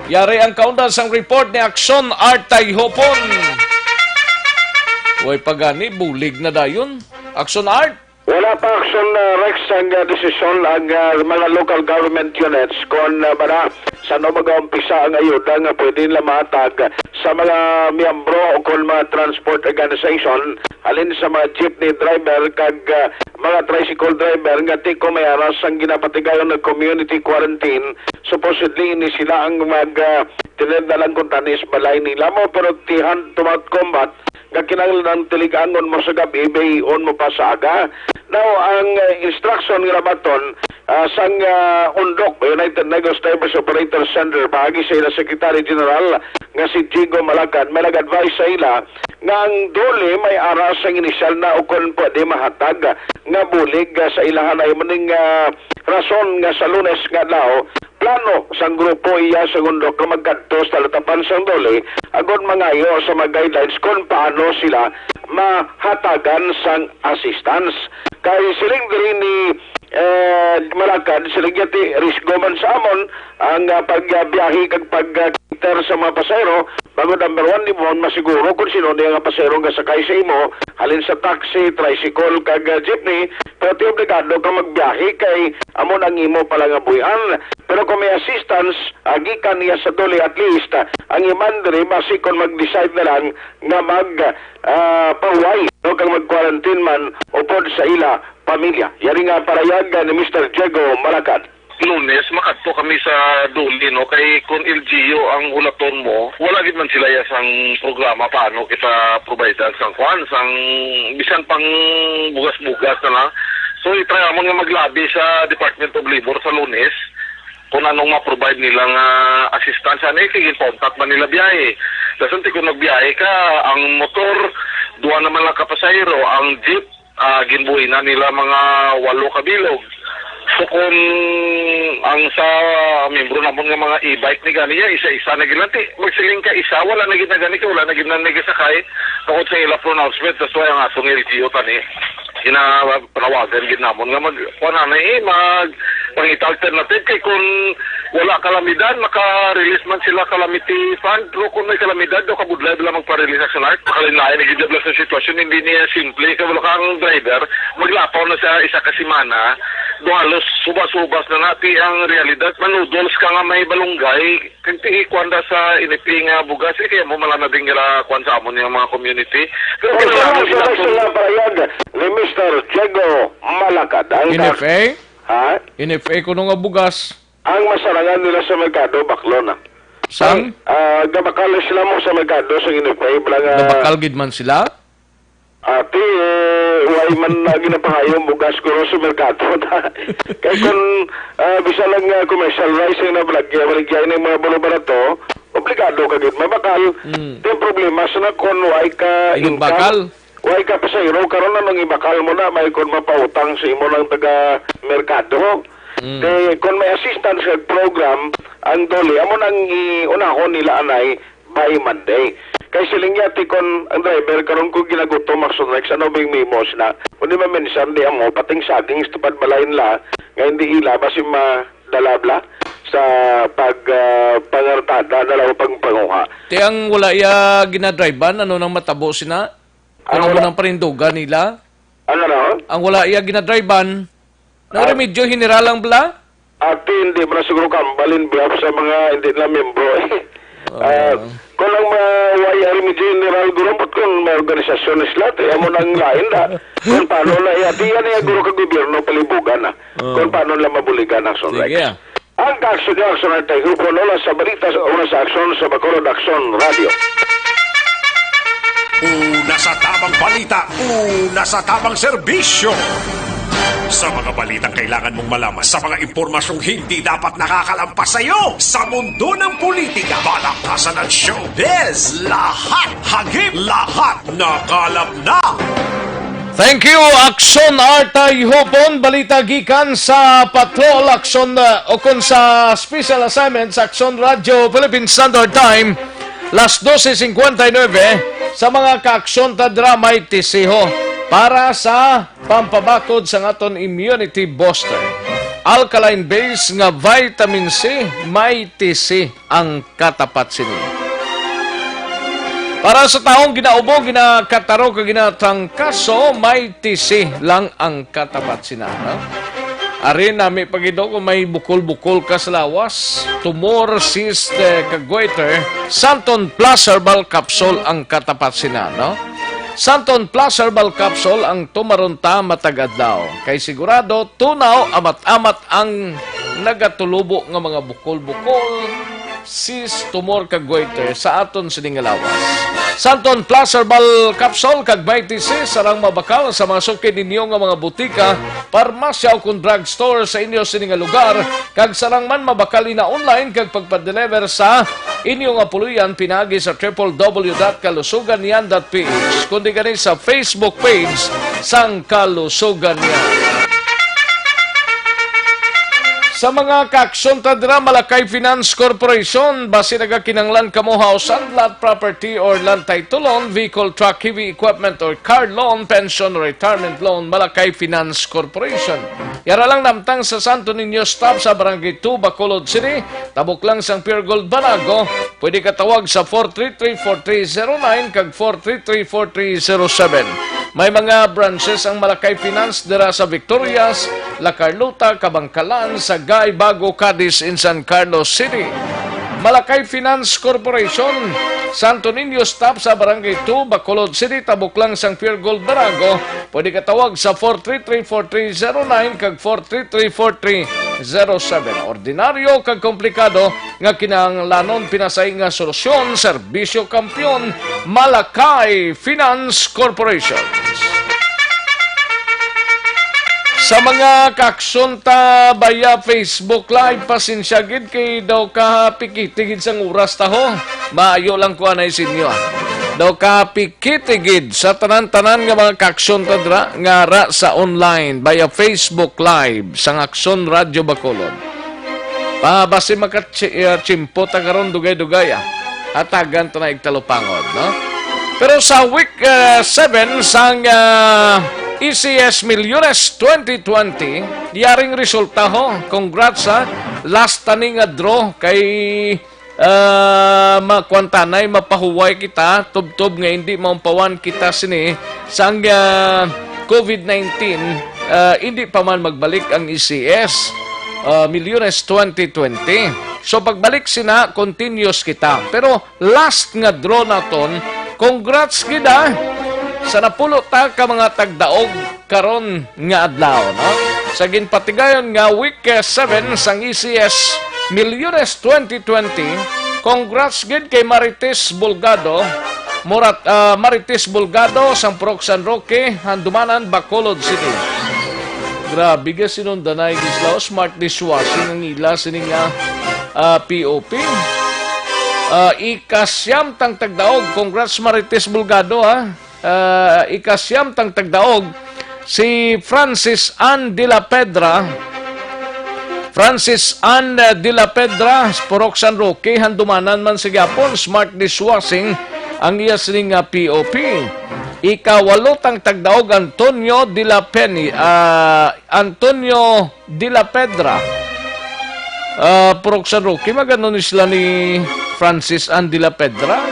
Yari ang kaundan sang report ni Action Art Tayhopon. Way pa gani, bulig na dayon. Action Art. Wala pa, Action, uh, Rex, ang, uh, desisyon ang, uh, mga local government units kon, uh, bala Sa ano magaumpisa ang ayuda nga pwede nila mahatag sa mga miyembro o kon mga transport organization, halin sa mga jeepney driver kag, ah, mga tricycle driver nga ti ko may aras ang ginapatigayon nga community quarantine? Supposedly, ini sila ang mag, ah, tinenda lang kung tani sa balay nila mo, pero ti hand to mouth combat nga kinahanglan ang tilig-angon mo sa gabi, bayon mo pa sa aga. Now, ang, ah, instruction nga nabaton, ah, sang, ah, undok, United Negros Drivers Operator Center, paagi sa ila Secretary General nga si Jigo Malakad, may nag-advise sa ila nga ang DOLE may aras sang inisyal na o kon pwede mahatag nga bulig, ah, sa ilahan ay muning, ah, rason nga sa Lunes nga adlaw, plano sang grupo iya sang undok nga magkadto sa talatapan sang DOLE agod mangayo sa mga guidelines kon paano sila mahatagan sang assistance. Kay siling diri ni, eh, Malakad, siling niya ti risgo man sa amon ang, ah, pagbiyahe kag pag-cater sa mga pasahero. Bangod number one, di mo masiguro kung sino niya nga pasahero nga sakay sa imo, halin sa taxi, tricycle, kag, ah, jeepney, pero ti obligado ka magbiyahe kay amo na ang imo pala nga buhian. Pero kung may assistance, ah, gikan niya sa DOLE, at least, ah, ang iman diri, basi kung mag-decide na lang nga mag, ah, pahuway, no, kag mag-quarantine man upod sa ila pamilya. Yari nga parayag, ah, ni Mister Diego Malakad. Lunes, makadto kami sa DOLE, no? Kay kung L G U ang hulaton mo, wala gid man sila ya sang programa paano kita provide sang kwan, sang bisan pang bugas-bugas na lang. So, i-try amon nga maglabi sa Department of Labor sa Lunes kung anong ma-provide nila nga assistance. Ano, eh, kay ginkontak man nila biyahe. Dason ti kung nagbiyahe ka, ang motor, duha naman lang ka pasahero, ang jeep, ah, ginbuhi na nila mga walo ka bilog. So, kung ang sa membro namon nga mga e-bike ni gani, ya, isa-isa na gid lang. Ti, magsiling ka isa, wala na gid na gani, kay wala na gid na nagasakay. Tungod sa ila pronouncement, that's why ang atong L G U tani, ginapanawagan gid namon nga mag, kuwan na, eh, mag, pangita alternative. Kay kung wala kalamidad, maka-release man sila calamity fund. Pero kung may kalamidad, daw kabudlay bala magpa-release action art. Makalain-lain na gid bala sa sitwasyon, hindi niya simple. Kay wala kang driver, maglapaw na sa isa ka semana. Do halos subas-subas na nati ang realidad. Manudols ka nga may balunggay. Kag ti, kuwan da sa N F A nga bugas, eh, kaya mo malanabing nila kuwan sa amon yung mga community. Pero Ang kinahanglan sila, sila sila parayag ni Mister Diego Malakad. Ang N F A? Ha? N F A kuno nga bugas. Ang masarangan nila sa merkado, baklo na. Sang? Ang, ah, gabakal sila mo sa merkado sa N F A, bala nga Gabakal gid man sila? Ati, eh, way man na ginapangayo ang bugas ko sa merkado. Kay kung, ah, bisan lang, ah, commercial rice ang nabaligya, baligya ng mga balo-barato, obligado ka gid mabakal. Mm. Ito yung problema, sa na kung way ka Inugbakal? income, way ka pasahero, karon anong ibakal mo na, may kung mapautang sa imo ng taga merkado. Mm. Kay kung may assistance kag program, ang DOLE, amo nang iunahon nila anay, by Monday. Kay siling niya, ti kon ang driver karon ko ginagutom, Maxon Rex, ano bing mimos na? Kundi maminsan di amo, pating saging sa tupad balay nila, nga hindi ila, basi madala bala sa pag, ah, pangartada na lang o pagpanguha. Ti ang wala iya ginadrivean, ano nang matabo sina? Ano Ang mo wala nang parindugan nila? Ano raw? Ang wala iya ginadrivean, nang Ah. remedyo general lang bala? Ati, hindi mo na siguro kambalin behalf sa mga hindi na membro, eh. Ah. Ah, kung ang mga way ang remedyo general, guro, ba't kung may organisasyon na sila, kaya mo nang lain na. Kung paano na, eh, ati yan, eh, guro ka gobyerno, palibugan na. Ah. Kung paano nila mabuligan ang Sunrex. Sige, ah. Ang kaaksyon niya, aksyon ang tayo, puno lang sa balita, sa una sa aksyon, sa Bacolod Aksyon Radio. Una sa tamang balita, una sa tamang serbisyo. Sa mga balitang kailangan mong malaman, sa mga impormasyong hindi dapat nakakalampas sa iyo, sa mundo ng politika, balakasan at showbiz, lahat hagip, lahat nakalap na. Thank you, Aksyon Artay Hupon. Balita gikan sa Patrol Aksyon, uh, o kung sa special assignment sa Aksyon Radyo Philippine Standard Time, las doce cincuenta y nueve, sa mga kaaksyon ta dramay tisiho para sa pampabakod sa aton immunity booster. Alkaline base nga vitamin C, may tisi ang katapat sini. Para sa taong ginaubo, ginakataro, kag ginatrangkaso, may tisi lang ang katapat sina, no? Ari, nami pa gid kung may bukol-bukol ka sa lawas, tumor, cyst, eh, kag goiter, Santon Plus Herbal Capsule ang katapat sina, no? Santon Plus Herbal Capsule ang tumaron ta matag adlaw. Kay sigurado, tunaw, amat-amat ang nagatulubo nga mga bukol-bukol, cyst, tumor, kag goiter sa aton sini nga lawas. Santon Plus Herbal Capsule kag Mighty C sarang mabakal sa mga suki ninyo nga mga butika, parmasya o kon drugstore sa inyo sini nga lugar, kag sarang man mabakal ina online kag pagpadeliver sa inyo nga puloy-an pinaagi sa triple W dot kalusuganyan dot P H, kundi gani sa Facebook page sang Kalusuganyan. Sa mga kaaksyon ta dira, Malakay Finance Corporation, basi nagakinahanglan kamo house and lot property or land title loan, vehicle, truck, heavy equipment or car loan, pension, retirement loan, Malakay Finance Corporation. Yara lang namtang sa Santo Niño Stop sa Barangay two, Bacolod City, tabok lang sang Pure Gold Banago. Pwede ka tawag sa four three three, four three zero nine kag four three three, four three zero seven. May mga branches ang Malakay Finance dira sa Victorias, La Carlota, Kabankalan, Sagay, Bago, Cadiz, in San Carlos City. Malakay Finance Corporation, Santo Niño Stop sa Barangay two, Bacolod City, tabok lang sang Pure Gold Banago. Pwede ka tawag sa four three three, four three zero nine kag four three three, four three zero seven. Ordinaryo kag komplikado nga kinahanglanon pinasay nga solusyon, serbisyo kampiyon, Malakay Finance Corporation. Sa mga kaaksyon ta via Facebook Live, pasensya gid kay daw ka pikiti gid sang oras ta ho. Maayo lang ko anay sa inyo, ah. Daw ka pikiti gid sa tanan-tanan nga mga kaaksyon ta dira nga ra sa online via Facebook Live sang Aksyon Radyo Bacolod. Pa, basi makatsi-, ah, tsimpo ta karon dugay-dugay, ah. Hatagan ta na igtalupangod, no? Pero sa week, ah, seven sang, ah, E C S Milyones twenty twenty, yaring resulta ho. Congrats, ha. Last tani nga draw kay, ah, makuantanay, mapahuway kita, tubtob nga hindi maumpawan kita sini sang, ah, covid nineteen, ah, hindi pa man magbalik ang E C S, ah, Milyones twenty twenty. So, pagbalik sina, continuous kita. Pero last nga draw naton, congrats gid, ah, sa napulo ta ka mga tagdaog karon nga adlaw, no? Sa ginpatigayon nga week, eh, seven sang E C S Milyones twenty twenty, congrats gid kay Marites Bulgado, Morat-, ah, Marites Bulgado sang Purok San Roque, Handumanan, Bacolod City. Grabe ka sinundanay, Gislao, smart dishwashing ang ila sini nga, ah, P O P. Ah, ikasyam tang tagdaog, congrats Marites Bulgado, ha. Ah, ikasyam tang tagdaog, si Francis Ann de la Pedra. Francis Ann de la Pedra, Purok San Roque, Handumanan man sa gyapon, smart dishwashing ang iya sini nga P O P. Ikawalo tang tagdaog, Antonio de la Peni-, ah, Antonio de la Pedra. Ah, Purok San Roque, magano ni sila ni Francis Ann de la Pedra?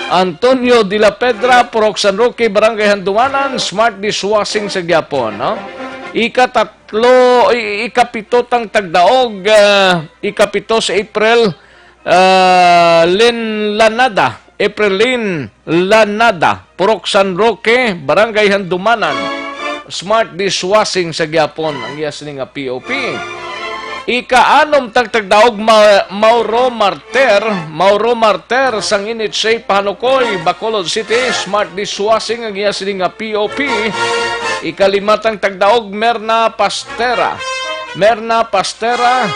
Antonio de la Pedra, Purok San Roque, Barangay Handumanan, smart dishwashing sa gyapon, no? Ikatatlo, i-, ikapito tang tagdaog, ah, ikapito sa April, ah, Lin Lanada, April Lin Lanada, Purok San Roque, Barangay Handumanan. Smart dishwashing sa gyapon ang iya sini nga P O P. Ika-anom tang tagdaog, Ma-, Mauro Marter, Mauro Marter sang N H A Pahanukoy, Bacolod City, smart dishwashing ang iya sini nga P O P. Ikalima tang tagdaog, Merna Pastera, Merna Pastera,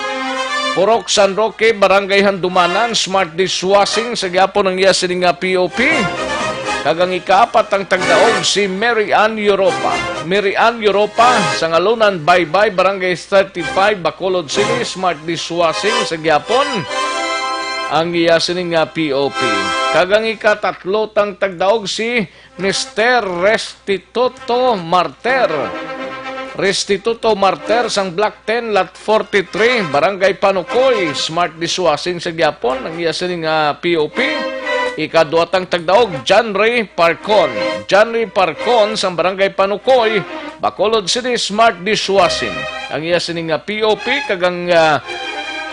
Purok San Roque, Barangay Handumanan, smart dishwashing sa gyapon ang iya sini nga P O P. Kag ang ikaapat ang tagdaog, si Mary Ann Europa. Mary Ann Europa, Sangalunan, Baybay, Barangay thirty-five, Bacolod City, smart dishwashing sa gyapon ang iya sini nga P O P. Kag ang ikatatlo tang tagdaog, si Mister Restituto Marter. Restituto Marter sang Block ten, Lot forty-three, Barangay Panukoy, smart dishwashing sa gyapon ang iya sini nga P O P. Ikaduha tang tagdaog, John Ray Parcon. John Ray Parcon sang Barangay Panukoy, Bacolod City, Smart Dishwashing. Ang iya sini nga P O P kag ang, ah,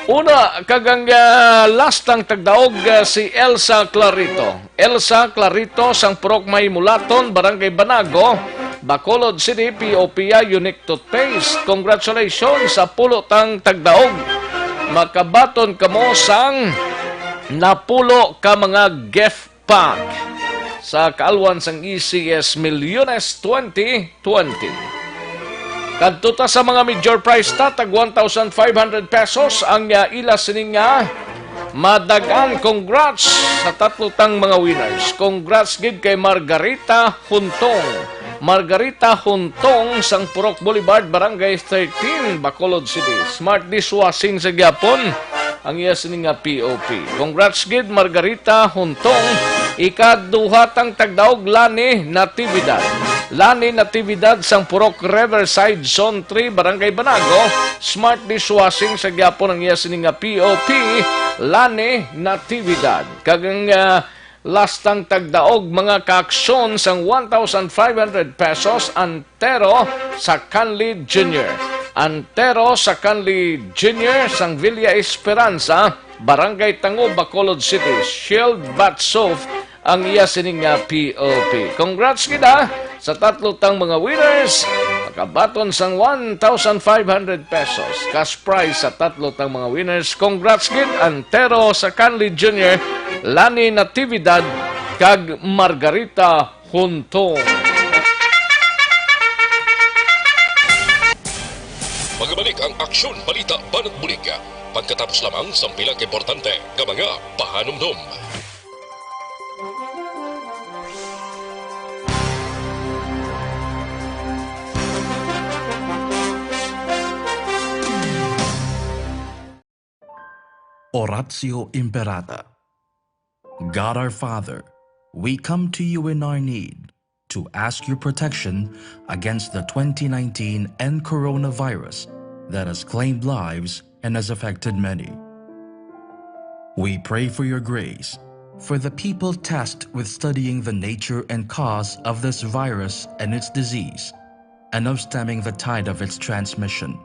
una kag ang, ah, last tang tagdaog, ah, si Elsa Clarito. Elsa Clarito sang Purok May Mulaton, Barangay Banago, Bacolod City, P O P ya, Unique Toothpaste. Congratulations sa pulo tang tagdaog. Makabaton kamo sang napulo ka mga gift pack sa kaalwan sang E C S Milyones twenty twenty. Kadto ta sa mga major prize ta, tag one thousand five hundred pesos ang, ah, ila sini nga madag-an. Congrats sa tatlo tang mga winners. Congrats gid kay Margarita Huntong. Margarita Huntong sang Purok Boulevard, Barangay thirteen, Bacolod City. Smart dishwashing sa gyapon ang iya sini nga P O P. Congrats gid, Margarita Huntong. Ikaduha tang tagdaog, Lani Natividad. Lani Natividad sang Purok Riverside, Zone three, Barangay Banago. Smart dishwashing sa gyapon ang iya sini nga P O P, Lani Natividad. Kag ang, ah, last tang tagdaog, mga kaaksyon, sang one thousand five hundred pesos, Antero Sacanli Junior. Antero Sacanli Junior sang Villa Esperanza, Barangay Tango, Bacolod City. Shield Bath Soap ang iya sini nga P O P. Congrats gid, ha, sa tatlo tang mga winners. Makabaton sang one thousand five hundred pesos cash prize sa tatlo tang mga winners. Congrats gid, Antero Sacanli Junior, Lani Natividad, kag Margarita Huntong. Magabalik ang Aksyon Balita Banat Bulig pagkatapos lamang sang pila ka importante nga mga pahanumdom. Oratio Imperata. God our Father, we come to you in our need to ask your protection against the twenty nineteen N coronavirus that has claimed lives and has affected many. We pray for your grace for the people tasked with studying the nature and cause of this virus and its disease, and of stemming the tide of its transmission.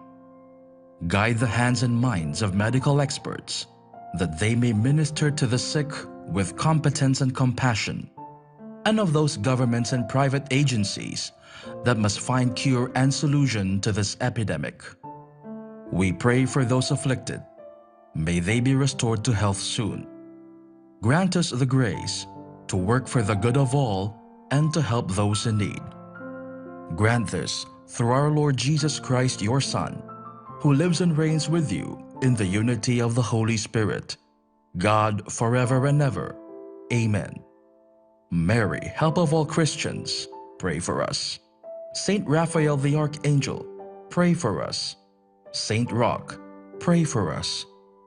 Guide the hands and minds of medical experts, that they may minister to the sick with competence and compassion, and of those governments and private agencies that must find cure and solution to this epidemic. We pray for those afflicted. May they be restored to health soon. Grant us the grace to work for the good of all and to help those in need. Grant this through our Lord Jesus Christ, your Son, who lives and reigns with you in the unity of the Holy Spirit, God, forever and ever. Amen. Mary, help of all Christians, pray for us. Saint Raphael the Archangel, pray for us. Saint Roch, pray for us.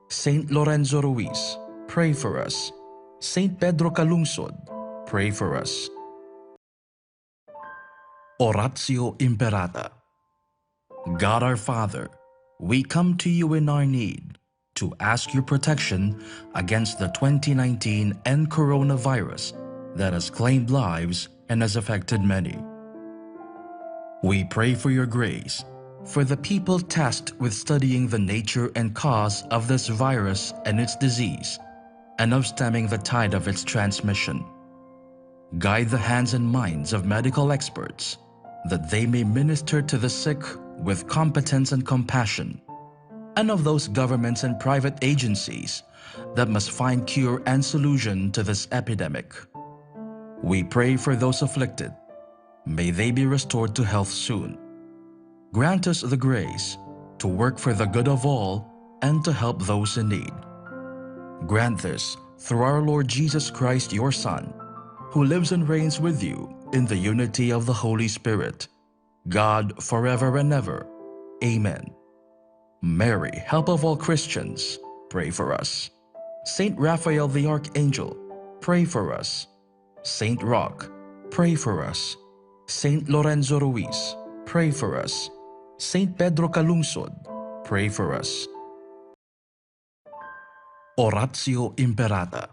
Saint Lorenzo Ruiz, pray for us. Saint Pedro Calungsod, pray for us. Oratio Imperata. God our Father, we come to you in our need to ask your protection against the twenty nineteen N coronavirus that has claimed lives and has affected many. We pray for your grace for the people tasked with studying the nature and cause of this virus and its disease, and of stemming the tide of its transmission. Guide the hands and minds of medical experts, that they may minister to the sick with competence and compassion, and of those governments and private agencies that must find cure and solution to this epidemic. We pray for those afflicted. May they be restored to health soon. Grant us the grace to work for the good of all and to help those in need. Grant this through our Lord Jesus Christ, your Son, who lives and reigns with you in the unity of the Holy Spirit, God, forever and ever. Amen. Mary, help of all Christians, pray for us. Saint Raphael the Archangel, pray for us. Saint Roch, pray for us. Saint Lorenzo Ruiz, pray for us. Saint Pedro Calungsod, pray for us. Oratio Imperata.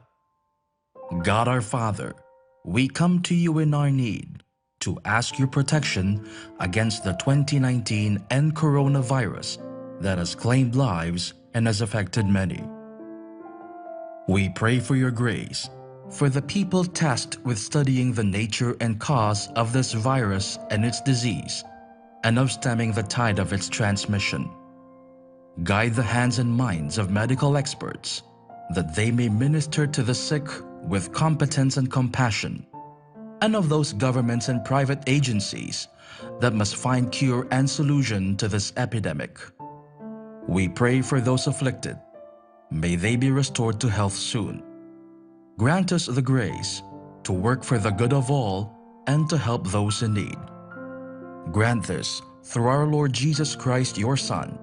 God our Father, we come to you in our need to ask your protection against the twenty nineteen N coronavirus that has claimed lives and has affected many. We pray for your grace for the people tasked with studying the nature and cause of this virus and its disease, and of stemming the tide of its transmission. Guide the hands and minds of medical experts, that they may minister to the sick with competence and compassion, and of those governments and private agencies that must find cure and solution to this epidemic. We pray for those afflicted. May they be restored to health soon. Grant us the grace to work for the good of all and to help those in need. Grant this through our Lord Jesus Christ, your Son,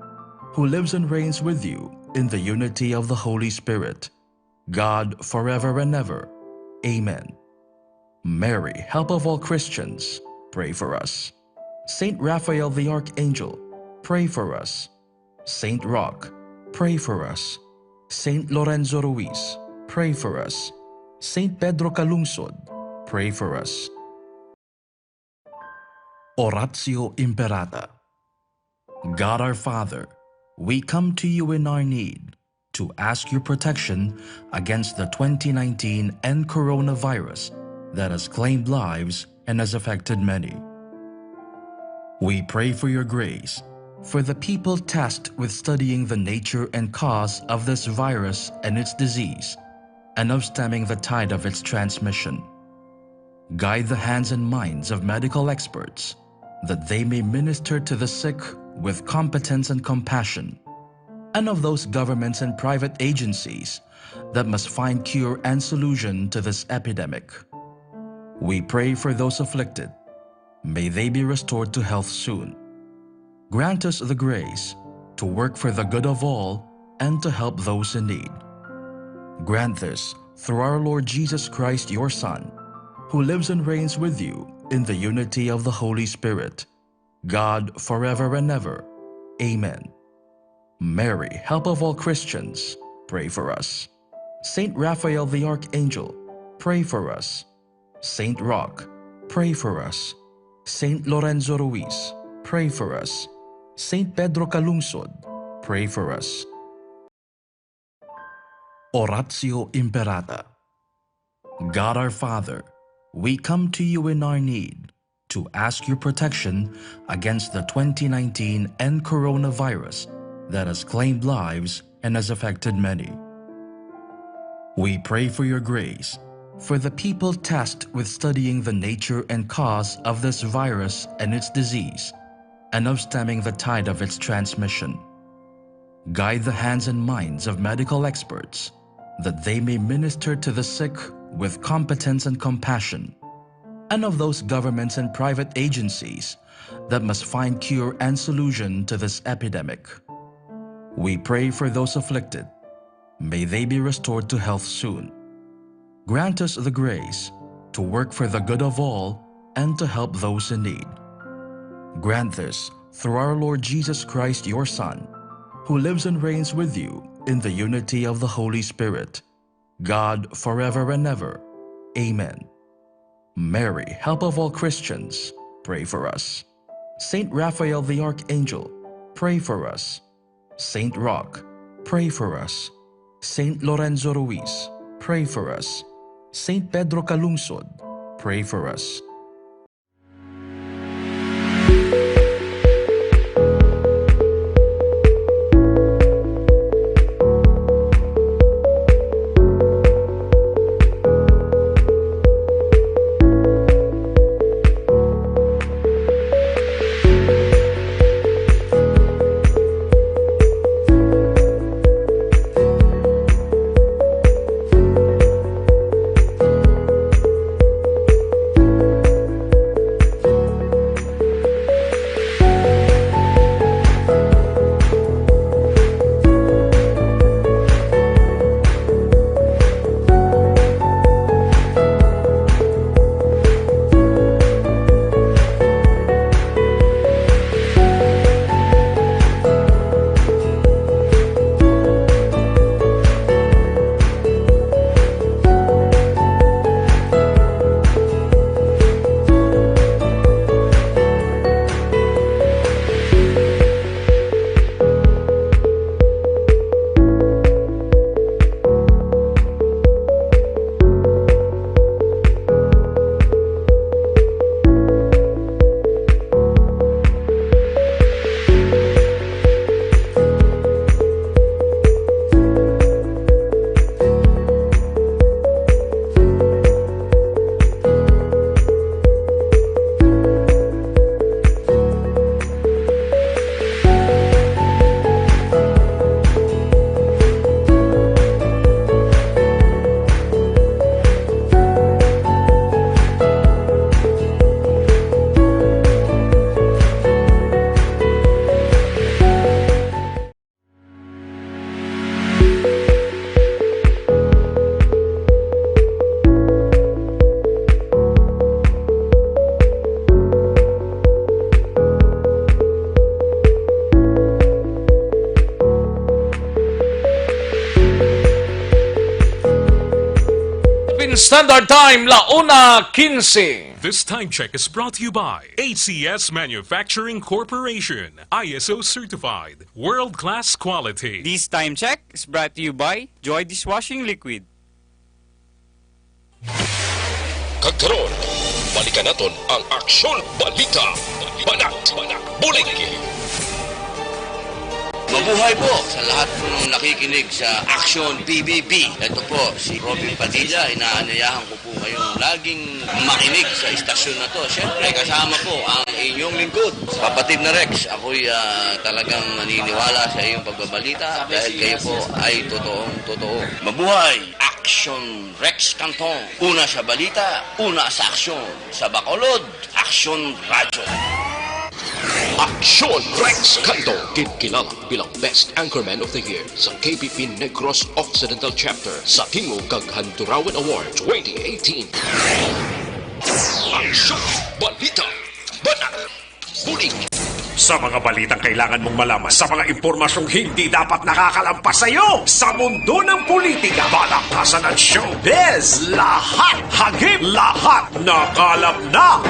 who lives and reigns with you in the unity of the Holy Spirit, God, forever and ever. Amen. Mary, help of all Christians, pray for us. Saint Raphael the Archangel, pray for us. Saint Roch, pray for us. Saint Lorenzo Ruiz, pray for us. Saint Pedro Calungsod, pray for us. Oratio Imperata. God our Father, we come to you in our need to ask your protection against the twenty nineteen N coronavirus that has claimed lives and has affected many. We pray for your grace for the people tasked with studying the nature and cause of this virus and its disease, and of stemming the tide of its transmission. Guide the hands and minds of medical experts, that they may minister to the sick with competence and compassion, and of those governments and private agencies that must find cure and solution to this epidemic. We pray for those afflicted. May they be restored to health soon. Grant us the grace to work for the good of all and to help those in need. Grant this through our Lord Jesus Christ, your Son, who lives and reigns with you in the unity of the Holy Spirit, God, forever and ever. Amen. Mary, help of all Christians, pray for us. Saint Raphael the Archangel, pray for us. Saint Roch, pray for us. Saint Lorenzo Ruiz, pray for us. Saint Pedro Calungsod, pray for us. Oratio Imperata. God our Father, we come to you in our need to ask your protection against the twenty nineteen N coronavirus that has claimed lives and has affected many. We pray for your grace for the people tasked with studying the nature and cause of this virus and its disease, and of stemming the tide of its transmission. Guide the hands and minds of medical experts, that they may minister to the sick with competence and compassion, and of those governments and private agencies that must find cure and solution to this epidemic. We pray for those afflicted. May they be restored to health soon. Grant us the grace to work for the good of all and to help those in need. Grant this through our Lord Jesus Christ, your Son, who lives and reigns with you in the unity of the Holy Spirit, God, forever and ever. Amen. Mary, help of all Christians, pray for us. Saint Raphael the Archangel, pray for us. Saint Roch, pray for us. Saint Lorenzo Ruiz, pray for us. Saint Pedro Calungsod, pray for us. Standard Time, la una quince. This time check is brought to you by A C S Manufacturing Corporation, I S O certified, world-class quality. This time check is brought to you by Joy Dishwashing Liquid. Kag karon, balikan naton ang Aksyon Balita, Banat, Bulig. Mabuhay po sa lahat po ng nakikinig sa Aksyon P B B. Ito po si Robin Padilla. Inaanyayahan ko po kayong laging makinig sa istasyon na to. Siyempre, kasama po ang inyong lingkod, kapatid na Rex. Ako'y, ah, talagang naniniwala sa iyong pagbabalita dahil kayo po ay totoong totoo. Mabuhay! Aksyon Rex Cantong. Una sa balita, una sa aksyon. Sa Bacolod, Aksyon Radyo. Aksyon Rex Cantong, ginkilala bilang Best Anchorman of the Year sa K P P Negros Occidental Chapter sa Tingog kag Handurawan Award twenty eighteen. Aksyon, balita, banat, bulig. Sa mga balitang kailangan mong malaman, sa mga impormasyong hindi dapat nakakalampas sa iyo, sa mundo ng politika, balakasan at showbiz, lahat hagip, lahat nakalap na.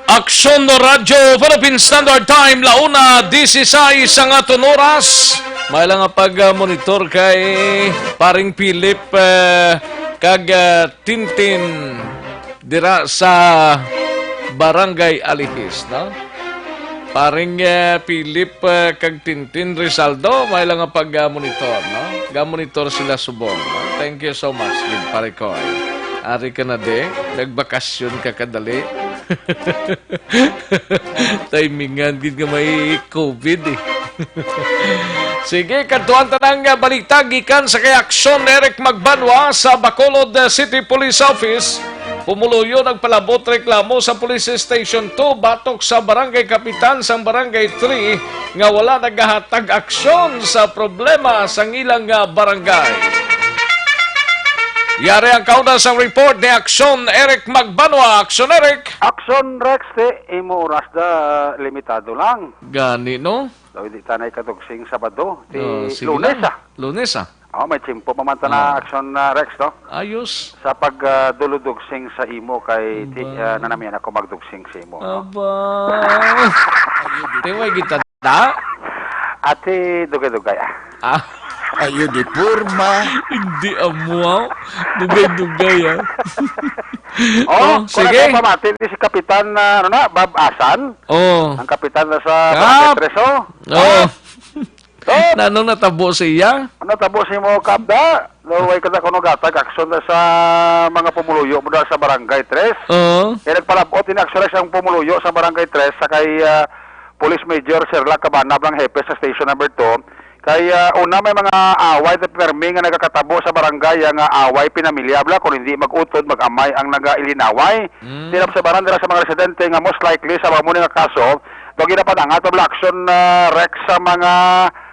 Aksyon Radyo Philippine Standard Time, la una dieciséis ang aton oras. May lang nga pag-monitor kay paring Philip, eh, kag, eh, Tintin dira sa Barangay Alihis, no? Paring, eh, Philip, eh, kag Tintin Rizaldo, may lang nga pag-monitor, no? Ga-monitor sila subong, no? Thank you so much, gid, pare ko, eh. Ari ka na, de. Nagbakasyon ka kadali. Timingan gid nga may covid, eh. Sige, kadtuan ta nang, ah, balita gikan sa kay Aksyon Eric Magbanwa sa Bacolod, ah, City Police Office. Pumuluyo nagpalabot reklamo sa Police Station two batok sa barangay kapitan sang Barangay three nga wala nagahatag aksyon sa problema sang ilang, ah, barangay. Yari ang kauna sang report ni Aksyon Eric Magbanwa. Aksyon Eric! Aksyon Rex, ti imo oras da limitado lang. Gani, no? Daw hindi tanay katugsing Sabado. Ti Oh, sige Lunes, lang. ah. Lunes, ah. Oh, may tsimpo pa man ta na Ah. Aksyon, ah, Rex, no? Ayos. Sa pag, ah, duludugsing sa imo kay ti, Aba. ah, nanamian ako magdugsing sa imo, no? Aba. Di mo kita na? Ati dugay-dugay, ah. Ah. Ayo di porma. Hindi amo, ah. Dugay-dugay, ah. Oh, Oh, sige. Pamati ni si Kapitan, ah, ano na, Bob Asan. Oh. Ang kapitan na sa Kap! Barangay Tres, oh. Oh. Oh. Nano natabo sa iya? Ano tabo sa imo, Kap, da? No, way ka na kuno gatag aksyon na sa mga pumuluyo mo da sa Barangay Tres. Oo. Kaya nagpalabot din aksyon sa pumuluyo sa Barangay Tres sa kay, ah, Police Major Sherlock Cabana, ang hepe sa Station Number Two. Kay, ah, una, may mga away na permi nga nagakatabo sa barangay, ah, nga away pinamilya, bla, kung hindi mag-utod, mag-amay ang nagailinaway. Mm. Tinapsabaran nila sa mga residente nga most likely sa mga muni nga kaso, daw ginapadangat ang aksyon, ah, Rex, sa mga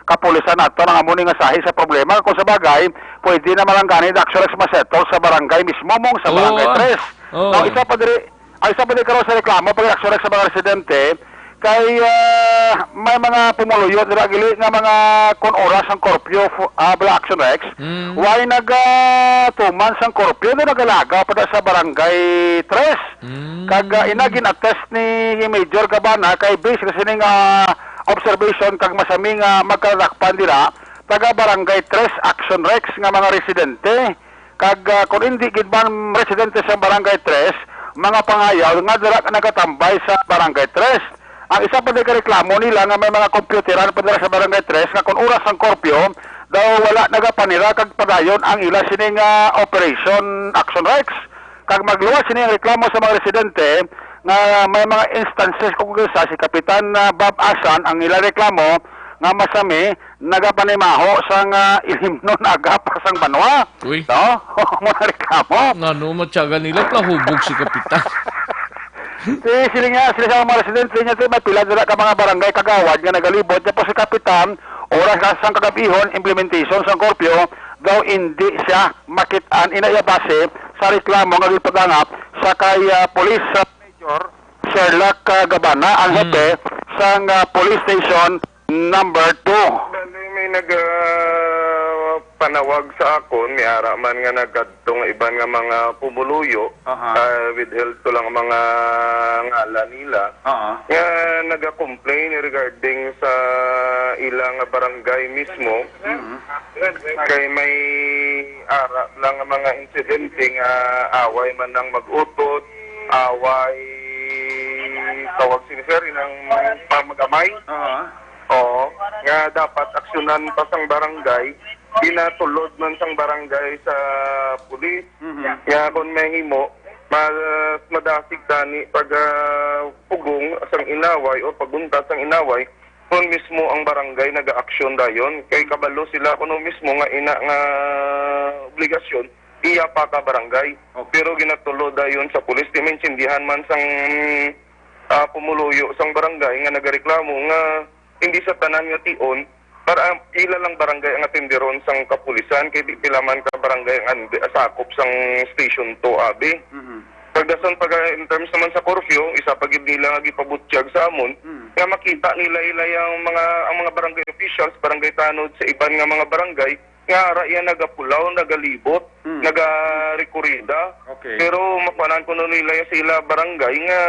kapulisan nato nga muni nga sahi sa problema. Kung sa bagay, pwede na malanggani ang aksyon Rex masettle sa barangay mismo, mong sa Oo, Barangay ah. Tres. Oo. Now, isa pa diri, ay, isa pa diri karon sa reklamo, pag-aksyon Rex sa mga residente, kay, ah, may mga pumuluyo dira gili nga mga kon oras ang curfew, fu-, ah, bala aksyon Rex, Mm. way nagatuman sang curfew, no, nagalaga pa da sa Barangay Tres. Mm. Kag, ah, ina gin-attest ni Major Gabana kay base na sini nga observation kag masami nga magkaladakpan dira, taga Barangay Tres aksyon Rex nga mga residente. Kag, ah, kung hindi gid man residente sa Barangay Tres, mga pangayaw nga dira nagatambay sa Barangay Tres. Ang isa pa di ka reklamo nila nga may mga computeran pa dira sa Barangay Tres nga kung oras ang curfew, daw wala nagapanira kag padayon ang ila sini nga operation action Rex. Kag magluwas sini ang reklamo sa mga residente nga may mga instances kung kisa si Kapitan, ah, Bob Asan ang ila reklamo nga masami nagapanimaho sang, ah, ilimnon agapa sang banwa. Uy. No? Mga reklamo. Ngano matyaga nila plahubog si Kapitan? Ti, sila nga, sila sa mga residente niya, ti, may pila dira ka mga barangay kagawad nga nagalibot. Tapos si Kapitan, oras na sang kagabihon, implementation sang curfew, daw hindi siya makit-an. Ina iya base sa reklamo nga gipadangap sa kay, ah, Police, ah, Major Sherlock, ah, Gabana, ang Hmm. hepe sang, ah, Police Station Number Two. Bali, may nag, ah, nagpanawag sa akon, may ara man nga nagkadto nga iban nga mga pumuluyo, Aha. ah, withheld ko lang ang mga ngalan nila, Aha. nga naga-complain regarding sa ilang barangay mismo. Mm. Kay may ara lang nga mga insidente nga away man ang mag-utot, away, tawag sini, sir, inang pamag-amay. Oo. Oo, nga dapat aksyonan pa sang barangay, ginatulod man sang barangay sa pulis. Mhm. Nga kung mahimo, mas madasig tani pag, ah, pugong sang inaway o pagbuntas sang inaway, kung mismo ang barangay nag-aaksyon dayon. Kay kabalo sila kuno mismo nga ina nga obligasyon, iya pa ka barangay. Okay. Pero ginatulod dayon sa pulis, di maintindihan man sang, ah, pumuluyo sang barangay nga nagareklamo nga hindi sa tanan nga tion, para ila lang barangay ang atenderon sang kapulisan, kay di pila man ka barangay ang ande-, sakop sang Station two, abi. Mhm. Pagdason pag, in terms naman sa curfew, isa pa gid nila nga gipabutyag sa amon, Mm. nga makita nila ila yang mga, ang mga barangay officials, barangay tanod sa iban nga mga barangay, nga ara iya nagapulaw, nagalibot, Mm. nagarekurida. Okay. Pero makuanan kuno nila sa ila barangay nga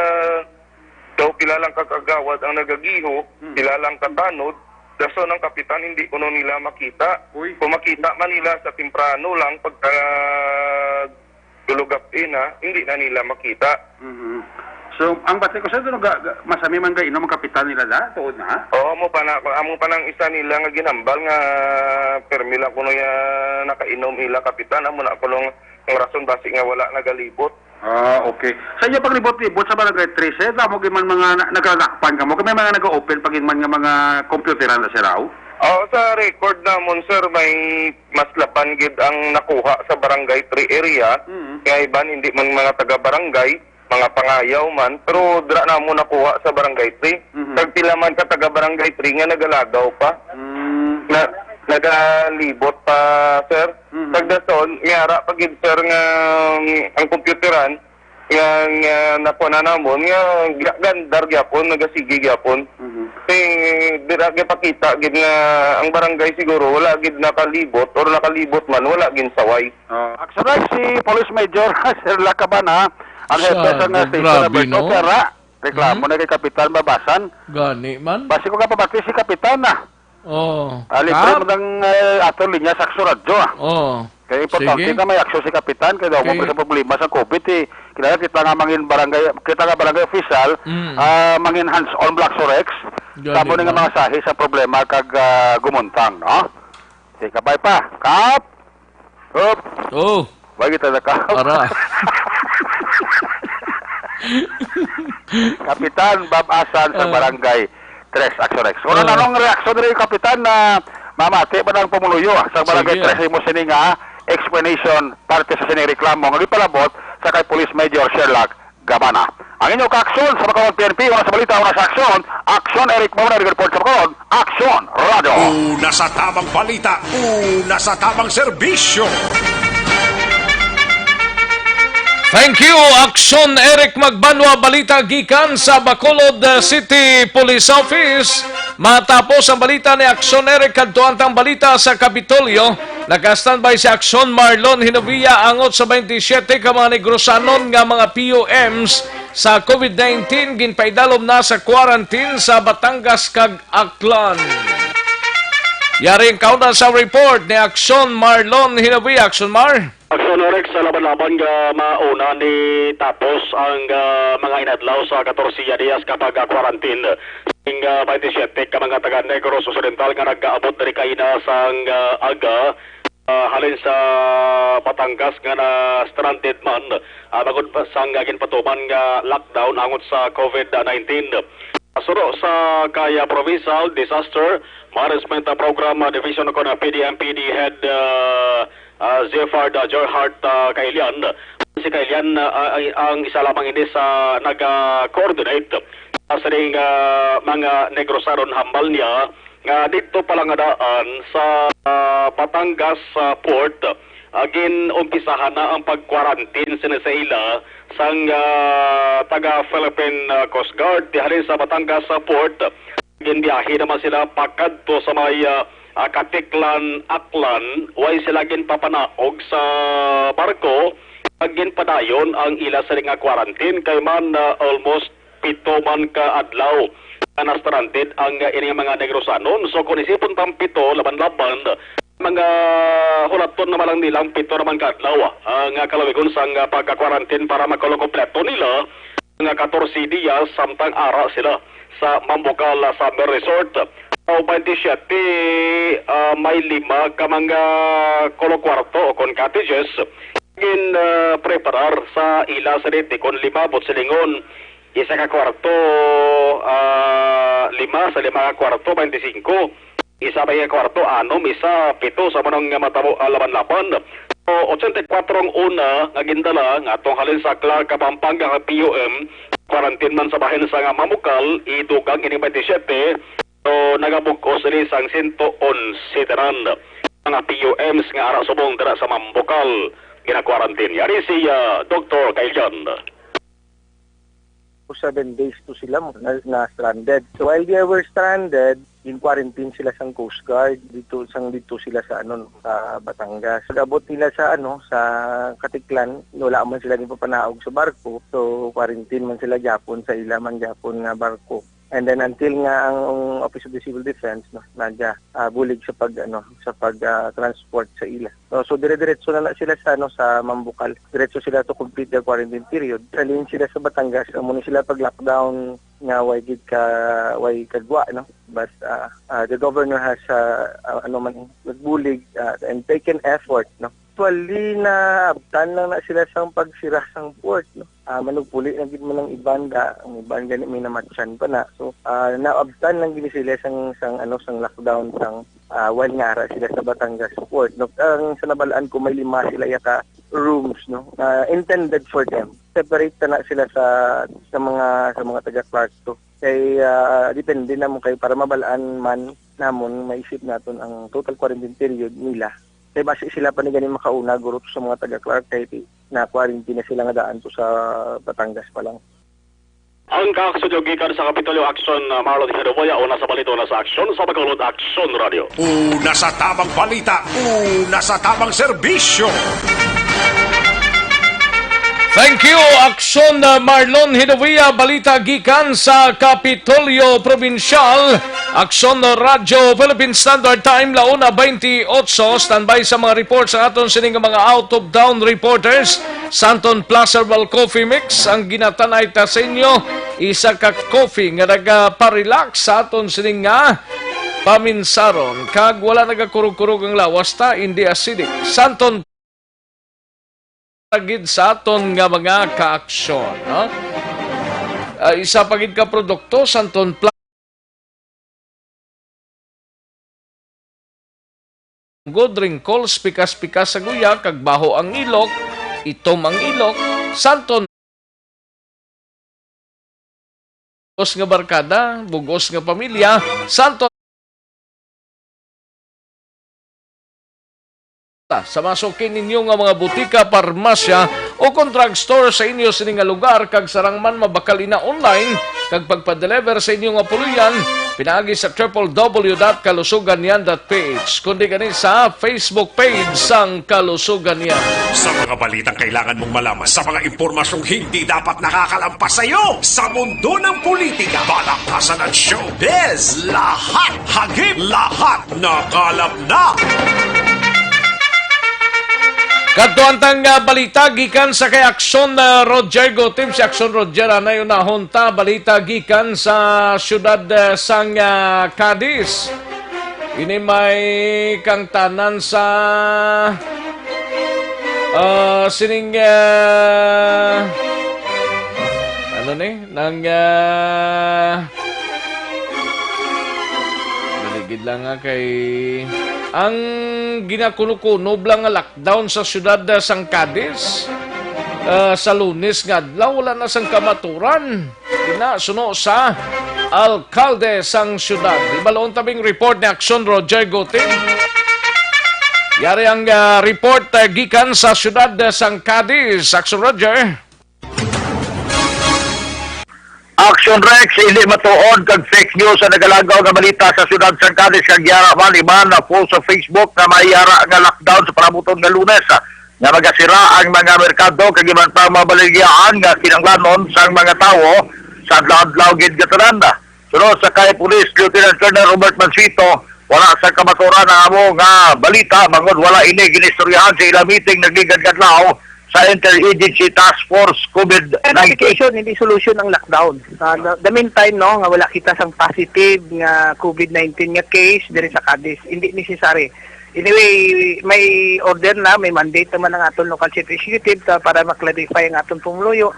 daw pila lang ka kagawad ang nagagiho, Hmm. pila lang ka tanod, dason ang kapitan hindi kuno nila makita. Uy. Kung makita man nila sa temprano lang, pagka dulugap ina, hindi na nila makita. Mhm. So, ang bati ko sa doon, ga-, ga-, masami man gainom ang kapitan nila da, tuod na? Oo, amo pa na, amo pa nang isa nila nga ginhambal nga permi lang kuno ya nakainom ila kapitan, amo na kuno ang rason basi nga wala nagalibot. Ah, okay. Sa inyo paglibot-libot sa Barangay three, sir, damo gid man mga na-, naglalakpan kamo. Kay may mga nag-open pa gid man nga mga computeran na, sir, aw? Oo, sa record namon, sir, may mas laban gid ang nakuha sa Barangay three area. Mm. Nga iban, hindi man mga taga-barangay, mga pangayaw man. Pero dira namon nakuha sa Barangay three. Mhm. Kag pila man ka taga-Barangay three nga nagalagaw pa. Mm. Na, nagalibot pa, sir. Mhm. Pagdason, may ara pa gid, sir, nga, um, ang computeran, nga, nga nakuha na namon, nga ga-, gandar gyapon, nagasigi gyapon. Mhm. Kay dira gipakita gid nga ang barangay siguro wala gid nakalibot, or nakalibot man, wala ginsaway. Ah, actually, si Police Major Sherlock Cabana, ang Siya, hepe sa nga station grabe, number two, no? Sir, ha? Reklamo Mhm. na kay Kapitan Babasan. Gani man. Basi ko ka pabati si Kapitan, ah. Oh. Ah, libre Kap? mo ng, eh, ato linya sa Akso Radyo, ah. Oh. Kaya importante Sige. nga may aksyon si Kapitan, kaya daw Okay. mo sa problema sa covid, eh. Kinala kita nga mangin barangay, kita nga barangay official, Mm. ah, mangin hands-on Black Sorex. Gani Tamo na nga man. mga sahi sa problema kag, ah, gumuntang, no? Sige, kabay pa. Kap! Up! Oh. Wag kita na, Kap. Ara. Kapitan Bab Asan sa Ah. Barangay Tres, Action X. Kung Ah. anong reaksyon rin, Kapitan, na mamati ba ng pumuluyo, ah, sa Barangay Sige, ah. Tres, mo sini nga explanation parte sa sining reklamo nga gipalabot sa kay Police Major Sherlock Gabana. Ang inyo kaaksyon sa Bacolod P N P, una sa balita, una sa aksyon. Aksyon, Eric Mauna, report sa Bacolod. Aksyon, Radyo. Una sa tamang balita, una sa tamang serbisyo. Thank you, Aksyon Eric Magbanwa. Balita gikan sa Bacolod, uh, City Police Office. Matapos ang balita ni Aksyon Eric, kadtuan tang balita sa Kapitolyo. Naka-standby si Aksyon Marlon Hinovia angot sa twenty-seven ka mga Negrosanon nga mga P U Ms sa covid nineteen ginpaidalom na sa quarantine sa Batangas kag Aklan. Yari ang kauna sa report ni Aksyon Marlon Hinovia. Aksyon Mar. Aksyon Rex, sa laban-laban nga mauna ni tapos ang, ah, mga inadlaw sa katorse ya diyas ka pag-quarantine. Sing, ah, twenty-seven ka mga taga Negros Occidental nga nagkaabot diri kaina sang, ah, aga, ah, halin sa Batangas nga na-stranded man, ah, bangod pa sang ginpatuman nga lockdown angot sa covid nineteen. Suno sa kay, ah, Provincial Disaster Management Program, ah, Division kon P D M P D Head, ah, ah, Zefard, ah, Gerhard, ah, Kailian. Si Kailian, ah, ay ang isa lamang ini sa naga-coordinate sa sining, ah, mga Negrosanon hambal niya nga didto pa lang nga daan sa, ah, Batangas, ah, Port, ah, gin-umpisahan na ang pag-quarantine sini sa ila sang, ah, taga Philippine, ah, Coast Guard. Di halin sa Batangas, ah, Port, ginbiyahe naman sila pakadto sa may, ah, ah, Caticlan, Aklan, way sila ginpapanaog sa barko, kag ginpadayon ang ila sini nga quarantine kay man, ah, almost pito man ka adlaw nga na-stranded ang, ah, ini nga mga Negrosanon. So, kung isipon tang pito, laban-laban, mga hulaton na man lang nilang pito naman ka adlaw, ah, nga kalawigon sang, ah, pagka-quarantine para makalukompleto nila nga katorse dias samtang ara sila sa Mambucal, ah, Summer Resort. O twenty-seven, ah, may lima ka mga kulo kwarto o kon cottages gin, ah, preparar sa ila sa diti kon lima, buot silingon, isa ka kwarto, ah, lima, sa lima ka kwarto, twenty-five. Isa pa ka kwarto, anom, isa, pito, sa manong nga matabo, ah, laban-laban. So, ochenta y cuatro ang una nga gindala nga atong halin sa Clark, Pampanga, nga P U M. Quarantine man sa bahin sa nga Mambucal, idugang ini twenty-seven. So, nagabug-os ini sang sento onse tanan mga P U Ms nga ara subong dira sa Mambucal gina-quarantine. Yari si, ah, Doktor Kailan. Seven days to sila mo na, na stranded. So while they were stranded, in quarantine sila sang Coast Guard dito, sang dito sila sa ano, sa Batangas. Pag-abot nila sa ano, sa Caticlan, wala man sila ginpapanaog sa barko. So quarantine man sila gyapon sa ila man gyapon nga barko. And then until nga ang Office of the Civil Defense, no, naga, ah, bulig sa pag, ano, sa pag, ah, transport sa ila. No, so dire-diretso na, na sila sa, ano, sa Mambucal. Diretso sila to complete their quarantine period. Halin sila sa Batangas, amo ni sila pag-lockdown nga way gid ka, way kagwa, no? But, ah, ah, the governor has, ah, ah, ano man, nagbulig, ah, and taken effort, no? Actually, naabtan lang na sila sang pagsira sang port, no? Ah, manugpuli na gid man ang iban da, ang iban gani may namatyan pa na. So, ah, naabtan lang gid sila sang, sang, ano, sang lockdown, sang, ah, while nga ara sila sa Batangas port, no? Ang sa nabalaan ko, may lima sila yaka rooms, no? Na intended for them. Separate na sila sa, sa mga, sa mga taga Clark to. Kay, ah, depende namon kay para mabalaan man namon, maisip naton ang total quarantine period nila. Kay basi sila pa ni gani makauna, guro, sa mga taga Clark, kay pi-, na-quarantine na sila nga daan to sa Batangas pa lang. Ang kaaksyon nyo gikan sa Kapitolyo Aksyon, uh, Marlon Heroboya, una sa balita, una sa aksyon, sa Bacolod Aksyon Radio. Una sa tamang balita, una sa tamang serbisyo. Thank you, Aksyon, uh, Marlon Hinovia. Balita gikan sa Kapitolyo Probinsyal. Aksyon, uh, Radyo Philippine Standard Time, la una twenty-eight. Standby sa mga report sa aton sining mga out of town reporters. Santon Plus Herbal Coffee Mix ang ginatanay ta sa inyo. Isa ka coffee nga nagaparelax sa aton sining nga paminsaron, kag wala nagakurog-kurog ang lawas ta, hindi acidic. Santon gid sa aton nga mga kaaksyon, no? Ah, isa pa gid ka produkto, Santon Plus. Good wrinkles, pikas-pikas sa guya, kag baho ang ilok, itom ang ilok, Santon. Bug-os nga barkada, bug-os nga pamilya, Santon. Sa masuki ninyo nga mga butika, parmasya, o kon drugstore sa inyo sini nga lugar, kag sarang man mabakal ina online, kag pagpa-deliver sa inyo nga puloy-an, pinaagi sa triple W dot kalusugan yan dot P H, kundi gani sa Facebook page sang Kalusugan Yan. Sa mga balitang kailangan mong malaman, sa mga impormasyong hindi dapat nakakalampas sa iyo, sa mundo ng politika, balakasan at showbiz, lahat hagip, lahat nakalap na. Kadto ang tang, ah, balita gikan sa kay Aksyon, ah, Roger Gotim. Si Aksyon Roger, anay unahon ta, balita gikan sa siyudad, ah, sang, ah, Cadiz. Ini may kangtanan sa, ah, sining, ah, ano ni? Nang, ah, dali gid lang nga kay ang ginakuno-kunob lang nga lockdown sa siyudad, ah, sang Cadiz, ah, sa Lunes nga adlaw, wala na sang kamaturan. Ina, suno sa alkalde sang siyudad. Ibalon tabing report ni Aksyon Roger Gotin. Yari ang, ah, report, ah, gikan sa siyudad, ah, sang Cadiz. Aksyon Roger. Action Rex, hindi matuod kag fake news ang nagalagaw nga balita sa siyudad sang Cadiz kag yara man iban na post sa Facebook nga may yara nga lockdown sa parabuton nga Lunes, ah, nga magasira ang mga merkado kag iban pang mga baligyaan nga kinahanglanon sang mga tawo sa adlaw-adlaw gid nga tanan. Suno sa kay Police Lieutenant Colonel Robert Mansito, wala sa kamaturan ang amo nga balita bangod wala ini ginistoryahan sa ilang meeting nagligad nga adlaw sa Interagency Task Force COVID nineteen. Clarification, hindi solusyon ang lockdown. Ah, the, the meantime, no, nga wala kita sang positive nga COVID nineteen nga case diri sa Cadiz, hindi necessary. Anyway, may order na, may mandate naman ang aton local chief executive ta, para ma-clarify ang aton pumuluyo.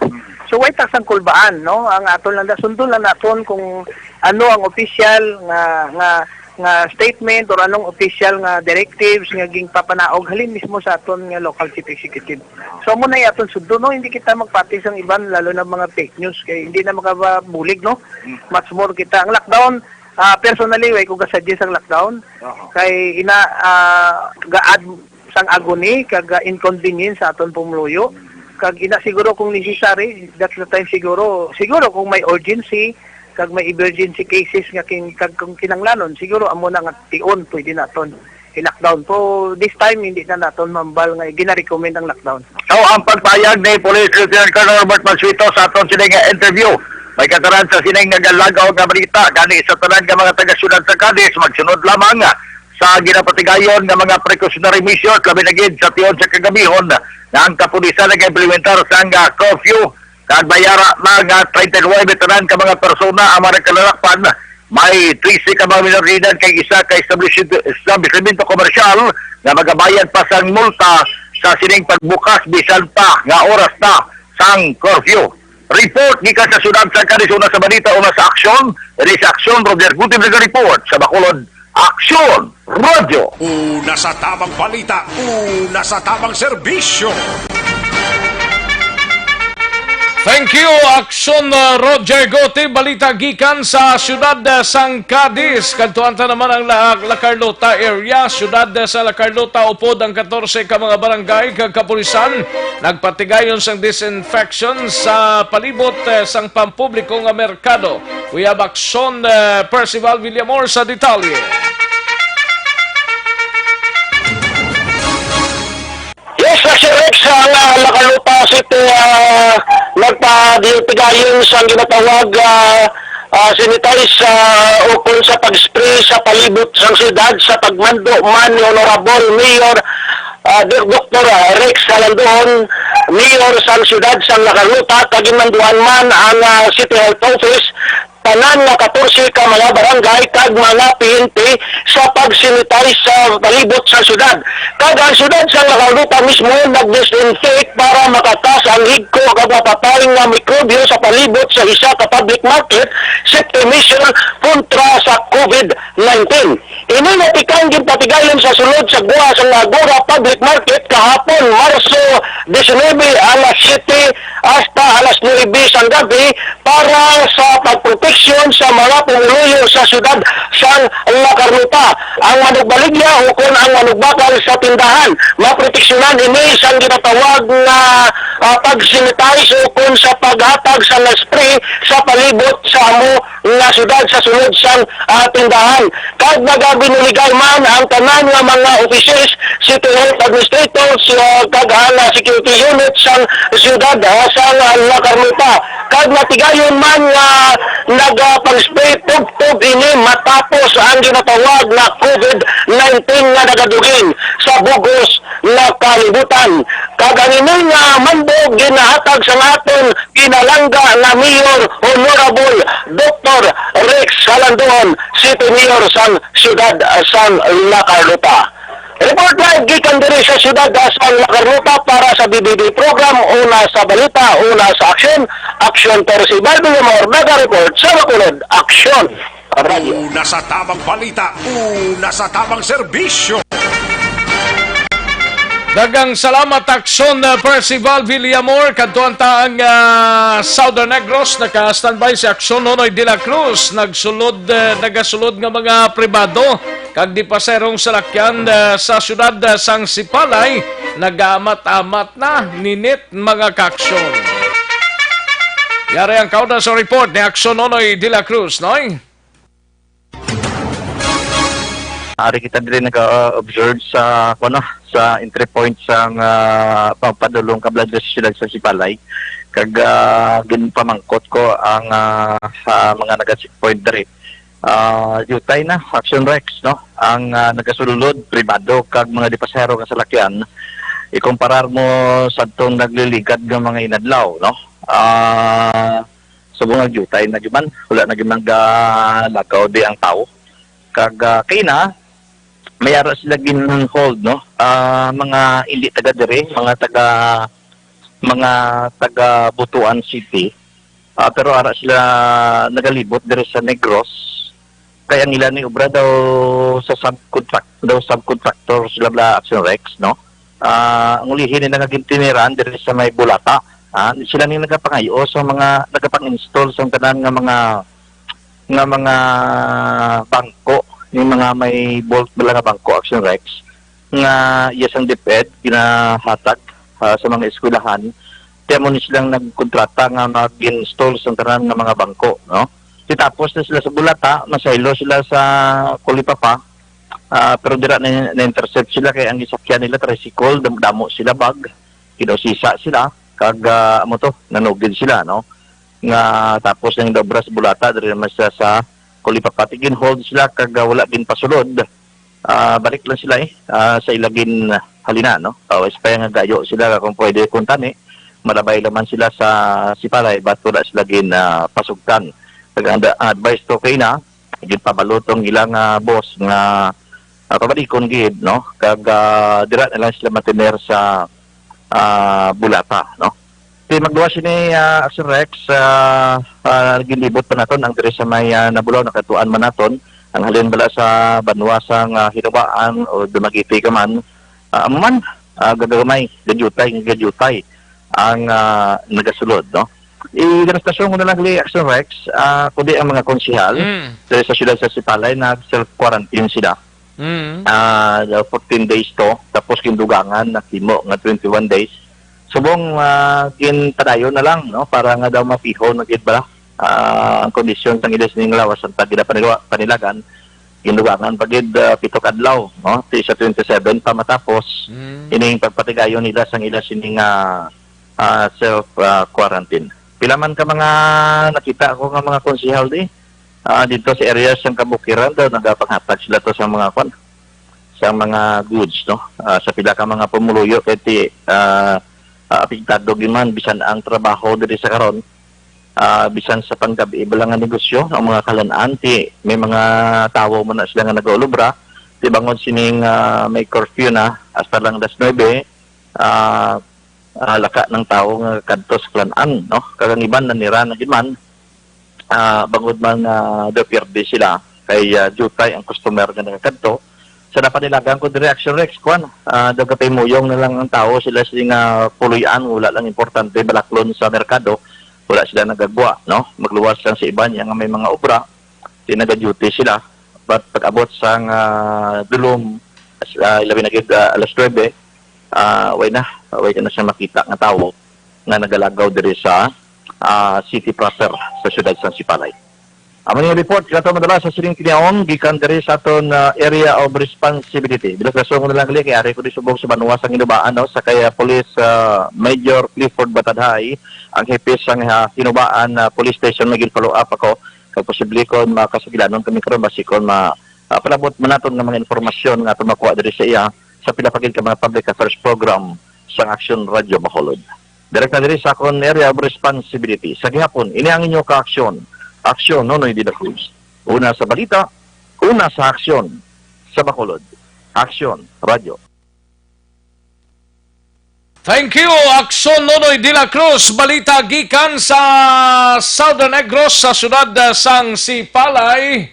So, why ta sang kulbaan, no? Ang aton lang, sundon lang naton kung ano ang official nga, nga, nga statement or anong official nga directives nga ginpapanaog halin mismo sa aton nga local chief executive. So, amo na yung aton sundon, no? Hindi kita magpati sang iban, lalo na mga fake news, kay hindi na makabulig, no? Much more kita. Ang lockdown, ah, personally, way ko ga-suggest ang lockdown. Kay ina, ah, ga-add sang agony kag, ah, inconvenience sa aton pumuluyo. Kag ina siguro kung necessary, that's the time siguro, siguro kung may urgency kag may emergency cases nga king, kag kung kinanglanon, siguro amo na nga tion pwede naton i-lockdown. So, this time, hindi na naton mambal nga gina-recommend ang lockdown. So, ang pagpayag ni Police Lieutenant Colonel Robert Mansueto sa aton sini nga interview, may kataran sa sining nagalagaw nga balita, gani sa tanan nga mga taga-syudad sa Cadiz, magsunod lamang sa ginapatigayon nga mga precautionary measures, labi na gid sa tion sa kagabihon nga ang kapulisan nag-implementar sang, ah, curfew. Kag may ara na nga treinta y nuebe tanan ka mga persona ang mga nagkalalakpan. May trese ka mga minor de edad kag isa ka establish-, establishmento komersyal nga magabayad pa sang multa sa sining pagbukas bisan pa nga oras na sang curfew. Report gikan sa siyudad sa Cadiz, una sa balita, una sa aksyon. Diri sa aksyon, Roger Gutib nag-report sa Bacolod. Aksyon Radyo. Una sa tamang balita, una sa tamang serbisyo. Thank you, Aksyon, uh, Roger Gote. Balita gikan sa siyudad, uh, sang Cadiz. Kadtuan ta naman ang La-, La Carlota area. Siyudad, uh, sa La Carlota, upod ang katorse ka mga barangay kag kapulisan nagpatigayon sang disinfection sa palibot, uh, sang pampubliko nga merkado. We have Aksyon, uh, Percival Villamor sa detalye. Yes, Sir Rex, ang, ah, La Carlota City, ah, nagpatigayon sang ginatawag, ah, ah, sanitize, ah, ukon sa pag-spray sa palibot sang siyudad sa pagmando man ni Honorable Mayor, ah, Doc-, Doktor Rex Jalandon, Mayor sang siyudad sang La Carlota, kag ginmanduan man ang, ah, City Health Office, tanan nga katorse ka mga barangay kag mga P N P sa pag-sanitize sa palibot sa syudad. Kag ang syudad sa La Carlota mismo nag-disinfect para makatas ang higko kag mapatay nga mikrobyo sa palibot sa isa ka public market, safety measure kontra sa COVID nineteen. Ini nga tikang ginpatigayon sa sulod sa Gua sang Agora Public Market kahapon, Marso diecinuebe, alas siyete hasta alas nuebe sang gabi para sa pagproteksyon sa mga pumuluyo sa siyudad sang La Carlota. Ang manugbaligya ukon ang manugbakal sa tindahan, maproteksyonan ini sang ginatawag nga, ah, pag-sanitize ukon sa paghatag sa spray sa palibot sa amo nga siyudad sa sulod sang, ah, tindahan. Kag nagabinuligay man ang tanan nga mga officials, city health administrators, ah, kag ang, ah, security unit sang siyudad, ah, sang, ah, La Carlota. Kag natigayon man nga nagapag-spray tubtob ini matapos ang ginatawag nga COVID nineteen nga nagadugin sa bug-os nga kalibutan. Kag ang ini nga mando ginahatag sa aton pinalangga nga Mayor, Honorable Doktor Rex Jalandon, City Mayor sang siyudad, ah, sang La Carlota. Report live gikan diri sa siyudad, ah, sang La Carlota para sa B B B program, una sa balita, una sa aksyon. Aksyon, Percival Villamor, naga-report sa Bacolod. Aksyon. Radyo. Una sa tamang balita, una sa tamang serbisyo. Daghang salamat, Aksyon, uh, Percival Villamor. Kadtuan ta ang, uh, Southern Negros. Naka-standby si Aksyon Nonoy de la Cruz. Nagsulod, uh, nagasulod nga mga pribado kag di paserong salakyan, uh, sa siyudad, uh, sang Sipalay. Nagaamat-amat na, ninit, mga kaaksyon. Yari ang kauna sa report ni Action Nonoy de la Cruz, Noy? Ari kita diri nag-observe sa, kuno, sa entry point sang, ah, pagpadulong kabladyo sa siyudad sa Sipalay. Kag, ah, ginpamangkot ko ang, ah, ah, mga naga-checkpoint diri. Ah, diutay na, Action Rex, no? Ang, ah, nagasulod, pribado, kag mga di pasahero nga salakyan, ikumparar mo sa atong nagliligad nga mga inadlaw, no? Ah, subong nagdiutay na gyud man, wala na gyud man galagaw di ang tawo. Kag, ah, kay na, may ara sila gin-hold, no? Ah, mga hindi taga diri, mga taga, mga taga Butuan City. Ah, pero ara sila nagalibot diri sa Negros. Kay ang ila ni obra daw sa subcontract, daw subcontractor sila bala Action Rex, no? Ah, ang ulihi nila nga gintiniran diri sa may Bulata. Ah, sila ni nagapangayo sa mga nagapang-install sa tanan nga mga, nga mga bangko, ni mga may bolt bala nga bangko, Action Rex, nga iya sang DepEd ginahatag, ah, sa mga eskwelahan. Kaya mo ni silang nagkontrata nga mag-install sa tanan nga mga bangko, no? Di tapos na sila sa Bulata, masaylo sila sa Colipapa, ah, pero dira na, na-intercept sila kay ang gisakyan nila tricycle, dam-, damo sila bag, kinusisa sila, kag, ah, amo to, nanugid sila, no? Nga tapos na yung obra sa Bulata, diri naman sila sa Colipapa. Ti gin-hold sila kag, ah, wala ginpasulod. Ah, balik lang sila, eh, ah, sa ila ginhalina, no? Aw, espaya nga gayo sila kung pwede kung tani, malabay naman sila sa Sipalay, but wala sila gin, ah, pasugtan. Kag ang, ang advice to kay na, ginpabalo tong ilang, ah, boss nga, ah, pabalikon gid, no? Kag, ah, dira na lang sila matiner sa, ah, Bulata, no? Ti magluwas sini, ah, Action Rex, ah, ah, ginlibot pa naton ang diri sa may, ah, Nabulaw, nakatuan man naton ang halin bala sa banwa sang, ah, Hinubaan o Dumaguete ka man. Ah, amo man, ah, gagamay, gadyutay, gadyutay ang, ah, nagasulod, no? Iganastasyon ko na lang gali, Action Rex, ah, kundi ang mga konsehal Mm. diri sa siyudad sa Sipalay nag-self-quarantine sila. Mm. Ah, daw fourteen days to, tapos gindugangan na himo nga twenty-one days. Subong, ah, ginpadayon na lang, no, para nga daw mapihon na gid bala, ah, ang kondisyon sang ila sining lawas ang tagina panilagan, gindugangan pa gid, ah, pito ka adlaw, no, ti sa twenty-seven pa matapos Mm. ining pagpatigayon nila sang ila sining, ah, ah, self, ah, quarantine. Pila man ka mga nakita ko nga mga konsehal di, ah, dito sa area sang Kabukiran daw nagapanghatag sila to sa mga kwan, sa mga goods, no? Ah, sa pila ka mga pumuluyo kay ti, ah, ah, apektado gyud man bisan ang trabaho diri sa karon, ah, bisan sa panggabi bala nga negosyo, ang mga kalan-an ti may mga tawo man na sila nga nagaulobra, ti bangod sining, ah, may curfew na hasta lang alas nuebe, ah, ah, laka ng tawo nga kadto sa kalan-an, no? Kag ang iban nanira na gid man, ah, bangod man nga daw pierde sila kay, ah, diutay ang customer nga nagakadto. Sa napanilagan ko diri, Action Rex, kwan, ah, daw katay muyong na lang ang tawo, sila sila nga puloy-an, wala lang importante balaklon sa merkado, wala sila nagagwa, no? Magluwas lang sa iban nga may mga obra, di naga-duty sila. But pag-abot sang, ah, dulom, as-, ah, ilabi na gid, ah, alas nuebe, ah, way na, way ka na siya makita nga tawo nga nagalagaw diri sa, ah, city proper sa siyudad sang Sipalay. Amo ni report nga ato madala sa sining kiniaon gikan diri sa aton, ah, area of responsibility. Bilas rason ko na lang gali kay ari ko di subong sa banwa sang Hinubaan, no, sa kay, ah, Police, ah, Major Clifford Batadhay, ang hepe sang, ah, Hinubaan, ah, Police Station. May gin-follow up ako kag posible kon makasugilanon kami karon basi kon ma, ah, palabot man naton nga mga impormasyon nga aton makuha diri sa iya sa pila pa gid ka mga public affairs program sang Action Radio Bacolod. Direct na diri sa akon area of responsibility. Sa gihapon, ini ang inyo ka-aksyon. Aksyon, Nonoy de la Cruz. Una sa balita, una sa aksyon. Sa Bacolod, Aksyon Radio. Thank you, Aksyon Nonoy de la Cruz. Balita gikan sa Southern Negros, sa siyudad, ah, sang Sipalay.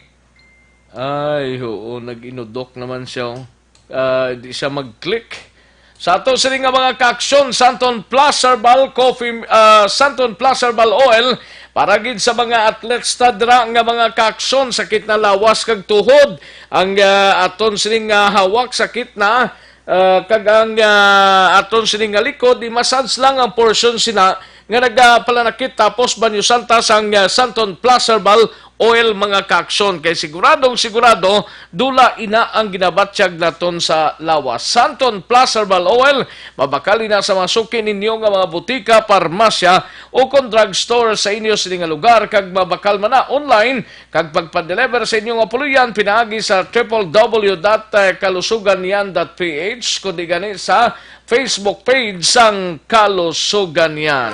Ay, oo, nag-inudok naman siya, oh. Ah, di siya mag-click. Sa ato sini nga mga kaaksyon, Santon Plus Herbal Coffee, ah, Santon Plus Herbal Oil, para gid sa mga athletes ta dira nga mga kaaksyon, sakit na lawas kag tuhod, ang, ah, aton sini nga hawak sakit na, ah, kag ang, ah, aton sini nga likod, i-massage lang ang portion sina nga nagapalanakit tapos Banyo Santa sang, ah, Santon Plus Herbal Oil, mga kaaksyon, kay siguradong sigurado dula ina ang ginabatyag naton sa lawas. Santon Plus Herbal Oil, mabakal ina sa mga suki ninyo nga mga butika, parmasya, o kon drugstore sa inyo sini nga lugar, kag mabakal man na online, kag pagpadeliver sa inyo nga puloy-an pinaagi sa triple W dot kalusuganyan dot P H, kundi gani sa Facebook page sang Kalusugan Yan.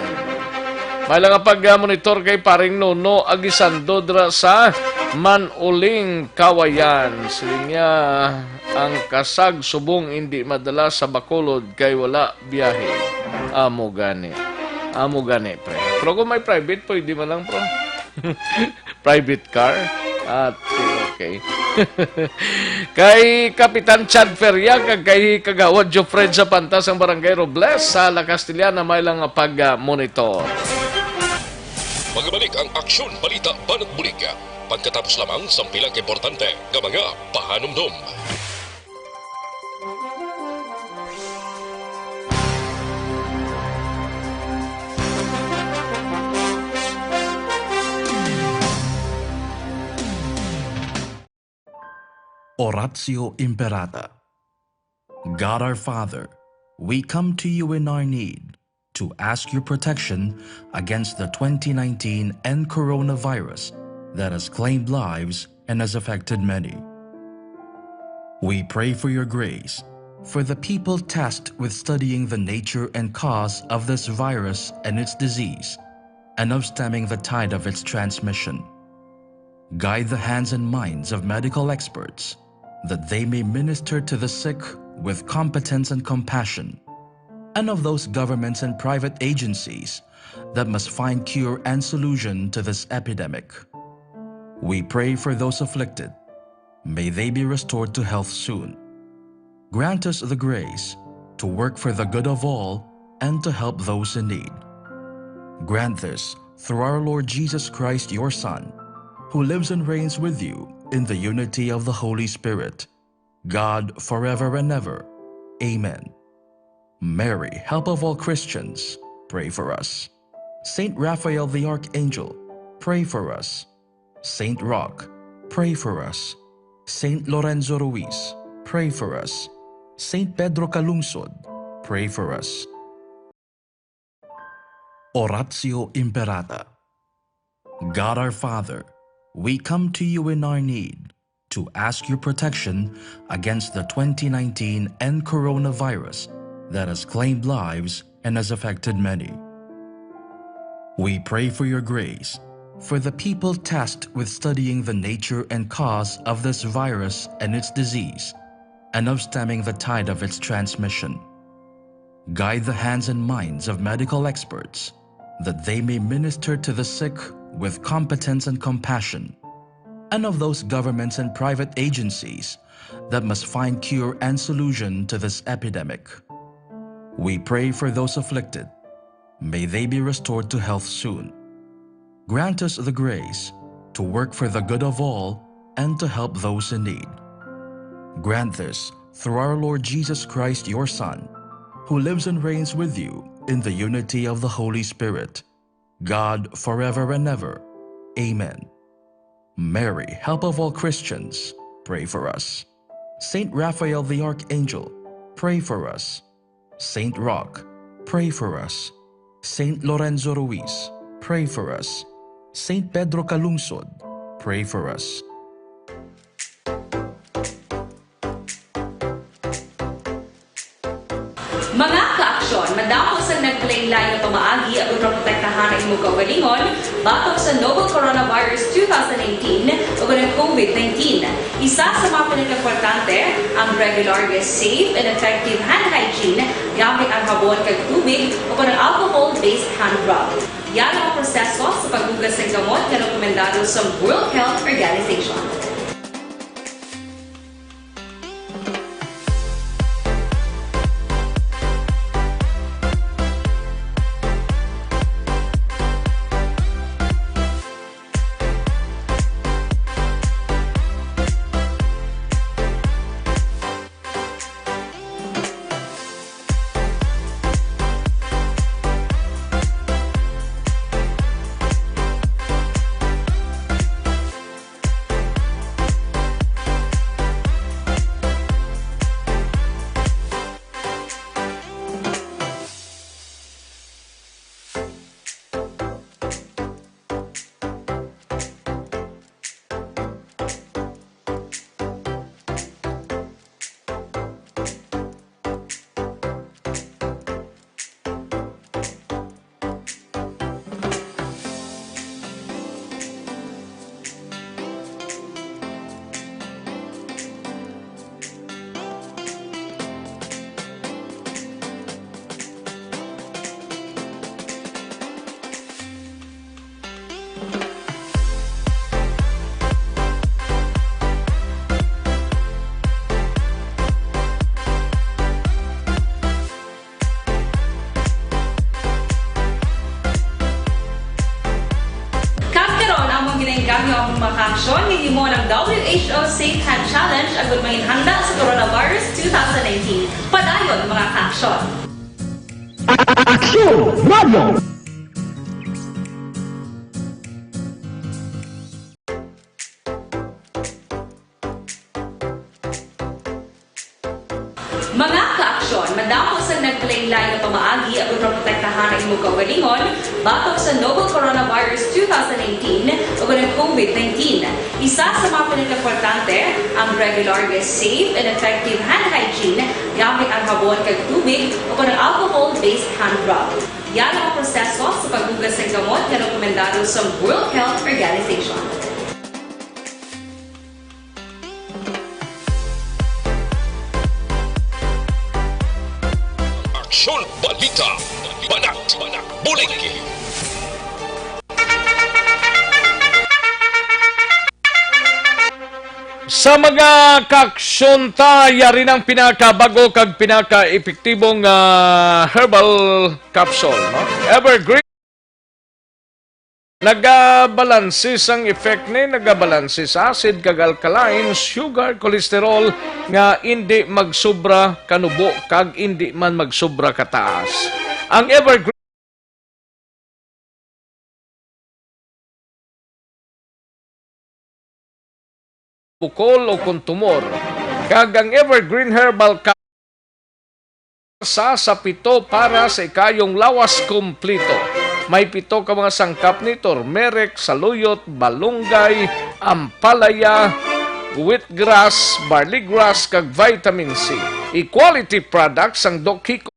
May lang nga pag-monitor kay Paring Nono Agisando dira sa Manuling, Kawayan. Siling niya, ang kasag subong indi madala sa Bacolod kay wala biyahe. Amo gani. Amo gani, pre. Pero kung may private, pwede man lang, bro. Private car? At, okay. Kay Kapitan Chad Feria kag kay Kagawad Jofred Zapanta sang Barangay Robles sa La Castellana, may lang nga pag-monitor. Magbalik ang Aksyon Balita Banat Bulig pagkatapos lamang sang pila ka importante nga mga pahanumdom. Oratio Imperata. God our Father, we come to you in our need to ask your protection against the twenty nineteen N coronavirus that has claimed lives and has affected many. We pray for your grace for the people tasked with studying the nature and cause of this virus and its disease, and of stemming the tide of its transmission. Guide the hands and minds of medical experts, that they may minister to the sick with competence and compassion, and of those governments and private agencies that must find cure and solution to this epidemic. We pray for those afflicted. May they be restored to health soon. Grant us the grace to work for the good of all and to help those in need. Grant this through our Lord Jesus Christ, your Son, who lives and reigns with you in the unity of the Holy Spirit, God, forever and ever. Amen. Mary, help of all Christians, pray for us. Saint Raphael the Archangel, pray for us. Saint Roch, pray for us. Saint Lorenzo Ruiz, pray for us. Saint Pedro Calungsod, pray for us. Oratio Imperata. God our Father, we come to you in our need to ask your protection against the twenty nineteen N coronavirus that has claimed lives and has affected many. We pray for your grace for the people tasked with studying the nature and cause of this virus and its disease, and of stemming the tide of its transmission. Guide the hands and minds of medical experts, that they may minister to the sick with competence and compassion, and of those governments and private agencies that must find cure and solution to this epidemic. We pray for those afflicted. May they be restored to health soon. Grant us the grace to work for the good of all and to help those in need. Grant this through our Lord Jesus Christ, your Son, who lives and reigns with you in the unity of the Holy Spirit, God, forever and ever. Amen. Mary, help of all Christians, pray for us. Saint Raphael the Archangel, pray for us. Saint Roch, pray for us. Saint Lorenzo Ruiz, pray for us. Saint Pedro Calungsod, pray for us. Mga kaaksyon, madamo sang naglain-lain nga pamaagi agud maprotektahan ang imo kaugalingon batok sa novel coronavirus two thousand nineteen o ang COVID nineteen. Isa sa mga pinakaimportante, ang regular nga safe and effective hand hygiene gamit ang habon kag tubig o kon ang alcohol-based hand rub. Yara ang proseso sa paghugas sang gamot nga rekomendado sa World Health Organization. Nga himo ng W H O Safe Hand Challenge agud mangin handa sa coronavirus two thousand nineteen. Padayon, mga ka-aksyon. Aksyon Radio. Mga ka-aksyon, madamo sang naglain-lain nga pamaagi agud maprotektahan ang imong kaugalingon batok sa novel coronavirus two thousand nineteen ug ang COVID nineteen. Isa sa mga pinakaimportante, ang regular nga safe and effective hand hygiene gamit ang habon kag tubig o kon ang alcohol-based hand rub. Yan ang proseso sa paghugas sa gamot nga rekomendado sa World Health Organization. Aksyon, balita, banat, bulig. Sa mga kaaksyon ta, yari ng pinakabago kag pinaka-epektibong, ah, herbal capsule, no? Evergreen. Nagabalanse sang effect ni, nagabalanse sa acid kag alkaline, sugar, cholesterol nga indi magsubra kanubo kag indi man magsubra kataas. Ang Evergreen bukol o kon tumor, kag ang Evergreen Herbal Ca-, sa, sa pito para sa ikayong lawas kompleto. May pito ka mga sangkap ni turmeric, saluyot, balunggay, ampalaya, wheatgrass, barley grass, kag vitamin C. E-quality products ang Doc Hico.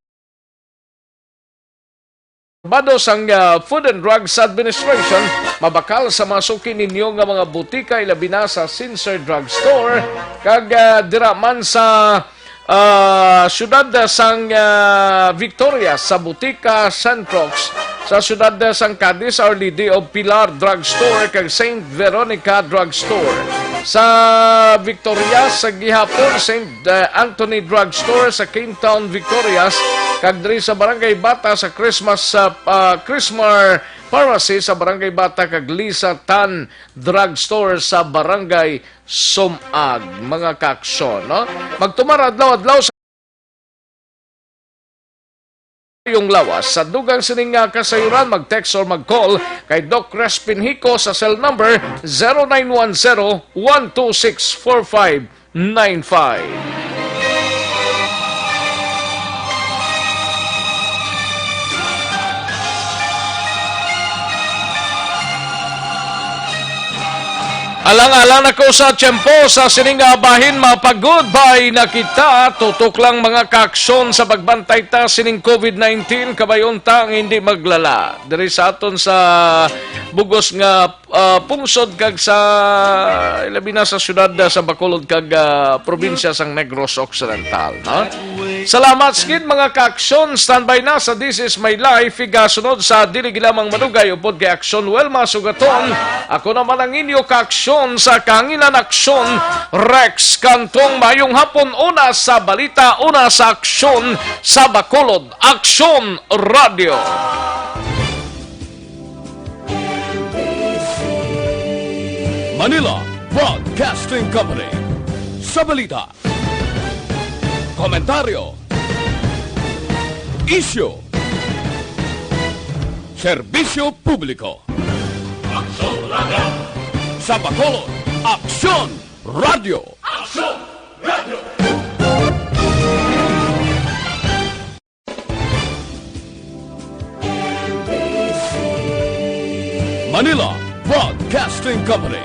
Bado sang, ah, Food and Drugs Administration, mabakal sa mga suki ninyo nga mga butika, ilabi na sa Sincere Drug Store, kag, ah, dira man sa, ah, siyudad sang, ah, Victoria, sa Butika Centrox, sa siyudad sang Cadiz, Our Lady of Pilar Drug Store, kag Saint Veronica Drug Store. Sa Victoria, sa gihapon, Saint the Anthony Drugstore sa Kingtown, Victorias, kag diri sa Barangay Bata sa Christmas, sa, ah, Chrismar Pharmacy sa Barangay Bata kag Lisa Tan Drugstore sa Barangay Sumag. Mga kaaksyon, no? Magtumar adlaw-adlaw sa yung lawas. Sa dugang sining nga kasayuran, mag-text or mag-call kay Doc Crispin Hico sa cell number zero nine one zero, one two six, four five nine five. Alang-alang na ko sa tiyempo sa sining nga bahin, mapag-goodbye na kita. Tutok lang, mga kaaksyon, sa pagbantay ta sining COVID nineteen, kabayon ta nga hindi maglala. Diri sa aton sa bugos nga, ah, pungsod kag sa, ilabi na sa siyudad, ah, sa Bacolod kag, ah, probinsya sang Negros Occidental, no? Salamat sa gid, mga kaaksyon. Standby na sa This Is My Life. Igasunod sa Dili Gilamang Madugay upod kay Aksyon Wilma Sugaton. Ako naman ang inyo kaaksyon sa Kahanginan Aksyon, Rex Cantong. Mayong hapon, una sa balita, una sa aksyon sa Bacolod. Aksyon Radio. Manila Broadcasting Company. Sa balita, komentaryo, isyu, serbisyo publiko. Aksyon Radio. Sa Bacolod, Aksyon Radio. Aksyon Radio. Manila Broadcasting Company.